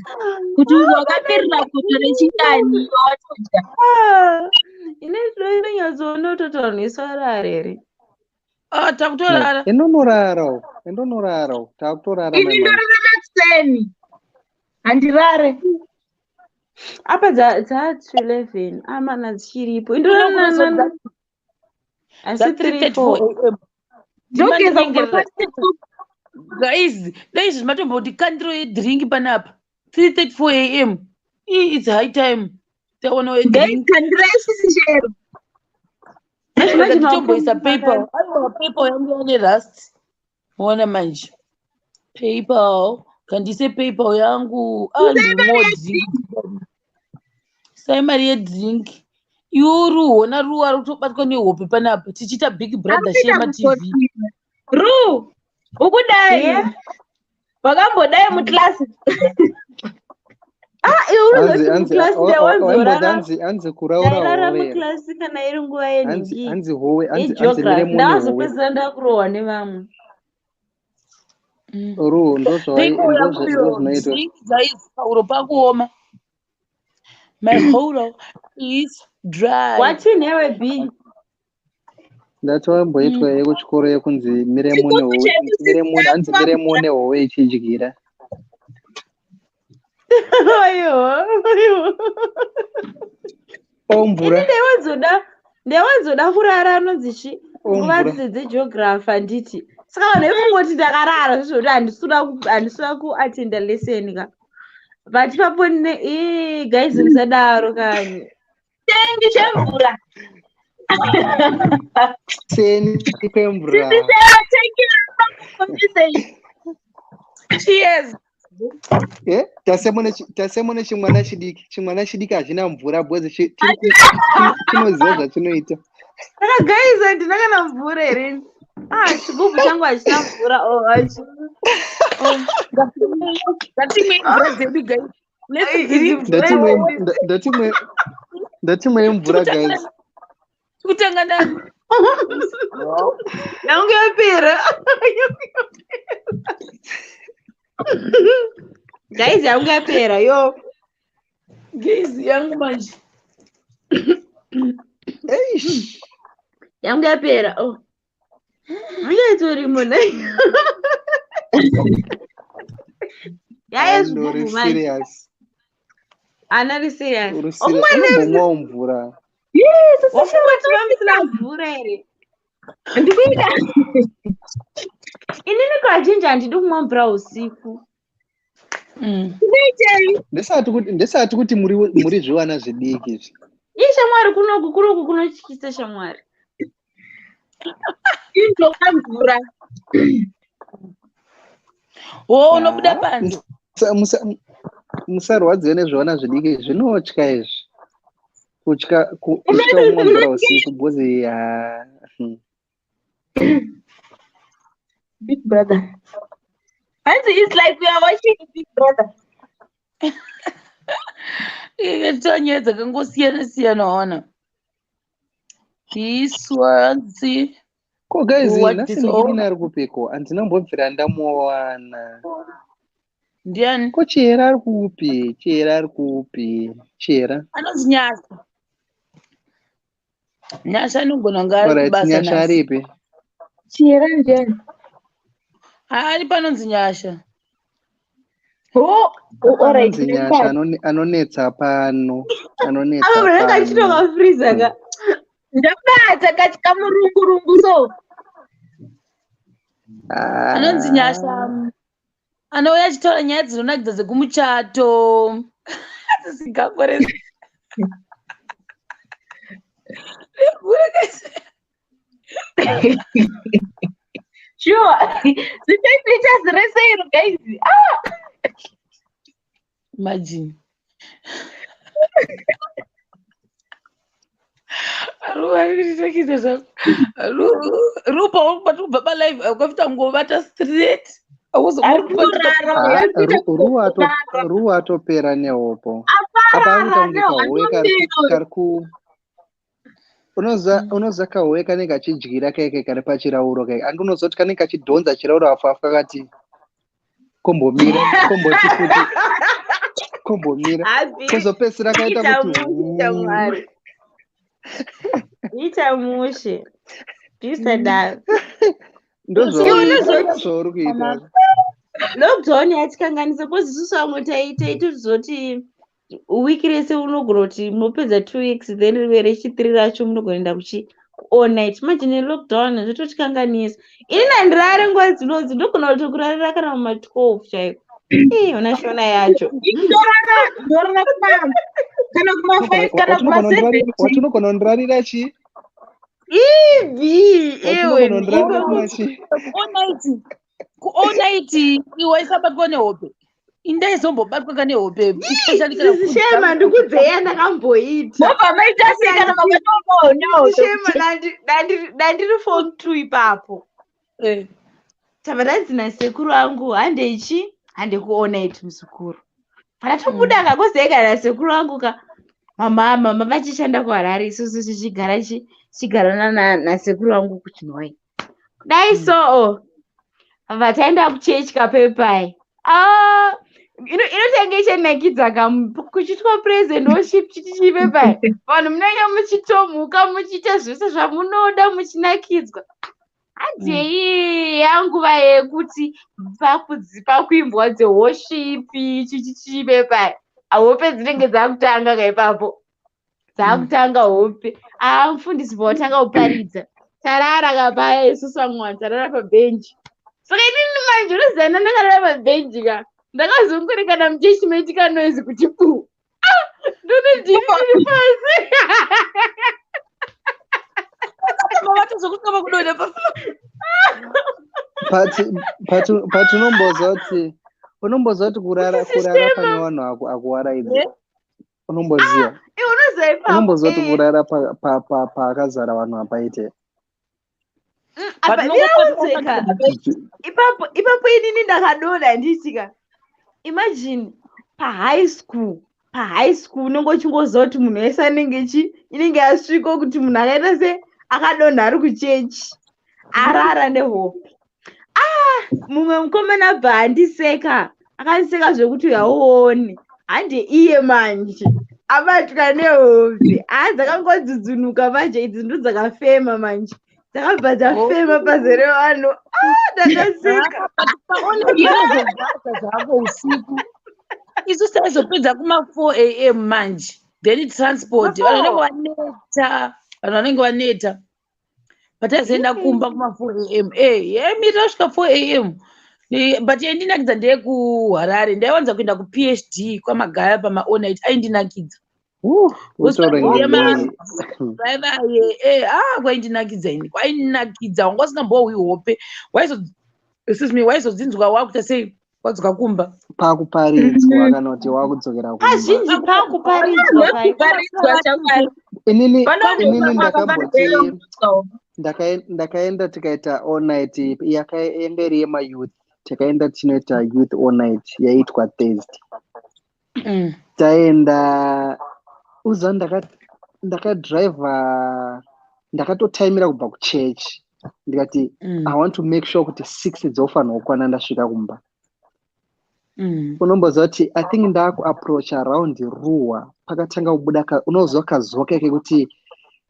Kuti wakamirira poto rechingani iwe watodya. Ah, ine inonyatsoona kutoti vanhu vese varara here. Ah, takutorara. Endonorara uko. Endonorara uko. Takutorara Ini mai manje. ndorara makuseni. Handirare. Apa dza 11 amana dzichiripo. Kuno kunozo Indorana asi dza 3 3:34 4. am. Dzima Ndogeza kubva ndinyengerera. pasi. Guys, dai izvi matomboti kandiro yedrink panapa. 3:34 am. It's high time. Taonawo Guys, yedrink. kandirai sisi shero. Manje Rega manje titomboisa makombi PayPal. makati. Aiwa, PayPal yangu yane rust. Ona manje. PayPal. Kandise PayPal yangu. Ah, ndimwo drink. Sai mari yedrink. Iwe hona Ru ari kutobatwa nehope panapa tichiita Big Brother Arikuita Shema TV. mukotsi. Ru, ukudai. Yeah. Wakambodai muklasi. Ah, iwe Hanzi unozoti hanzi muklasi waimboti ndawanzorara hanzi hanzi kuraura ndairara hove here. muklasi kana iri nguva Hanzi yenhingi hanzi hove hanzi hanzi yegeography mire mune hove. ndazopedzisira ndakurohwa nevamwe. Ru ndozvawai PayPal yangu iyo ndozvinoitwa. drink guys, pauro pakuoma. My hole is dry. Wati newe B. Ndati wamboitwa yekuchikoro yekunzi mire mune Chikuku hove chedu mire mune hanzi mire sisi mune hove ichidyira. Aiwa, aiwa. O Ini mvura, ndaiwanzoda kurara anonzi chi o nguva mvura. dzegeography handiti. Saka vanhu vaifungoti ndakarara zvozvoti handisura kuatenda lesson ka. But ipapo ne ii guys musadaro kani. Tengi chemvura. Seni kwemvura. Sisi Sarah, thank you. Cheers. Eh, tasemo nechimwana chidiki. Chimwana chidiki hachina mvura because chinoziva zvachinoita. Saka guys handina kana mvura here? Ah, chigubhu changu hachina mvura. Oh, hachi. Oh. Ngatimwei mvura dzedu guys. Let's Idzi drink. mvura Ndatimwei mvura guys. Kutanga na yangu yapera. Guys yangu yapera yo. Guys yangu manje. Eish. Yangu yapera. Oh. Munyatorimo nai. Yaye Andori zvigubhu manje. serious. Ana ri serious. Uri serious. Omwana Unombomwawo mvura. wafunga kuti vamusina mvura here? Ndikuita. Inini kazhinji handidi kumwa mvura usiku. Ndisati kuti muri zviwana zvidiki izvi. Ii shamwari kunoku kunoku kunotyisa shamwari. Indoka mvura. Wo unobuda panze. Musarwadziwe nezviwana zvidiki zvinotya izvi. Kutya kutya kumwa mvura usiku because ya Big Brother. Hanzi, it's like we are watching Big Brother. Ita nyaya dzakangosiyana siyana wana. This one, see. Ko guys, What nhasi is all? ndikirina ari kupiko? Handina kumbobvira ndamuwana. Ndiani? Ko Chihera ari kupi? Chihera ari kupi? Chihera. Anonzi Nyasha. Nyasha anogona kunge ari Alright, kubasa Nyasha nhasi. aripi? Chihera ndiani? Ari panonzi Nyasha. Oh, oh, alright. Anonzi Nyasha anonetsa pano. Anonetsa Apa munhu anenge pano. achitonga freezer ka. Ndabata kachikamurungurungu so. Anonzi Nyasha. Anouya achitaura nyaya dzinonakidza dzekumuchato. Dzisingakoresi. Sure. Zvipepliters rese iro guys. Ah! Imagine. Ruva rikutisakisa zvako. Rupa uri kubva palive ukafita ngovata straight. Ari kurara, Ah, ari kuita Ruwa atopera nehopo. Apa ari kuita kunge kahowe kari ku unoziva kahowe kanenge kachidyira kaike kari pachirauro kaike andi unoziva kuti kanenge kachidhonza chirauro afu afu kakati kombomira komboti futi kombomira Abi. kozopedzisira kaita Ita kuti mushe shamwari. Ita mushe. Ndisadaro. Ndozvauri kuita. Lockdown yatikanganisa because isusu vamwe taitozoti wiki rese unogona kuti munopedza 2 weeks then rive rechithree racho munogoenda kuchi all night. Manje nelockdown zvototikanganisa. Ini handirare nguva dzinodzi ndogona kutokurarira kana muma 12 chaiko. Ii ona shona yacho. Ndorara kuma kana kuma 5 kana kuma 7. Watinogona kundirarira chii? Ibi iwe Watinogona kundirarira kuma chii? All night. Ku all night iwe isabatwa nehope. Indaizombobatwa ka nehope especially kana Shema ndikudzeya ndakamboita. Mobva maita sei kana makatomboonawo? Shema dandiri form 2 ipapo. Tabva tanzi nasekuru angu handeichi hande kuonight muzukuru. Pandatobuda kakozeka nasekuru angu ka mama mama vachishanda kuHarare isusu tichigara tichigarana nasekuru angu kuChinhoyi. Kudai so vataenda kuchechi kapepai. Ah, inotenge ichinakidza ka kuchiitwa praise and worship chichichipepai. Vanhu munenge muchitomuka muchiita zvese zvamunoda muchinakidzwa. Handei yanguva yekuti pakuimbwa dzeworship chichichipepai. Hope dzinenge dzakutanga ka ipapo. Dzakutanga hope. Ah, mufundisi bva kuparidza. Tarara kapaya isusu vamwe vanhu tarara pabhenji. Saka inini manje unoziva ndakarara pabhenji ka. Ndakazongorekana muchechi maitika noise kuti pu. Ah, ndone ndini ndiri pasi. Vatozokutova kudonha paflo. But but but unomboziva kuti kurara kurara pane vanhu akuwaraidza. Unomboziva. Iwe unoziva ipapo. Unomboziva kuti kurara paakazara vanhu hapaite. Apa ndinouzeka. Ipapo ipapo inini ndakadonha handiitika. Imagine pahigh school, pahigh school unenge uchingoziva kuti munhu wese anenge chi inenge yasvika kuti munhu akaita se akadonha ari kuchechi arara nehope. Ah, mumwe mukomana abva andiseka, akandiseka zvekuti hauoni. Hande iye manje abatwa nehope. Ah, dzakangodzudzunuka manje idzi ndo dzakafema manje. Dzakabva dzafema pazere vanhu. Ah, ndakaseka. Paonezozvaka zvako usiku. Isu taizopedza kuma 4 am manje. Then transport vanhu vanenge vaneta, vanhu vanenge vaneta. Pataizoenda kumba kuma 4 am. Yemi tasvika 4 am. But yaindinakidza ndeyekuHarare. Ndaiwanza kuenda kuPhD kwaMagaya pama-all night aindinakidza. Utorenge Vaivaye kwaindinakidza ini, kwainakidza. Wanga usingambohwi hope. Waizo, excuse me, waizodzinzwa wakuita sei wadzoka kumba. Pakuparidzwa kana kuti wakudzokera kumba. Kazhinji pakuparidzwa pai. Kuparidzwa shamwari. Inini Pano inini ndakamboti ndakamboti ndakaenda tikaita all night yakaenda iri yemayouth. Takaenda tinoita youth all night yaiitwa Thursday. Taenda uza ndakadhiraivha ndakatotaimira kubva kuchechi ndikati I want to make sure kuti 6 dzofanirwa kukwana ndasvika kumba. Unomboziva kuti I think ndaakuapproach around Ruwa pakatanga kubuda unoziva kazuva keke kuti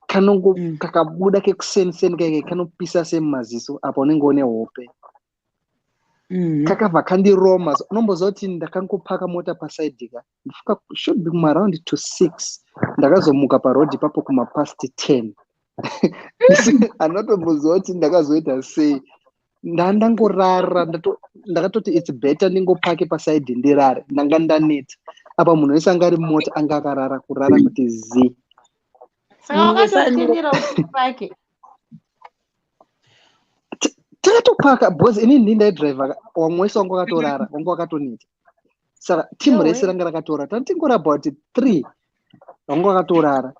kanongo kakabuda kekuseniseni keke kanopisa semumaziso apa unenge une hope. Kakabva kandiroma. Unomboziva kuti ndakangopaka mota pasaidhi ka ndifunga should be kumaaround to 6 ndakazomuka parodhi ipapo kumapast 10. Anotomboziva kuti ndakazoita sei. Ndangorara ndakatoti it's better ndingopake pasaidhi ndirare ndanga ndaneta. Apa munhu wese anga ari mumota anga akarara kurara kuti zii. Saka wakatotendera kuti pake. Takatopaka because inini ndini ndaidhiraivha wamwe wese wanga wakatorara wanga wakatoneta. Saka timu rese ranga rakatorara tanga about 3 wanga wakatorara.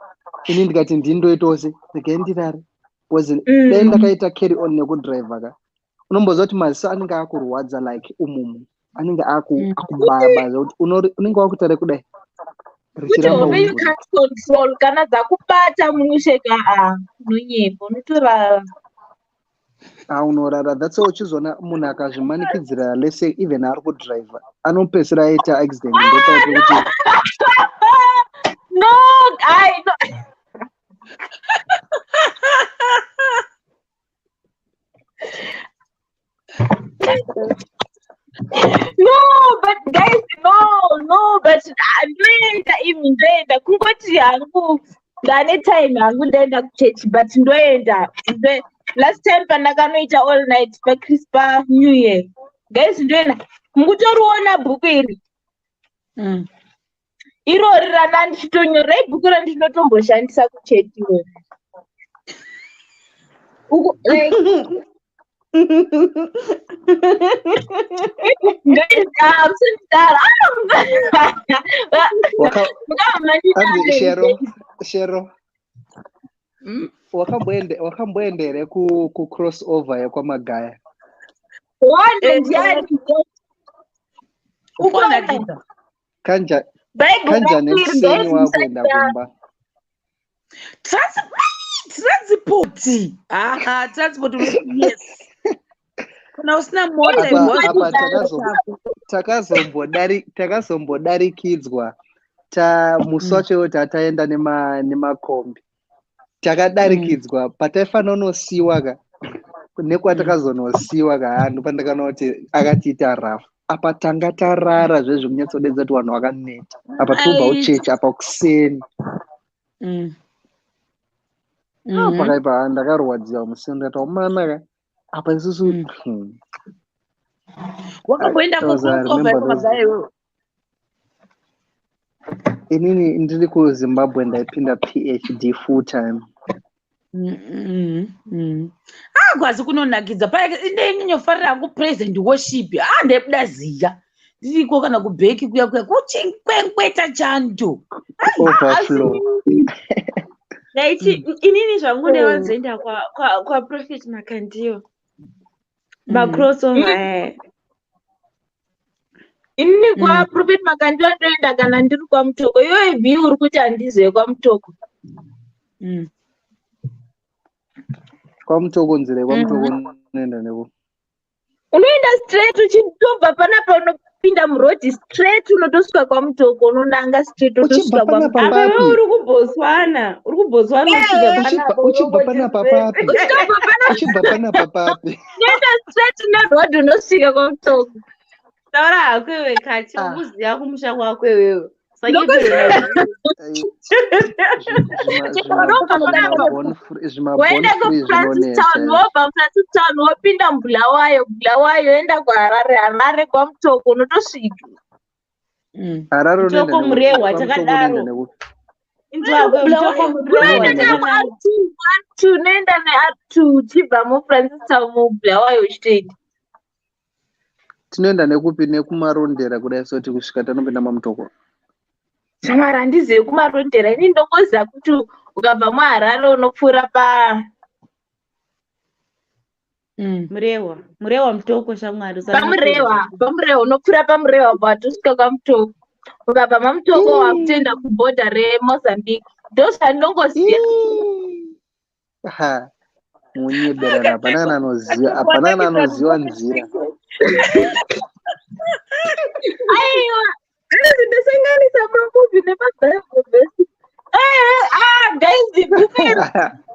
Ini ndikati ndini ndoitawo se regai ndirare because dai ndakaita carry on nekudhiraivha ka unomboziva kuti maziso anenge akurwadza like umumu anenge akubaya baya zvekuti unenge wakuita rekudai kuti richiramba hope you uvhurika. can't control kana dzakubata munosheka a unonyepa unotorara. Unorara. That's why uchizoona munhu akazvimanikidzira let's say even ari kudhiraivha anopedzisira aita accident ndopaipe kuti No, I no. No, but guys, no, but ndoenda imi ndoenda kungoti hangu ndane time hangu ndaenda kuchechi but ndoenda. Last time pandakanoita all night paChristmas New Year. Guys, ndoenda. Mukutoriona bhuku iri. Irori rana ndichitonyora ibhuku randinotomboshandisa kuchechi irori. Uku like guys, musandidaro. Anzi Shero, Shero. Wakamboenda here ku crossover yekwaMagaya? Wanda ndiani? Ukonakidza. Kanja Bible kanja rakwiri, nekuseni guys, wakuenda musandidaro. kumba. Transport. Aha, transport yes. Kana usina mota Apa ibhozi apa takazombodarikidzwa ta musi wacho iwo tataenda nemakombi. Takadarikidzwa pataifanira kunosiwa ka nekwatakazonosiwa ka hanhu pandakaona kuti akatiita rafu. Apa tanga tarara zvezvo kunyatsodedza kuti vanhu vakaneta. Apa tobva kuchechi apa kuseni. Pakaipa ndakarwadziwa musi ndikati wamanaka apa isusu. Wakamboenda Those, I kucross over remember here those. magaya iwewe? Inini ndiri kuZimbabwe ndaipinda PhD full time. Ah, kwazi kunonakidza paya. Ndeinyanyofarira hangu praise and worship. Ah, ndaibuda ziya ndiriko kana kubheki kuya kuya kuchinkwenkweta chando. Overflow. Ndaiti inini zvangu ndaiwanzoenda kwaProphet Makandiyo macrossover aya. Inini kwaProphet Makandiwa ndoenda kana ndiri kwaMutoko. Iwe v uri kuti handizive kwaMutoko. KwaMutoko, nzira yekwaMutoko unoenda neko? Unoenda straight uchitobva panapa, unopinda murodhi straight, unotosvika kwaMutoko, unonanga straight Uchibva utosvika. panapa Apa iwe papi? uri kuBotswana, uri kuBotswana uchibva Uchibva panapa uchibva unongoti panapa straight. papi? Uchitobva panapa. Uchibva panapa papi? Unoenda straight nerodhi, unosvika kwaMutoko. Taura hako iwe kati. Ah. Ukuziva kumusha kwako iwewe. Ndokuziva. Zvima Unobva zvima panapa born free, zvima born woenda free kuFrancis zvinonetsa Town, izvi. wobva Francis Town wopinda muBulawayo, Bulawayo yoenda kuHarare, Harare kwaMutoko, unotosvika. Harare unoenda Mutoko nekupi? Murehwa. KwaMutoko unoenda Takadaro. nekupi? Inzwakwe Mutoko Murehwa. Unoenda Takananga. neR2, R2, unoenda neR2 uchibva muFrancis Town muBulawayo uchitoenda. Tinoenda nekupi? NekuMarondera kudai soti kusvika tanopinda maMutoko? Shamwari, handizivi kuMarondera. Ini ndongoziva kuti ukabva muHarare unopfuura pa Murehwa, Murehwa, Mutoko, shamwari, usanetseka. PaMurehwa, paMurehwa, unopfuura paMurehwa patosvika kwaMutoko. Ukabva maMutoko wakutoenda kubhodha reMozambique. Ndozvandinongoziva. Ha, munyeberana, hapana kana anoziva, hapana kana anoziva nzira. Aiwa, anzi ndasanganisa mamovie nemaBible verse. Ah guys, bhuku iri,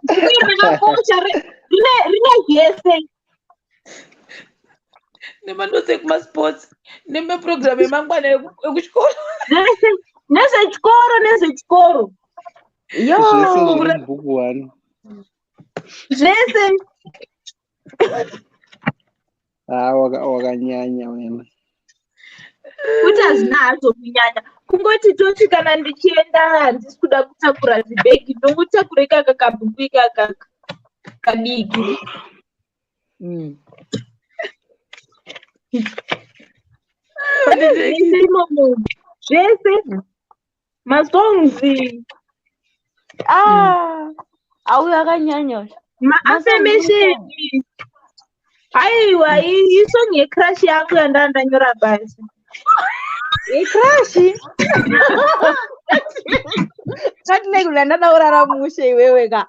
bhuku iri rakakosha, rine zvese. Nemanotsi ekumasports nemapurogiramu emangwana ekuchikoro. Zvese nezvechikoro, nezvechikoro. Yo. Zvese zviri mubhuku one. Zvese. Ha, wakanyanya wena. Kuti hazvina hazvo kunyanya, kungoti toti kana ndichienda handisi kuda kutakura zibhegi, ndongotakura ikaka kabhuku ikaka kadiki. Pane zvese imomo, zvese, masongs. Ah, auyo akanyanya. Maaffirmation. Aiwa, isong yecrush yangu yandanga ndanyora pasi. Yecrush katinei kuti ndandada kurara mushe iwewe ka.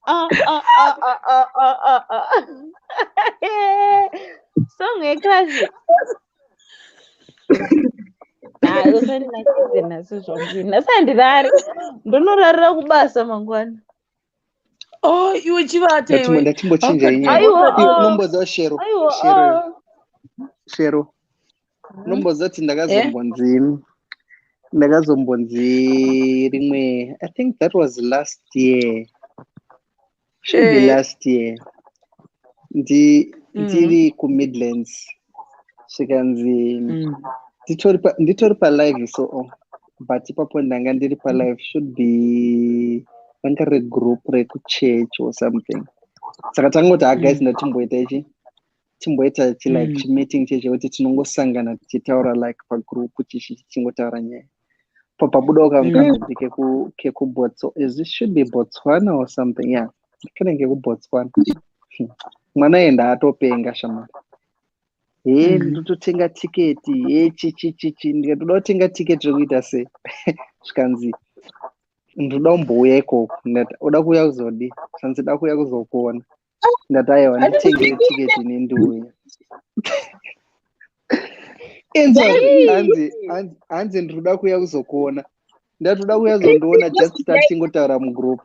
Ah, ah, ah, ah, ah, ah, ah, ah. Song yecrush. Hayi, usandinakidze nhasi zvangu. Nhasi handirari, ndonorarira kubasa mangwana. Oh, iwe chivata iwe. Ndatimbochinja inyaya. Aiwa. Iwe, unomboziva Shero? Aiwa. Shero, Shero, unomboziva kuti ndakazombonzi rimwe, I think that was last year, should be last year, ndiri kuMidlands, zvikanzi nditori palive so, oh, but ipapo ndanga ndiri palive, should be ranga regroup rekuchurch or something. Saka tangoti, "Ha guys, ndatimboita ichi, timboita chi like chimeeting chechekuti tinongosangana tichitaura like pagroup, tichingotaura nyaya." Papabudawo kamukabhebhi kekuBotswana, is it, should be Botswana or something, yeah, kanenge kekuBotswana. Mwana enda atopenga, shamwari. He, ndototenga tiketi he, chichichichi. Ndikatoda kutenga tiketi rekuita sei? Zvikanzi, "Ndoda kumbouya ikoko." Ndati, "Uda kuuya kuzodi?" Zvanzi, "Da kuuya kuzokuona." Ndati, "Aiwa, nditengere tiketi nendiuya." Inzwa, hanzi, "Ndinoda kuuya kuzokuona." Ndati, "Uda kuuya kuzondiona?" Just tatichingotaura mugroup.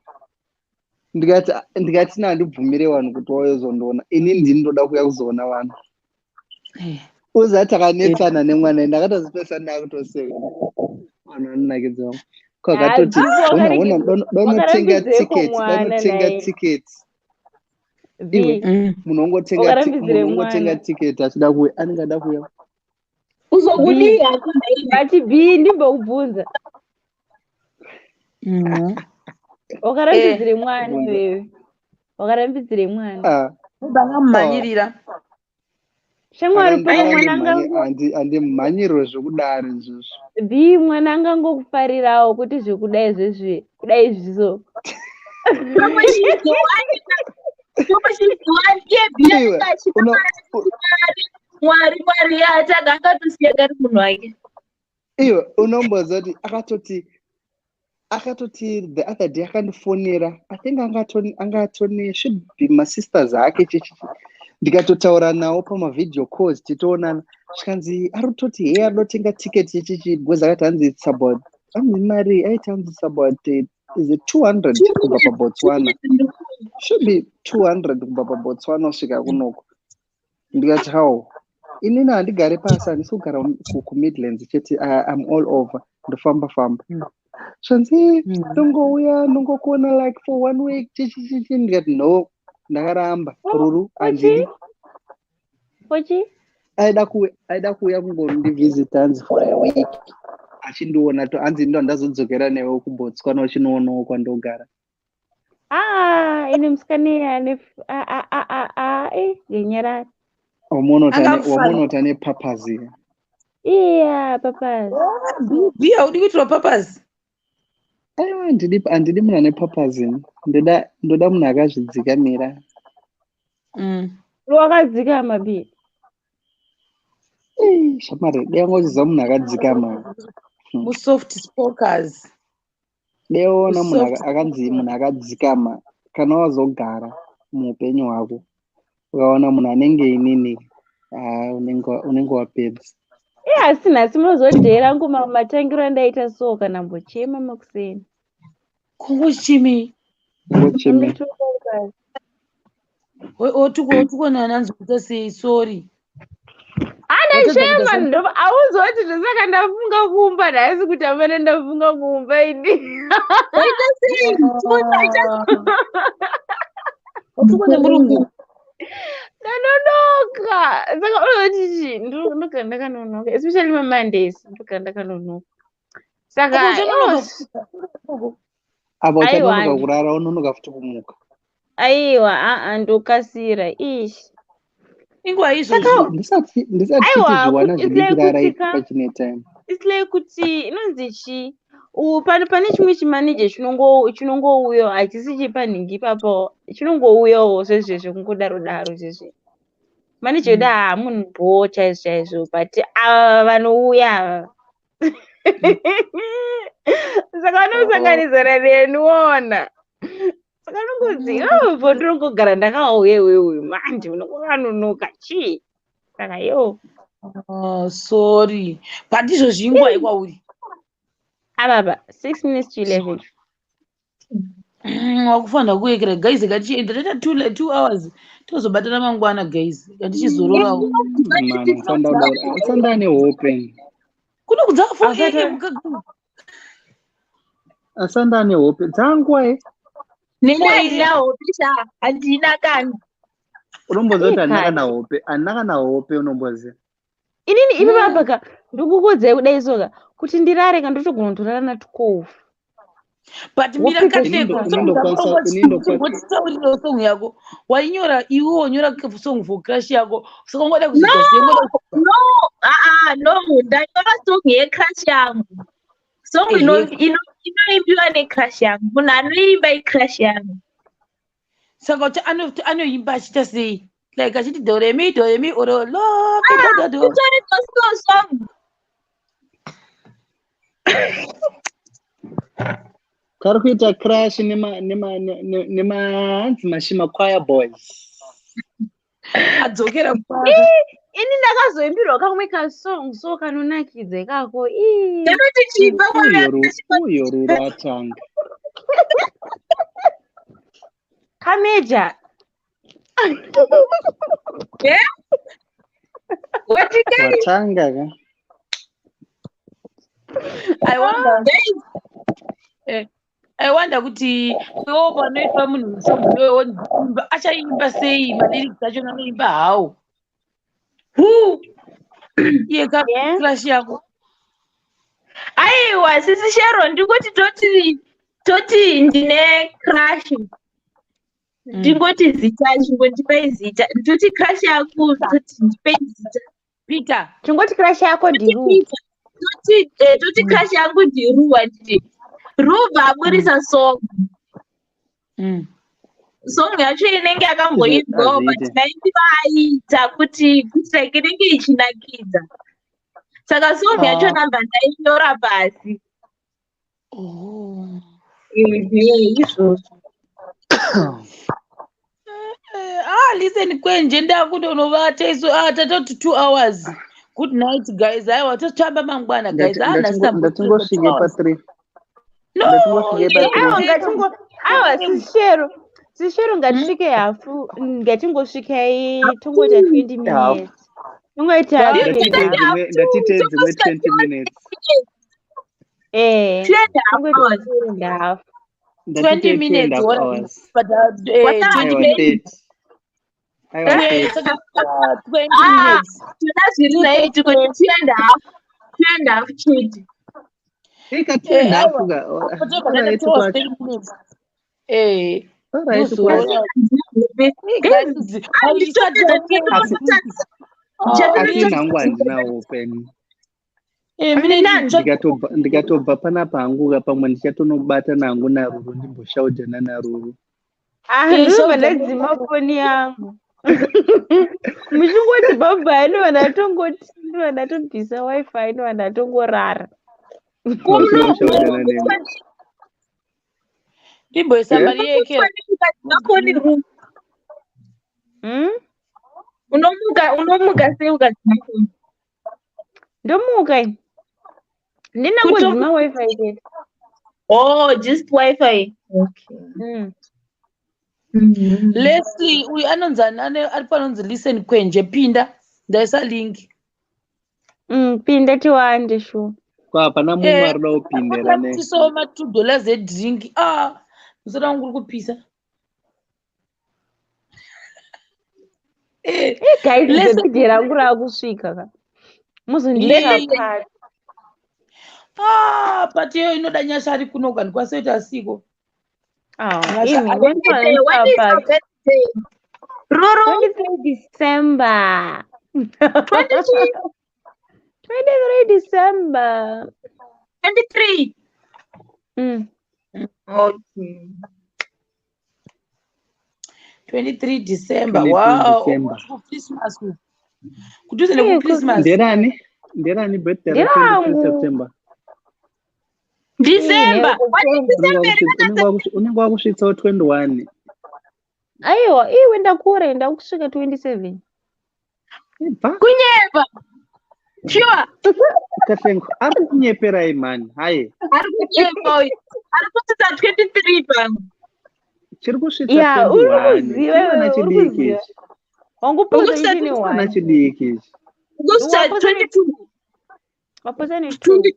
Ndikati, "Na handibvumire vanhu kuti wauye kuzondiona. Ini ndini ndoda kuuya kuzoona vanhu." Uza takanetsana nemwana, ndakatozipesa ndakutoseka. Vanhu vanonakidzwa kwakatoti Hadzipo. ona ona, donotenga Wakarambidzeko tiketi mwana donotenga naye. tiketi. Iwe B munhu ongotenga Wakarambidzire munhu ongotenga mwana. tiketi achida kuuya, anenge ada kuuya. Uzokudii B hako nhaimi? But B, ndimbokubvunza. Wakarambidzire mwana Bvunza. iwewe. Wakarambidzire mwana. Ah, Bangamumhanyirira. Shamwari pano mwana angango Andimhanyirwe zvekudaro izvozvo. B, mwana angangokufarirawo kuti zvekudai zvezvi kudai zviso. Pamwe she's the one. Pamwe she's the one. Iye B Iwe anenge achida kuti Mwari, Mwari, Mwari atanga akatosiya kari munhu wake. Iwe unomboziva kuti akatoti the other day akandifonera. I think angatone should be masisters ake chichi. Ndikatotaura nawo pamavideo calls titoonana. Zvikanzi ari kutoti hey, anotenga ticket yechichi because akati hanzi it's about, hanzi mari aiti hanzi it's about is it 200 kubva paBotswana, should be 200 kubva paBotswana kusvika kunoko. Ndikati how, inini handigari pasi, handisi kugara kuMidlands chete. I'm all over, ndofamba famba. Zvanzi ndongouya ndongokuona like for one week chichi chichi. Ndikati no, ndakaramba ruru, handidi. Pochi? Aida kuuya kungondivhizita hanzi for a week achindiona to, hanzi ndo ndazodzokera newe kuBotswana uchinoonawo kwandogara. Ah, ine musikana ane a a a a a eh ngenyarara. Angakufara. Wamunoti ane papazi. Iya, papazi. B, haudi kuitirwa papazi? Aiwa, handidi munhu ane papazi. Ndoda munhu akazvidzikamira. Wakadzikama B. Eh, shamwari, dai wangochiziva munhu akadzikama. Musoft spokers. Dai waona munhu Musoft. akanzi munhu akadzikama, kana wazogara muupenyu hwako ukaona munhu anenge inini, ah, unenge wapedza. Iye, asi nhasi munozodheera ngoma matangiro andaita so kana mbochema makuseni. Kungochimi. Ngocheme. Otuko nananzi kuita sei, sorry. Watadza kuita Andashema ndobva auzoti ndosaka ndafunga kumba nhasi kuti amene ndafunga kumba ini. Waita sei? Waita Otuko nemurungu. Ndanonoka. Saka unozoti chi ndogara ndakanonoka, especially maMondays ndogara ndakanonoka. Saka Apa uchanonoka. Apa Aiwa, uchanonoka kurara, unonoka futi kumuka. Aiwa, aa, ndokasira ish. Inguva izvozvo. Ndisati Aiwa, titi zviwana it's zvidiki like rarai kuti ka- pachine time. It's like kuti inonzi chi pane chimwe chimaneja chinongouyawo hachisi chepanhingi ipapo, chinongouyawo zvezvezvo kungodaro daro zvezve. Maneja wedu haa munhu bhoo chaizvo chaizvo, but ava vanouya ava saka vanosanganisana neni wona, saka unongodzi iwewe ndinongogara ndakauya iwewe manje unongokanonoka chii, saka yo. Oh, sorry. But izvozvi inguva yekwauri? Ababa, 6 minutes to 11. Wakufanira kuwekera guys, ngatichienda toita 2 hours tozobatana mangwana guys, ngatichizororawo. Mana usanda nehope. Kuno kudza 4 Asati- am. Asanda nehope dzanguva e. Neni handina hope sha, handina kana. Unomboziva kuti handina Ikati. kana hope, handina kana hope, unomboziva. Inini ipi papaka ndikukudzai kudai soka kuti ndirare ka ndotogona kutorara na 12. But mira. Wopedza. Katleko, chimbotisaurirawo song yako wainyora iwe, wonyora song for crush yako, saka ungoda No, kuzoita sei? no, aa, no, ndanyora song yecrush yangu. Song inoimbiwa necrush yangu. Munhu anoimba icrush yangu. Saka kuti anoimba achiita sei, like achiti do re mi do re mi oro lo mi do do do? Itori gospel song. Kari kuita crush nema hanzi mashima choir boys. Adzokera. Ini ndakazoimbirwa kamwe kasong so kanonakidza ikako. Ii. Ndinoti chipa. Uyo ruru atanga. Kameja. Watanga ka. I wonder. Eh. I wonder kuti iwo panoitwa munhu musong iwowo achaimba sei malyrics acho anoimba how? Who? Iye ka crush yako. Aiwa, sisi Shero, ndikuti toti ndine crush. Ndingoti zita, chingondipai zita. Ndoti crush yako, toti ndipei zita. Peter. Chingoti crush yako ndiRu. Toti crush yangu ndiRu, handiti? Rubva aburisa song. Song yacho inenge yakamboimbwawo, but Hazviite. maindiro aiita kuti like inenge ichinakidza. Saka song yacho namba ndainyora pasi. Oh. Ehe, izvozvo. Ah, listen kwenje, ndakutonovata isu. Ah, tatoti 2 hours. Good night guys. Aiwa, totamba mangwana guys. Ah, nhasi Ndatingosvike pa3. No. Ndatingosvike pa3. Aiwa, ngatingo, aiwa, sishero, sishero, ngatisvike hafu, ngatingosvikai tongoita 20 Half. minutes, tongoita half and half. Ndatite dzimwe 20 minutes. Eh, Two and a half tongoita hours. two and a half. Ndatite 20 two and minutes half what? hours. But What? 20 Aiwa, minutes. 30. Aiwa, 30. Saka 20 Ah, minutes. toda zviri right kuti two and a half, two and a half chete. Ika two and half ka. Tobva Alright taita 2 hours kwacho. 30 minutes. Eh, Alright kwacho. ndozora. Guys, Asi asi hangu handina hope. Ndikatobva panapa hangu ka, pamwe ndichatonobata nangu naRuru, ndimboshaudhana naRuru. Ah, ndinobva ndadzima foni yangu muchingoti bye bye, ndobva ndatongoti, ndobva ndatobvisa WiFi, ndobva ndatongorara. Musina kushaudhana neni. Ndimboisa Eh? mari yeke. Foni room. Hmm? Unomuka sei ukadzima foni? Ndomuka ini ndinangodzima WiFi chete. Oh, just WiFi. Okay. Leslie uyu anonzi ari panonzi Listen Kwenje, pinda, ndaisa link. Pinda tiwande sure. Kwa hapana mumwe ari kuda kupindira ne. Akatisawo ma $2 edrink. Ah, musoro wangu uri kupisa. Eh, guys, birthday rangu raakusvika ka, muzondiita party. Ah, party iyo inoda Nyasha ari kuno, kandikwanisa kuita asiko. Ah, Nyasha imi What is your birthday? Ruru? 23 December. 23? 23 December. 23. Okay. 23 December. 23 Wow. December. Christmas. Kudhuze nekuChristmas. Nderani? Nderani birthday ra 23 Nderangu. September? December. What is December? Unenge wakusvitsawo 21. Aiwa, iwe ndakura, ndakusvika 27. Ibva. Kunyepa. Sure. Katengo ari kukunyeperai mani. Hayi. Ari kunyepa uyu. Ari kusvitsa 23 pamwe. Chiri kusvitsa Ya, uri 21. kuziva Chimwana iwewe, uri chidiki kuziva. ichi. Wangupoza ichine Chimwana one. chidiki ichi. Kusvitsa Wapoza 22. Wapoza ne 2.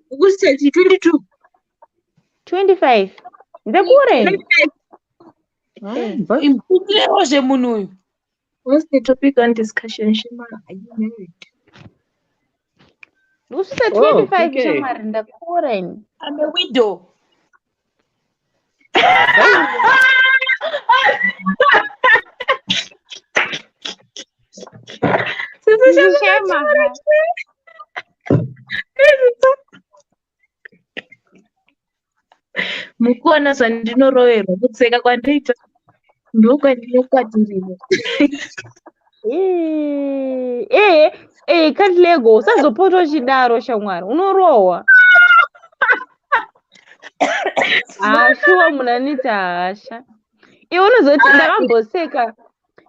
Kusvitsa 22. 25. Ndakura ini. 25. Imupindirewo zvemunhu uyu. What's the topic on discussion, Shema? Are you married? Ndikusvitsa Oh, 25 PK. shamwari, ndakura ini. I'm a widow. Sisi Sisi Shema. Shema. Mukuona zvandinoroverwa, kuseka kwandoita ndokwandinokwatirirwa. Eh, eh, Katlego, usazopota uchidaro shamwari, unorohwa. Ah, shuwa munhu anoita hasha. Iwe unozoti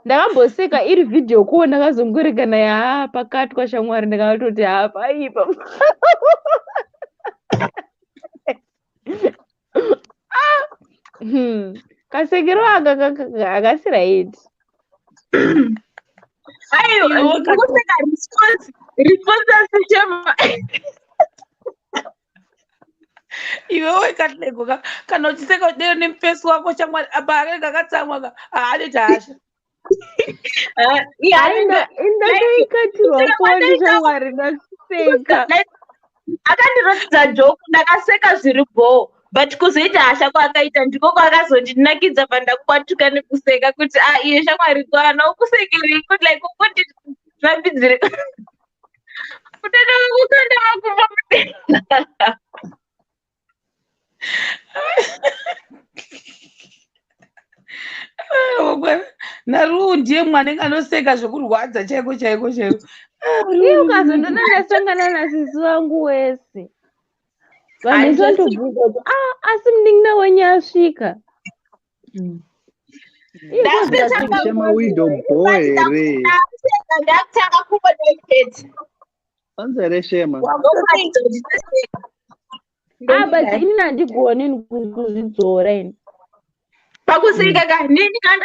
ndakamboseka iri video call, ndakazongorekana yaa pakatwa shamwari, ndakatoti haa paipa. Kasekero aka hakasi right. Aiwa, Iwe ndikuseka response yasishema. Iwewe Katlego ka kana uchiseka kudero nemufesi wako shamwari apa akanenge akatsamwa ka haaneti hasha. Indatoikatirwa foni shamwari, ndaseka. Akandiratidza joke, ndakaseka zviri bhoo, but kuzoita hasha kwaakaita ndiko kwakazondinakidza pandakwatuka nekuseka kuti a iye shamwari kwana ukusekerei kuti like ukundirambidzire kutenda kukanda makumbo mudenga. Naruu ndiye mwana anoseka zvekurwadza chaiko chaiko chaiko. Iye ukazondona ndasangana nasisi vangu wese, vanhu vese vanotobvunza kuti a asi munin'ina wenyu asvika. Shema widow boy here? Ndakutanga kuona chete. Anzi here Shema? Ah, but inini handigoni ini kuzvidzora ini. Pakuseka ka nini kana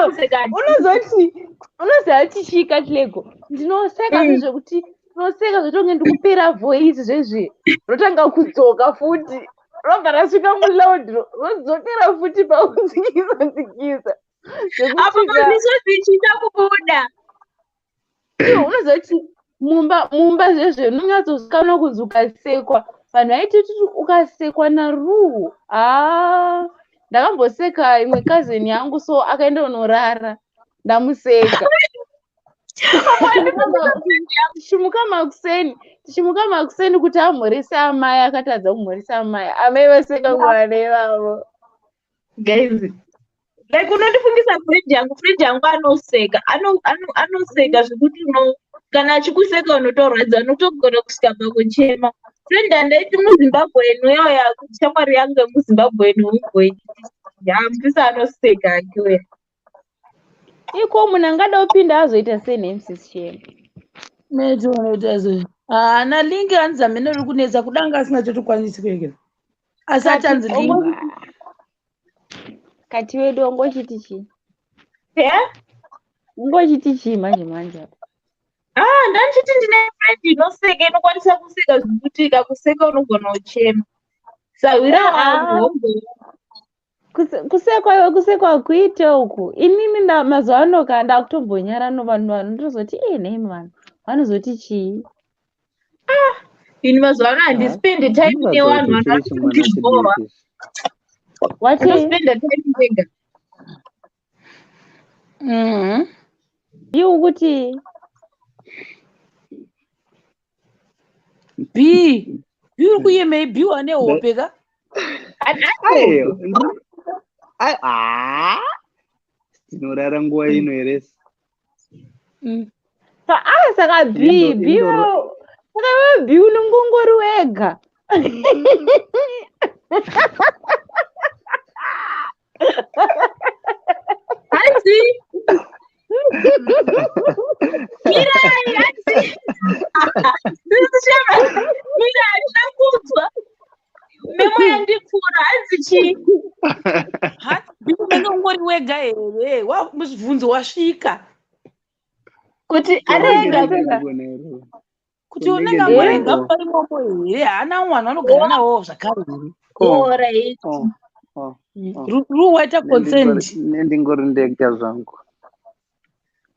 kuseka. Unozoti unoziva kuti chii, Katlego? Ndinoseka zvezvekuti ndinoseka zvetonge ndikupera voice zvezve, rotanga kudzoka futi, robva rasvika muloud, rodzokera futi pakudzikisa dzikisa. Apo misodzi ichiita kubuda. Iwe unoziva kuti mumba zvezve unonyatsozikanwa kunzi ukasekwa vanhu vaiti kuti ukasekwa naRuhu. Haa, ndakamboseka imwe cousin yangu, so akaenda unorara ndamuseka. Tichimuka makuseni kuti amhorese amai, akatadza kumhoresa amai, amai vaseka mwana ivavo. Guys, like unondifungisa friend yangu. Friend yangu anoseka, anoseka zvekuti uno kana achikuseka unotorwadza, unotogona kusvika pakuchema. Friend andaiti muZimbabwe iyoya, shamwari yangu yemuZimbabwe homeboy yambisa, anoseka akiwe. Iko munhu angada kupinda azoita sei neMCC Shema? Metonoita sei? Haana link, hanzi hamene riri kunetsa kudanga asingachotokwanisi kurekera asi ati hanzi link. Kati wedu wangochiti chii? Ungochiti chii manje manje apa? Ah, ndandichiti ndine friend inoseka, inokwanisa kuseka zvekuti ikakuseka unogona kuchema. Sahwira wangu homeboy. Kusekwa iwe, kusekwa kuite uku. Inini mazuva ano ka ndakutombonyara no vanhu vanotozoti e nemi vanhu vanozoti chii? Ini mazuva ano handispendi time nevanhu, vanhu Chiri chimwana vanotondibhowa. chidiki. Wati? Ndospenda time ndega. Iwe kuti B B uri kuyemei? B wane hope ka. Aiwa, ah, tinorara nguva ino here? Ah, saka B B saka iwe B unongongori wega. Hanzi mirai, hanzi ndisichema, mirai, handina kunzwa, memo yandipfuura. Hanzi chii? Hanzi B unenge ungori wega here? Mubvunzo wasvika. Kuti arega. Kuti unenge Unenge angori ndiri wega mumba imomo here? Haana vanhu vanogara navo zvakare here? Alright. Oh. Ru waita consent. Nendingori ndega zvangu.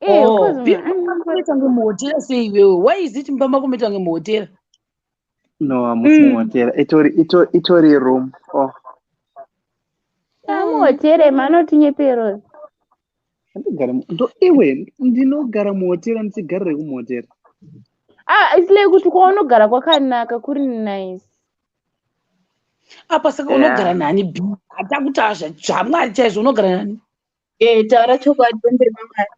Eh, Oh, cause B makuita ngemuhotera sei iwewe? Why is it mumba mako muita ngemuhotera? No, hamusi muhotera, itori room. Oh. Muhotera manotinyepero. Andigara ndo iwe ndinogara muhotera, ndichigarire kumuhotera. Ah, it's like kuti kwaunogara kwakanaka, kuri nice. Apa saka unogara nani, B? Hatakuti hazva zvaMwari chaizvo, unogara nani? Eh, taura chokwadi pamberi paMwari.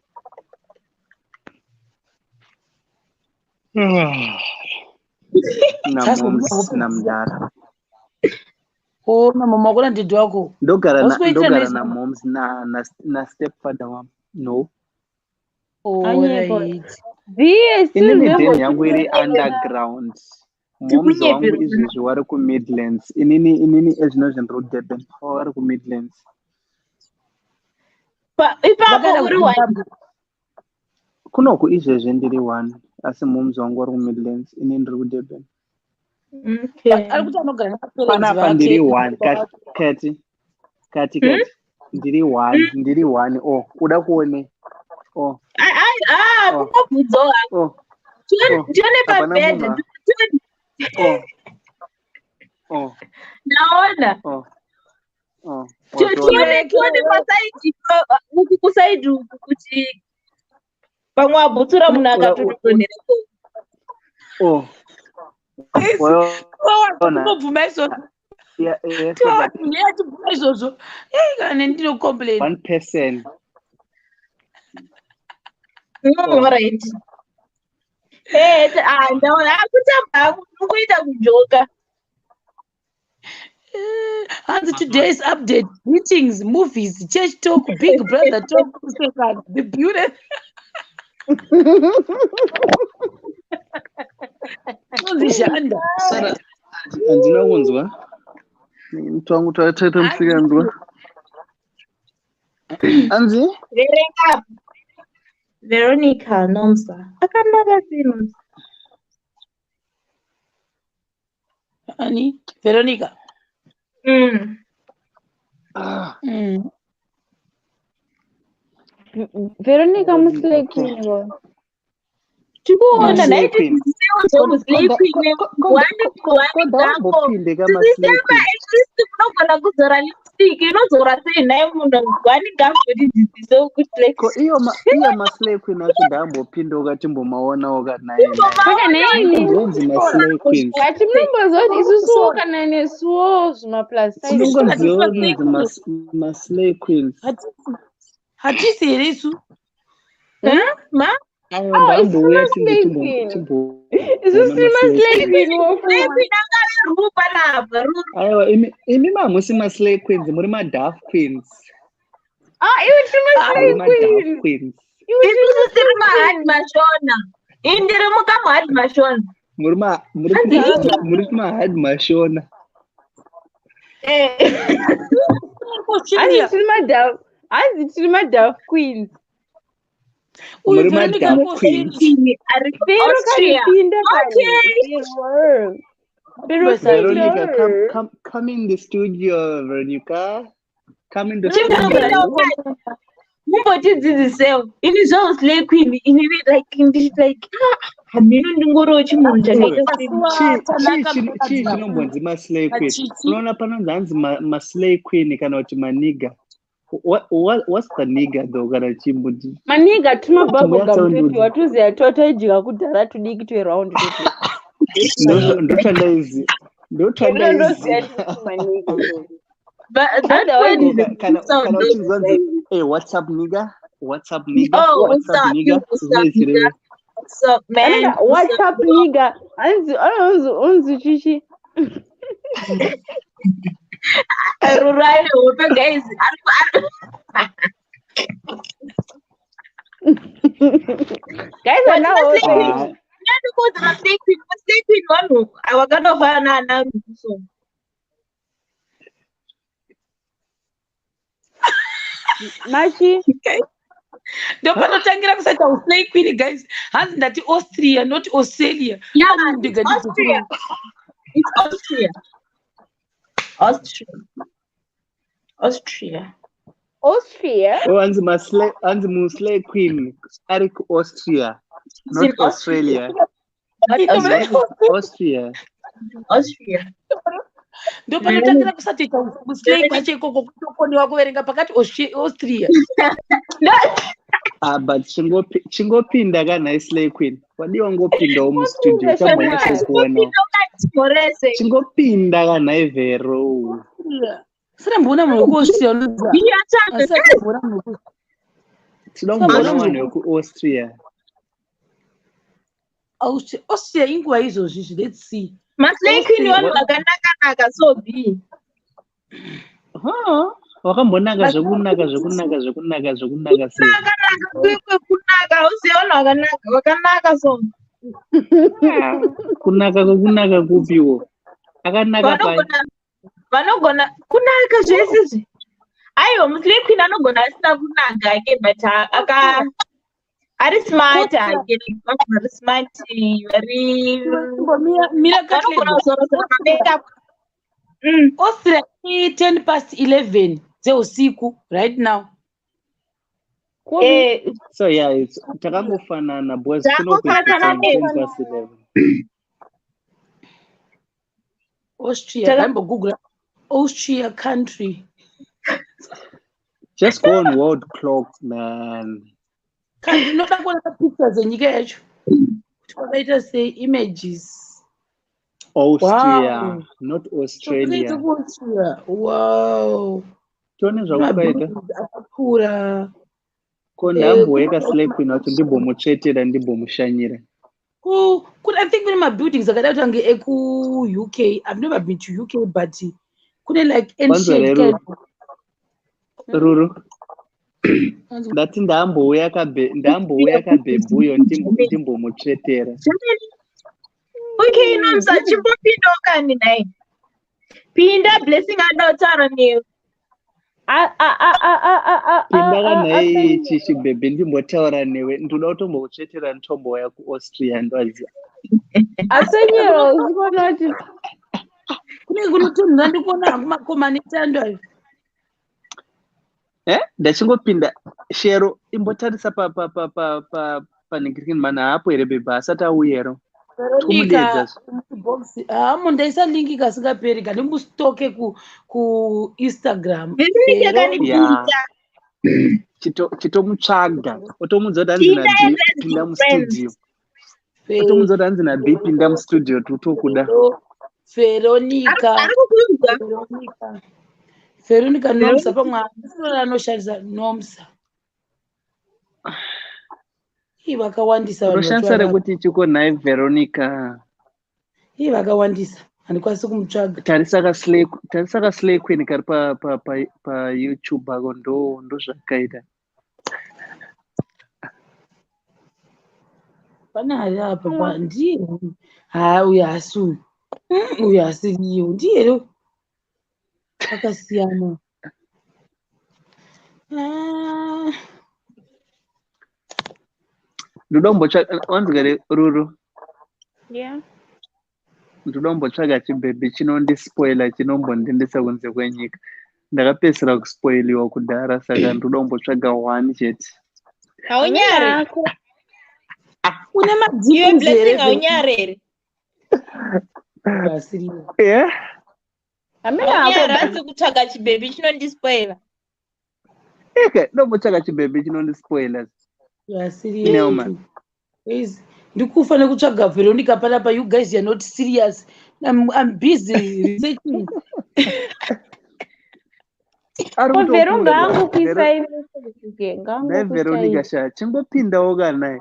Namoms namudara. O, namama wako nadhedhi wako? Ndogara Hausi kuitira ndogara noise? namoms na stepfather wam, no. Anyepo. Alright. B still Inini remember den yangu iri underground. Moms wangu Tikunyepera. izvezvi vari kuMidlands. Inini ezvinozvi ndiri kuDurban, vari kuMidlands. Ipapo Vakaenda uri one. kuZimbabwe. Kunoku izvezvi ndiri one, asi moms wangu vari kuMidlands, inini ndiri kuDurban. Okay. Ari kuti anogara nemaparents Panapa vake ndiri one nababa kati vake. kati kati kati ndiri one, ndiri one. Oh, uda kuone? Oh, Ah, oh, kungobvunzawo hako. oh, oh, Tione hapana pabed. munhu. Oh, oh, Ndaona. oh, oh, watoona. Tione tione pasaidi, uku kusaidi uku, kuti pamwe wabhutsura munhu akatodonhera. Oh, Guys, waona. kungobvuma izvozvo. Yeah, yes, Tiwa but munhu achibvuma izvozvo. Ei, kana ndinocomplain. one person. Oh. Alright. Eh, ah, ndaona akutamba hangu, ndikuita kujoka. Hanzi today's update: meetings, movies, church talk, Big Brother talk, kuseka, the beauty. Unonzi Shanda. Sara, handina kunzwa. Twangu twaita musikanzwa. Anzi? Verenga. Veronica Nomsa. Akanaka sei Nomsa? Ani? Veronica. Ah, Veronica muslay okay. queen bo. Tikuona Maslay nhai, queen. tidzidzisewo zvemuslay queen, one one dzako. Kodambopinde ka maslay Dzidzisema queen. at least unogona kuzora lipstick. Inozora sei nhai munhu? One gako tidzidzisewo kuti like Ko iyo iyo maslay queen acho ndambopinda ukatimbomaonawo kanai nai. Saka nhaimi Ndonzi maslay queens. hati munomboziva kuti isusuwo kana nesuwo zvimaplus size. Tinongonziwo Hatisi nonzi maslay queens. Hatisi here isu? Ma? Aiwa, Oh, isu ndambouya maslay timbo queen. timboona Isusu tiri maslay maslay queen. queen wofu. Slay queen angave ruu panapa, ruu. Aiwa, imi mamusi maslay queens, muri madaf queens. Ah, iwe tiri maslay Muri madaf queen. queens. Iwe tiri Isusu tiri maslay mahad queen. mashona. Ini ndiri mukamuhad mashona. Muri ma muri Hanzi kuma muri kumahad mashona. Eh. Hanzi Australia. tiri madaf. Hanzi tiri madaf queens. Uyu Muri Veronica madaf ari kuAustralia. queens. Queen ari Vero kuAustria. kanipinda kani. Okay. Vero. Vero Veronica, come Vero. come come in the studio, Veronica. Come in the Veronica studio. anogara Chimbotindawo mumbotidzidzisewo. Ini zvangu slay queen ini like ndichi like, ah, hamino ndingoriwo chimunhu chakaita sei. Kasuwa Chii Tanaka chii mukadzi chinombonzi maslay queen? naChichi. Unoona panonzi hanzi maslay queen kana kuti maniga. What's the nigga though, kana chimboti Maniga tuma bubble gum chimbonyatsaundudza. twetu watuziya totaidya kudhara tudiki tweround twetu. Ndotwandaiziva, Ndondoziya ndotwandaiziva. titi maniga. But that word Otherwise is a Kana good sound kana though. uchinzwa nzi, hey, what's up nigga, what's up nigga, Oh, what's what's up up? nigga, You, what's up, nigga? zvinoizireve. What's up, man? anenge What's up, whatsapp bro? nigga hanzi anonzi unzi chichi. Rurare hope guys. Guys But are now maslay queen, Ah, ndandikuudza maslay queen, maslay queen vanhu vakanofanana naana Rufu. Machi. Ndopanotangira kusaita uslay queen, guys. Hanzi ndati Austria, not Australia. Yeah, Hanzi it's Austria. It's Austria. Austria. Austria. Austria. Oh, hanzi maslay, hanzi muslay queen ari kuAustria, It's in not Austria. Australia. Not Australia. Austria. Austria. Ndopanotangira kusatoita uslay kwacho ikoko, kutokonewa kuverenga pakati Austria. No. Ah, but chingopinda kana slay queen. Wadiwa ngopindawo mustudio Wapinda shamwari. chambonyatsokuonawo. Chingopinda Chingopinda kana Vero. Austria. Sina mboona munhu wekuAustria unoziva. Asati mboona munhu Tinoda Sina kumboona mboona vanhu munhu vekuAustria. Austria. Austria inguva izvozvi izvi, let's see. Maslay queen Austria. vanhu vakanaka-naka so b. Huh? Wakambonaka zvekunaka zvekunaka zvekunaka zvekunaka sei? Kunaka kwekwe kunaka, uziva vanhu vakanaka vakanaka so. Kunaka kwekunaka kupiwo? Akanaka pai? Vanogona vanogona kunaka zvese izvi. Aiwa, muslay queen anogona asina kunaka ake, but aka Ari smart hake, vari smart, vari mira. Vanogona kuzorozora makeup. Austria i10 past 11 dzeusiku right now. So yeah, it's takangofanana because kuno kuita Takangofanana. 10 past 11. Austria, ndaimbogoogle Austria country. Just go on world clock, man. Kandi ndinoda kuona mapictures enyika yacho kuti kwakaita sei, images. Austria, Wow. not Australia. Kwakaita kuAustria, wow. Tione zvakwakaita. Mabuildings akakura. Ko ndamboeka Slay Queen wacho, ndimbomutsvetera, ndimbomushanyira. I think kune mabuildings akada kuti ange eku-UK. I've never been to UK, but kune like Kwanzwa ancient rero. kind of Ruru, ndati ndambouya kabe, ndambouya kabhebhuyo, ndimbomutsvetera. Okay, Nomsa, chimbopindawo kani nhai. Pinda, Blessing anoda kutaura newe. Pinda kanhai, chibhebhi, ndimbotaura newe. Ndoda kutombokutsvetera, nditombouya kuAustria, ndoaziva. Asenyero usikuona kuti Kunenge kunotonhora, ndikuona hangu makomani etando ayo. Eh, ndachingopinda. Shero, imbotarisa pa pa pa pa pa panhingirikini mani, haapo here bhebhi? Asati auya here? Veronica box hamo, ndaisa linki kasingaperi kandimbustoke kuInstagram. Veronica kani. Ya. Pinda. Chitomutsvaga, otomudza kuti hanzi Pinda naB, as pinda friends. mustudio. Otomudza kuti hanzi naB, pinda mustudio, totokuda. Veronica. Ari kukunzwa. Veronica, Veronica Nomsa, pamwe andisirona anoshandisa Nomsa. Ii, vakawandisa vanhu Unoshandisa vacho. rekuti chiko nhai, Veronica? Ii, vakawandisa, handikwanisi kumutsvaga. Tarisa kaSlay, tarisa kaSlay Queen kari pa pa pa paYouTube ako, ndo zvakaita. Pane ari apa ndiye? Ha, uyu haasi uyu. Uyu haasiriyo, ndiye here? Akasiyana. Ah. Ndoda kumbotsvaga, wanzwa here, Ruru? Yeah. Ndoda kumbotsvaga chibhebhi chinondispoila, chinombondiendesa kunze kwenyika. Ndakapedzisira kuspoiliwa kudhara, saka ndoda kumbotsvaga one chete. Haunyare. Hako. Une Iwe madhims Blessing, here? haunyare here? Asiriyo. Yeah. Hamena hako. Haunyare, hanzi kutsvaga chibhebhi chinondispoila. Eke, ndombotsvaga chibhebhi chinondispoila. Asiriyo. Nelman. Guys, ndikufa nekutsvaga Veronica panapa. You guys, you are not serious. I'm busy researching. Ari Ko Vero kutokunda. ngaangokuisai message, Nhai ngaangokuisai. Veronica sha, chingopindawo kanai,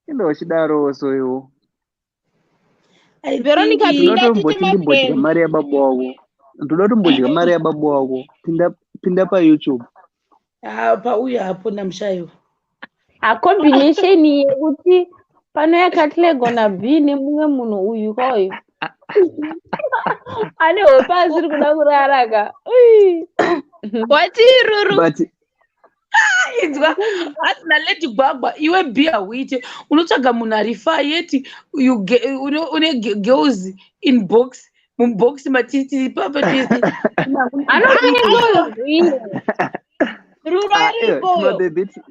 inda uchidarowo soiwo. I Veronica, think pinda. Ndoda tomboti titi ndimbodya mafriends. mari yababa wako. Ndoda tombodya mari yababa wako. Pinda, pinda paYouTube. Apa uyu hapo namushaiwa. Acombination yekuti pano yakatlego naB nemumwe munhu uyu kauyu ane hope asiri kuda kurara ka. Ui. Wati, Ruru? But Inzwa, asi naLady Gwagwa, iwe bia huite unotsvaga munhu ari far, yeti une girls in box, mubox matiti papa tese. Anopenga iye. Ruru Ah, aripoyo.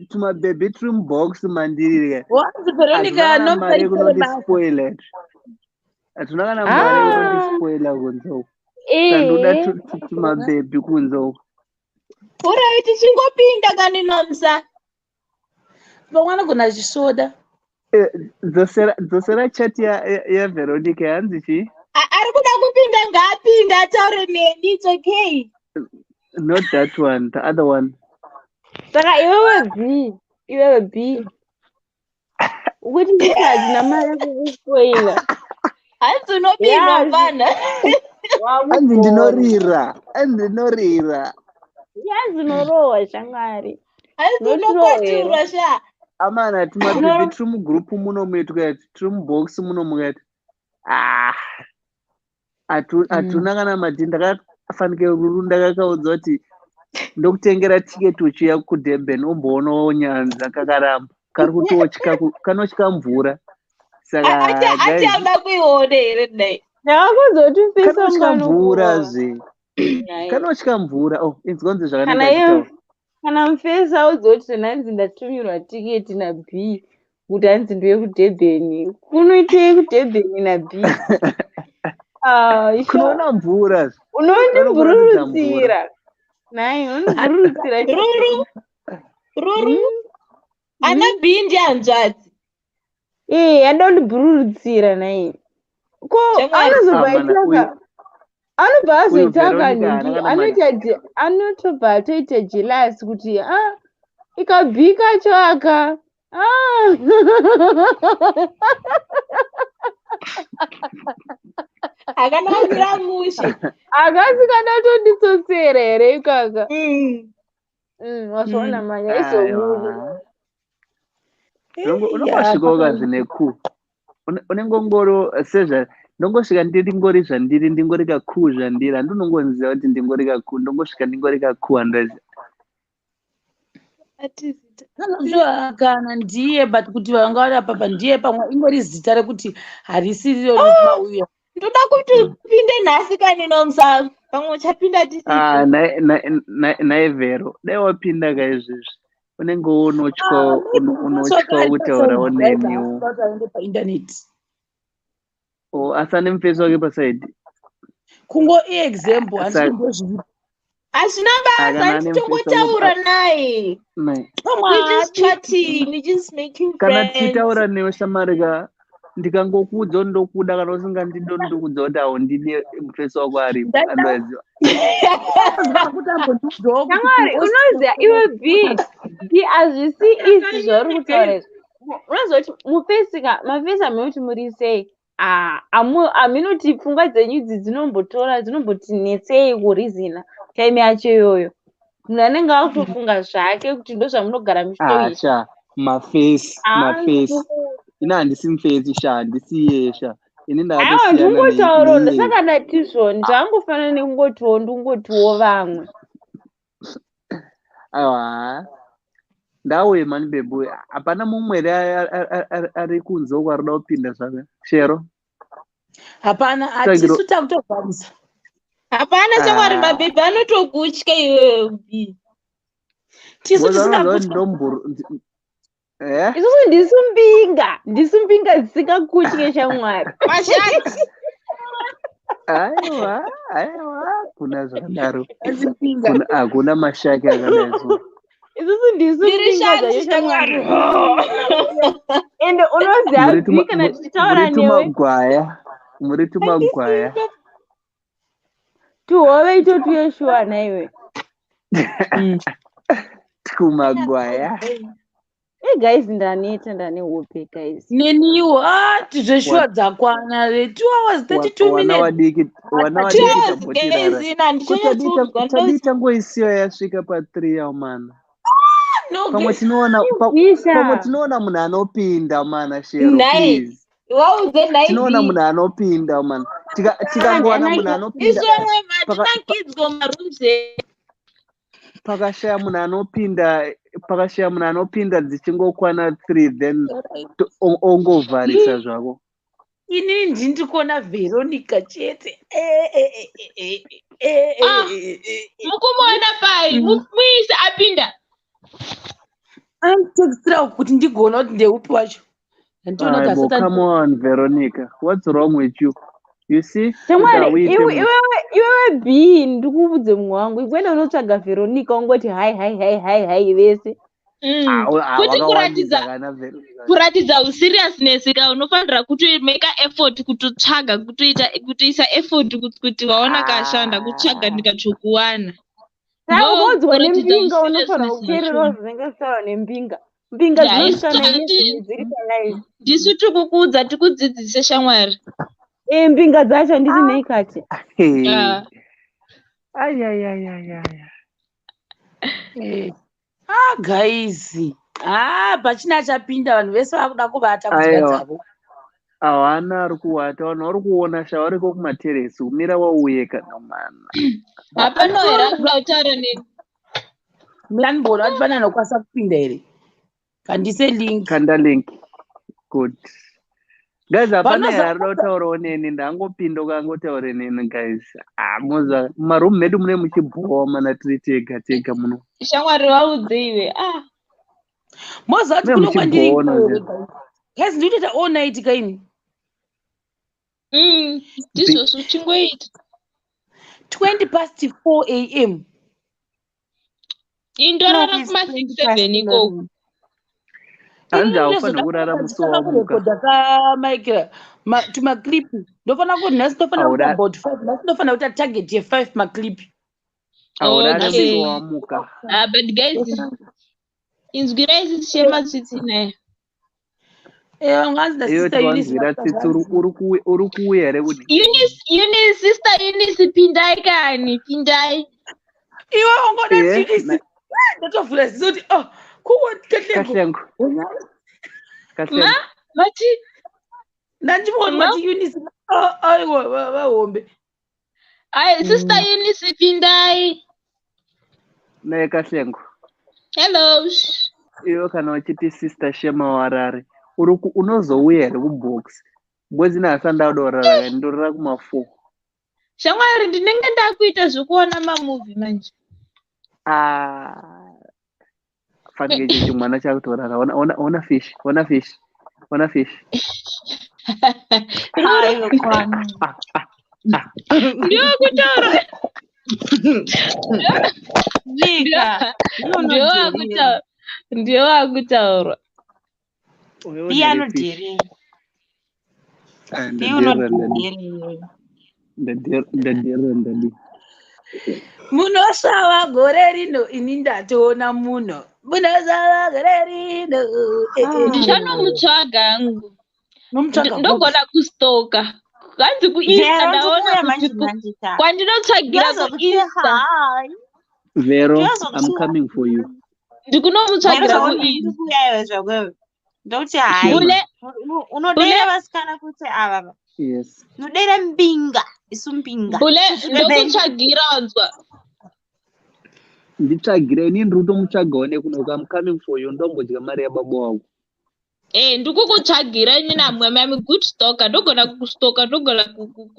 Tumabhebhi tiri mubox mandiri. Wanzi Veronica Hatina kana mari nomsa. yekunondispoila. Hatina kana mari Ah. yekunondispoila kunze uku. Tandoda Ehe. tumabhebhi kunze uku. Urai, tichingopinda kani, Nomsa. Pamwe anogona achisvoda. Eh, dzosera chat yaVeronica, yanzi chii? Ari kuda kupinda, ngaapinda ataure neni, it's okay. Not that one, the other one. Saka iwewe B, iwewe B, ukuti nditi hadzina mari yekukuspoila. Hanzi unopindwa mfana. Anzi Wakugona. ndinorira, anzi ndinorira. Yazinorohwa shamwari. Hanzi Unotirohwa. unokwaturwa sha. Amana, tumabhebhi tiri mugurupu muno metu kati, tiri mubox muno mukati. Ah, hatuna kana mati. Ndakafanike Ruru, ndakakaudza kuti ndokutengera tiketi uchiuya kuDurban umboonawo nyanza, kakaramba. Kari kutotya, kanotya mvura. Saka Ati ati guys, anoda kuiona here dai? Ndakakuzoti kanotya mvura mufesi zve. Kanotya mvura. Oh, inzwanzi Kana zvakanaka iye achitaura. kana mufesi audzoti hanzi ndatumirwa tiketi naB kuti hanzi ndiuye kuDurban. Kunoitei kuDurban naB? Ah, isho Kunoona mvura zve. Vanokuratidza mvura. unondibhururutsira. Nhai, unondibhururutsira Ruru, Ruru, ana B ndihanzvadzi. Eh, anoda kundibhururutsira nhai. Ko Shamwari. anozobva Ah, mana aita uyu ka anobva uyu azoita Veronica kanhingi haana kana mari. anoita anotobva atoita jealous kuti ah ikabhika kacho aka ah Hakana kumira mushe. akasi kana tonditsotsera here ikaka. Wazviona manje aizobudi. Aiwa. Unongosvikawo kazvine ku. Unengongoro sezva ndongosvika ndiri zvandiri ndingori kaku zvandiri handinongonziva kuti ndingori kaku ndongosvika ndingori kaku handazi. Kana kana ndiye but kuti vanga vari apapa ndiye pamwe ingori zita rekuti harisiriro rekuti Ndoda kuti upinde nhasi kani Nomsa. Pamwe uchapinda tisipo. Ah, nai Vero, dai wapinda kaizvezvi unenge unotyawo unotyawo kutaurawo neniwo. aende paindaneti. Oh, asi ane mufesi wake pasaidi. Kungo iexample handiti ndozviripo. Hazvina basa, Kana ane mufesi wake titongotaura naye. nai. Pamwe We just haadi chatting, we just making Kana friends. tichitaura newe shamwari ka ndikangokuudza kuti ndokuda kana usingandidi ndikuudza kuti haundidi mufesi wako aripo andoziva. kuti ambondiudzawo kuti Shamwari, unoziva iwe B, B hazvisi easy zvauri kutaura izvi. Unoziva kuti mufesi ka, mafesi hameno muri sei. Ah, haminoti pfungwa dzenyu idzi dzinombotora dzinombotinetsei kurizina time yacho iyoyo. Munhu anenge akutofunga zvake kuti ndozvamunogara muchitoita. Acha, mafesi, mafesi. Ini handisi mufesi sha, handisi iye sha. Ini Aiwa, ndakatosiyana ndingotaurawo neiye. ndosaka ndati zvoni zvangofanana nekungotiwo ndingotiwo vamwe. Aiwa. Ndauye mani bebu, hapana mumwe here ari kunze uko arikuda kupinda zvake. Shero. Hapana, Tsvagiro. hatisu takutovharisa. Hapana shamwari, Ah. mabhebhi anotokutya iwewe B. Tisu Because vanoziva kuti tisingakutya. ndomburu eh? Isusu ndisu mbinga, ndisu mbinga dzisingakutye shamwari. Mashati. Aiwa, aiwa, kuna zvakadaro. Asipinga. Kuna hakuna mashaki akadai so. Isusu ndisu Ndiri mbinga shanti dzacho shamwari. shamwari. Ende unoziva Muri B tuma kana tichitaura muri newe tumagwaya. Muri tumagwaya. tuhove itotuye shuwa naiwe. Tumagwaya. Hey guys, ndaneta ndane hope guys. Neniwo, ah, zveshuwa Wa- dzakwana. 2 hours 32 Wana minutes. wadiki, wana Two wadiki hours tambotirara. guys, ina Ko tadii handichanyatsonzwa tadii tangoisiya yasvika pa3 yawo mana. No, Pamwe guys. tinoona pamwe Isha. tinoona munhu anopinda mana Shero, Nhai. please. Wauze nhai Tinoona B. munhu anopinda mana. Tikangowana munhu anopinda Isu vamwe paka matinakidzwa marooms pakashaya munhu anopinda pakashaya munhu anopinda dzichingokwana 3 then ongovharisa zvako. Inini ndini ndikuona Veronica chete. Eh, eh, eh, eh, eh, eh, Ah, eh, eh, eh. mukumuona pai muise apinda. Anditextira kuti ndigoona kuti ndeupi wacho. Handiona kuti Aibo, asati come on Veronica. What's wrong with you? You see? Kuti Shamwari, hauite iwe munhu. iwewe iwewe B ndikuudze mumwe wangu. Ikuenda unotsvaga Veronica ungoti hai hai hai hai hai vese. Ah, Kuti wakawandisa kuratidza kana Veronica. kuratidza useriousness ka unofanira kutomeka effort kutotsvaga kutoita kutoisa effort kuti waona kashanda kutsvaga Ah. ndikachokuwana. Saka Ndo ukaudzwa kuratidza nembinga unofanira useriousness kuteererawo yacho. zvinenge zvichitaurwa nembinga. Mbinga Yeah, isu dzinoshanda hati dziri palive. ndisu tikukuudza tikudzidzise shamwari. Eh, mbinga dzacho handiti nei kati. Hey. Yeah. Ai ai ai ai ai. Eh. Ah, guys. Ah, pachina achapinda vanhu vese vakuda kuvata kudzimba Aiwa. dzavo. Havana ari kuwata vanhu vari kuona sha variko kumateresi kumira wauye kana mana. Hapana here akuda kutaura neni. Miranibona kuti pane anokwanisa kupinda here. Kandise link. Kanda link. Good. Guys, hapana Vanoza- here arida kutaurawo neni, ndangopinda ukangotaure neni guys. Ah, moza mumarumu medu mune muchibhowa mana tiri tega tega muno. Shamwari vaudze iwe. Ah. Moza kuti Mune kuno kwandiri muchibhowa ikoko, nonsense. guys. Guys, ndikutoita all night kaini. Ndizvozvo chingoita. 4:20 a.m. Indorara Clock is kuma 20 6 past 7 ikoko. 11. Hanzi Inini haufaniri ndozoda kurara musi ndofana wamuka. kurekodha kamaikira tumaclip. Ndofana kuti nhasi ndofana kuita Haurari about 5. Nhasi ndofana kuita target ye 5 maclip. haurari musi Okay. wamuka. Ah, but guys, inzwirai sisi tsitsi naye. Eh, vanganzi na Iyo sister Eunice tiwanzwira tsitsi uri uri kuuya here kuti Eunice, Eunice, sister Eunice, pindai kani, pindai. Iwe wangoda eh Eunice. na Ndatovhura ziso kuti oh, kuwa Katlego. Kahlengo Ma, Kahlengo mati, Ndandimboti ma, mati Eunice. Oh, aiwa vahombe. ai, sister Eunice, pindai. naye Kahlengo. Hello. Iwe kana uchiti sister Shema warare uri unozouya here kubox because ini hasati ndakuda kurara kani ndorara kuma 4. Shamwari, ndinenge ndakuita zvekuona mamovie manje. Ah, fanike ichi chimwana chakutorara. Ona ona ona fish, ona fish, ona fish. Aiwe kwani. Ah, ah, ah. Ndiwe kutaura. Vika, iwe Ndiwe unodherera. wakutaura. Ndiwe wakutaura. Uyo Bi unere fish. anodherera. Ah, Bi ndadherera ndadi. unodherera iwewe. Ndadherera ndadherera ndadi. Munosvava gore rino ini ndatoona muno. Munosvava gore rino. Eh, eh, eh. Ndichanomutsvaga hangu. Nomutsvaga kupi? Ndogona kustoka. Hanzi kuinsta Vero, ndaona ndikuuya kuti manje manje ta. kwandinotsvagira Ndinozokuti kuinsta. hi. Vero, I'm Ndinozokuti coming for you. Vero Ndikunomutsvagira zvauri kuinsta. ndikuuya iwe zvakwewe. Ndokuti hai. Shema. Bule, bule, Unodeira vasikana kuti ava. Yes. Unodeira mbinga. Isu mbinga. bule, Bebe. ndokutsvagira wanzwa. Nditsvagire ini ndiri kutomutsvagawo nekuno I'm coming for you ndombodya mari yababa wako. Eh, ndikukutsvagira inini I'm a good stalker. Ndogona kukustoka, ndogona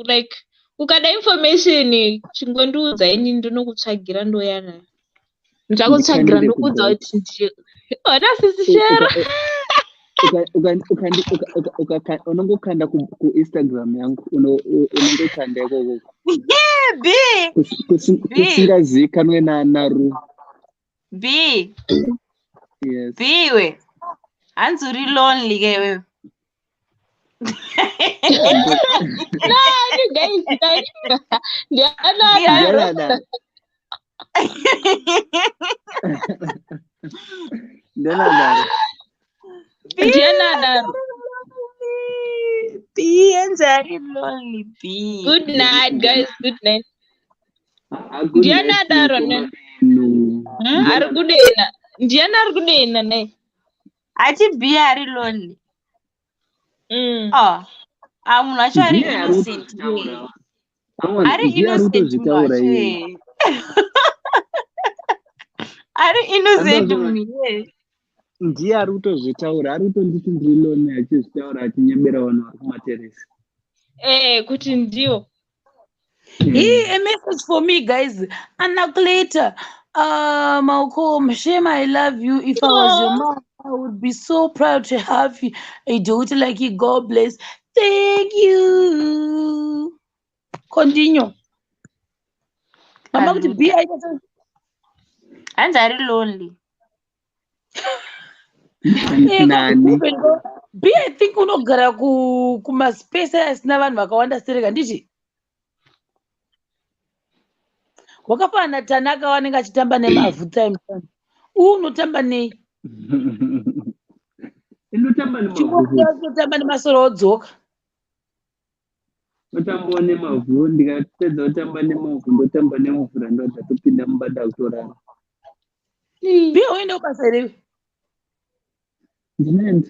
like ukada information chingondiudza inini ndinokutsvagira ndouya nayo. Ndichakutsvagira Ndikandire ndokuudza kubox. kuti ndiyo. Ona sisi Shero. Unongokanda kuInstagram yangu unongokanda ikoko B. B. kusingazivikanwe naru. B. Yes. B iwe. Hanzi uri lonely ke iwewe. Nani guys, nani? Ndiani B adaro? Ndiani adaro? Ndiani adaro? B Ndiani adaro? B hanzi ari lonely B. Good night guys, good night. Ah, good Ndiani night adaro mukoma ne? no. Ari Ndiani kudena. Ndiani ari kudena ne? Ati B ari lonely. Oh. Ah, munhu wacho ari ndiye ari innocent kutozvitaura. iye. Awana Ari ndiye ari innocent munhu kutozvitaura wacho iye. iye. Ari innocent Andazvo munhu iye. ndiye ari kutozvitaura ari kutonditi ndiri lonely achizvitaura achinyebera vanhu vari kumateresi. Eh, kuti ndiwo. Here, a message for me, guys. Anacleta, Malcolm, Shema, I love you. If I was your Oh. mom, I would be so proud to have you. A daughter like you. God bless. Thank you. Continue. Mama, kuti B Kaluta. aita Hanzi ari lonely. Eh, Nani? B, I think unogara kumaspace asina vanhu vakawanda stereka handiti? Wakafanana naTanaka wanenge achitamba nemavhu time time. Uyu unotamba nei? Inotamba nemavhu Chingobuda futi. uchitamba nemasoro wodzoka. Otambawo nemavhu ndikapedza kutamba nemavhu ndotamba nemvura ndobva topinda mubada kutorara. B uende kubasa here? Ndinoenda.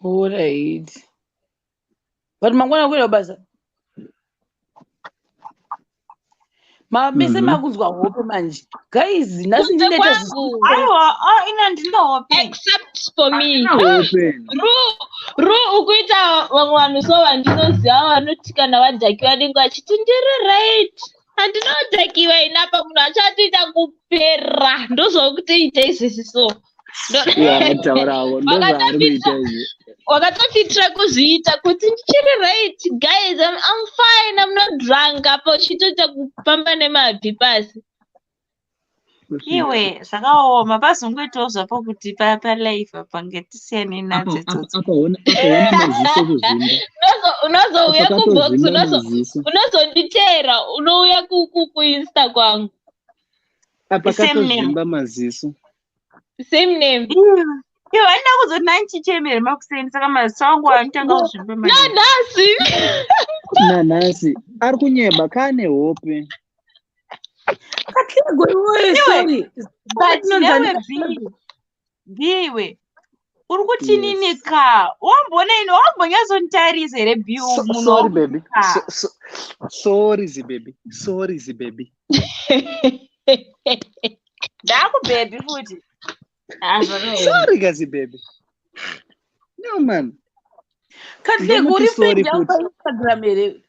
Alright. But mangwana kuenda kubasa. Mese makunzwa hope manje. Guys, nhasi Kunze ndinoita kwangu. Aiwa, oh, ina ndina hope. Except for me. Hope. Ru ukuita vamwe vanhu so vandinoziva vanoti kana vadhakiwa vanenge vachiti ndiri right. Handinodhakiwa inapa munhu achatoita kupera. Ndozvakutoita izvizvi so. Taurawo ndozvaari kuita izvi. Wakatofitira kuzviita kuti ndichiri right guys, I'm fine, I'm not drunk, apa uchitoita kufamba nemabvi pasi. Iwe, zvakaoma, pazongoitawo zvapo kuti palife apa ngatisiyane nadzo idzodzo. Apa ona maziso kuzvimba. Unozouya Apa kubox, katozvimba maziso. Unozonditeera, unouya kuinsta kwangu. Apa Same name. katozvimba maziso. Same name. Iwe, handina kuzoti nani chichemere makuseni, saka maziso angu anotanga kuzvimba manje. Nanhasi. Nanhasi ari kunyeba kane hope. Katlego iwe, sorry. But Tinonzani newe Biwe, uri kuti nini ka? Wamboona ini, wambonyatsonditarisa here Bi munhu Sorry wakuti baby. ka? Sorry zibaby. Sorry zibaby. Ndakubhebhi futi. Ah, zvakaoma. Sorry kazi baby. No man. Katlego uri Ndomuti sorry friend yangu futi. paInstagram here?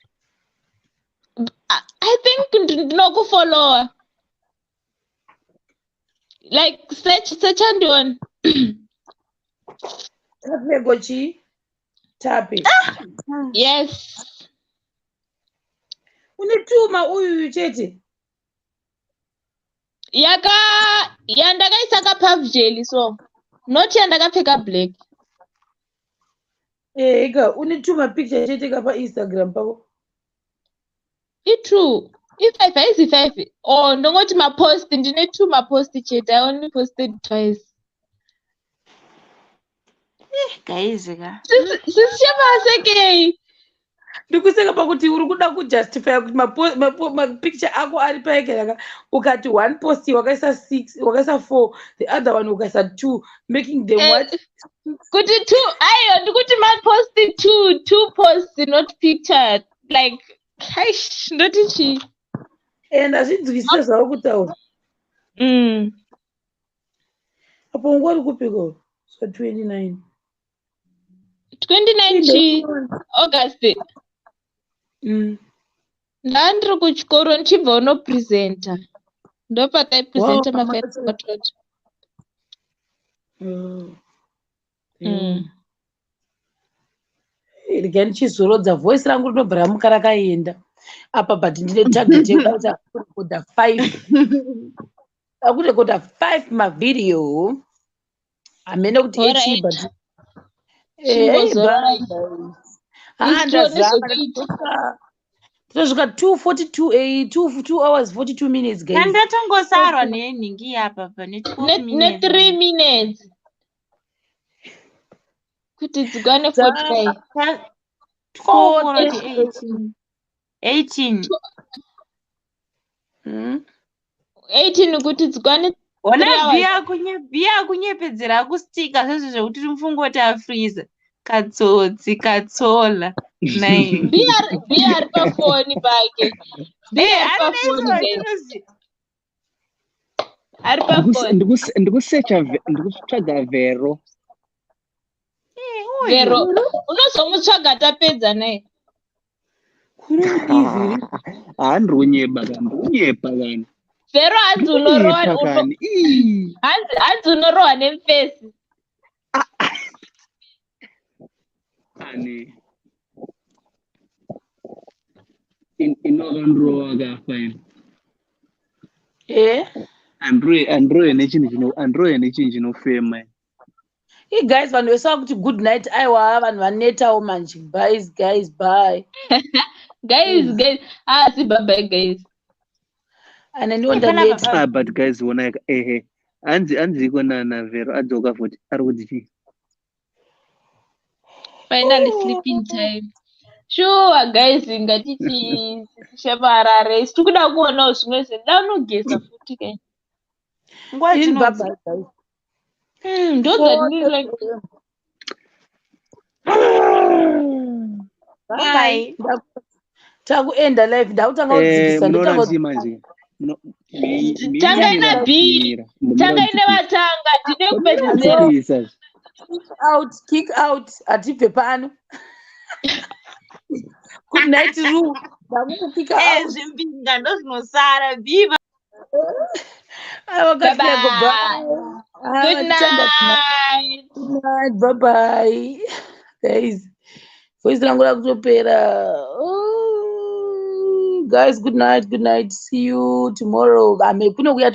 I think ndinokufollowa. Like search andiona. Katlego chii? Tape. Yes. Une tuma uyu chete. Yaka yandakaisa kapuff jelly so. Not yandakapfeka black. Ega, une tuma picture chete ka paInstagram pako. I2. I5 haisi 5. Oh, ndongoti mapost ndine two mapost chete. I only posted twice. Guys ka. Sisi chamasekei. Ndikuseka pakuti uri kuda kujustifya kuti mapicture ako ari paekeraka, ukati one post wakaisa six, wakaisa four, the other one ukaisa two, making them what? Kuti two, aiyo ndikuti mapost two posts, not picture, like aish, ndoti chii? And hazvinzwisise zvauri kutaura. Apo nguva uri kupiko? So 29. 29 chii? August. Ndandiri kuchikoro ndichibva unopresenta. Ndopataipresenta Wow, mafinal. Regai ndichizorodza voice rangu rinobva ramuka rakaenda apa, but ndine target yekuita kurekodha five, akurekodha five mavideo, hamene kuti Alright. echi, but Chimbozororai. Ah, Isu ndazama. nezvekuita. Tinosvika 2:42, 2 hours 42 minutes, guys. Kandatongosarwa nenhingi apa pane 12 minutes. Ne3 minutes. Kuti dzikwane 45. 12 or 18. 18. 18 kuti dzikwane Ona 3 hours. bhiya kunye bhiya kunyepedzera kustika zvezvo zvekuti mufungo kuti afreeze. Katsotsi katsola. Nine. Bhiya ari pafoni pake. Bhiya Eh, ari pafoni, anodaiswa guys. ndinozi. Ari pafoni. Ndikusecha, ndikutsvaga Vero. Uyu. Vero. Unozomutsvaga tapedza naye. Ah, ndiri kunyeba kani, ndiri kunyepa kani. Vero hanzi unorohwa Kunyepa kani. Ii. hanzi unorohwa nemufesi. Ani. Inokandirowa kafa ini. Android nechinhu chino, Android nechinhu chinofema. I guys, vanhu vese vakuti good night, aiwa, vanhu vanetawo manje. Bye guys, bye. Guys, guys. Ah, si bye bye guys. Aneniwo ndaneta. Ah, but guys, wona ehe. Hanzi iko na Vero adzoka futi. Ari kuti chii? Finally sleeping time. Sure guys, ngatichi shemarare. Tikuda kuonawo zvimwe zvinhu. Da unogeza futi kai. Nguva Ini bye dzinodzi. bye guys. Ndodzandiri like Bye. Bye. Takuenda live, ndakutanga Eh, kudzikisa. Munoona Ndotanga. chii manje? Tangai Mira, na B. mira, Tangai mira. nevatanga, tine kupedzisira. Dzikisa. Kick out, kick out, hatibve pano. Good night, Ru. Ndakukukika Eh, out. Zvimbinga ndozvinosara viva. Aiwa, Bye Katlego, bye. bye. Good Tanda. night. Good night, bye bye. Guys, voice rangu rakutopera. Oh, guys, good night, good night. See you tomorrow. Ame kuno kuya.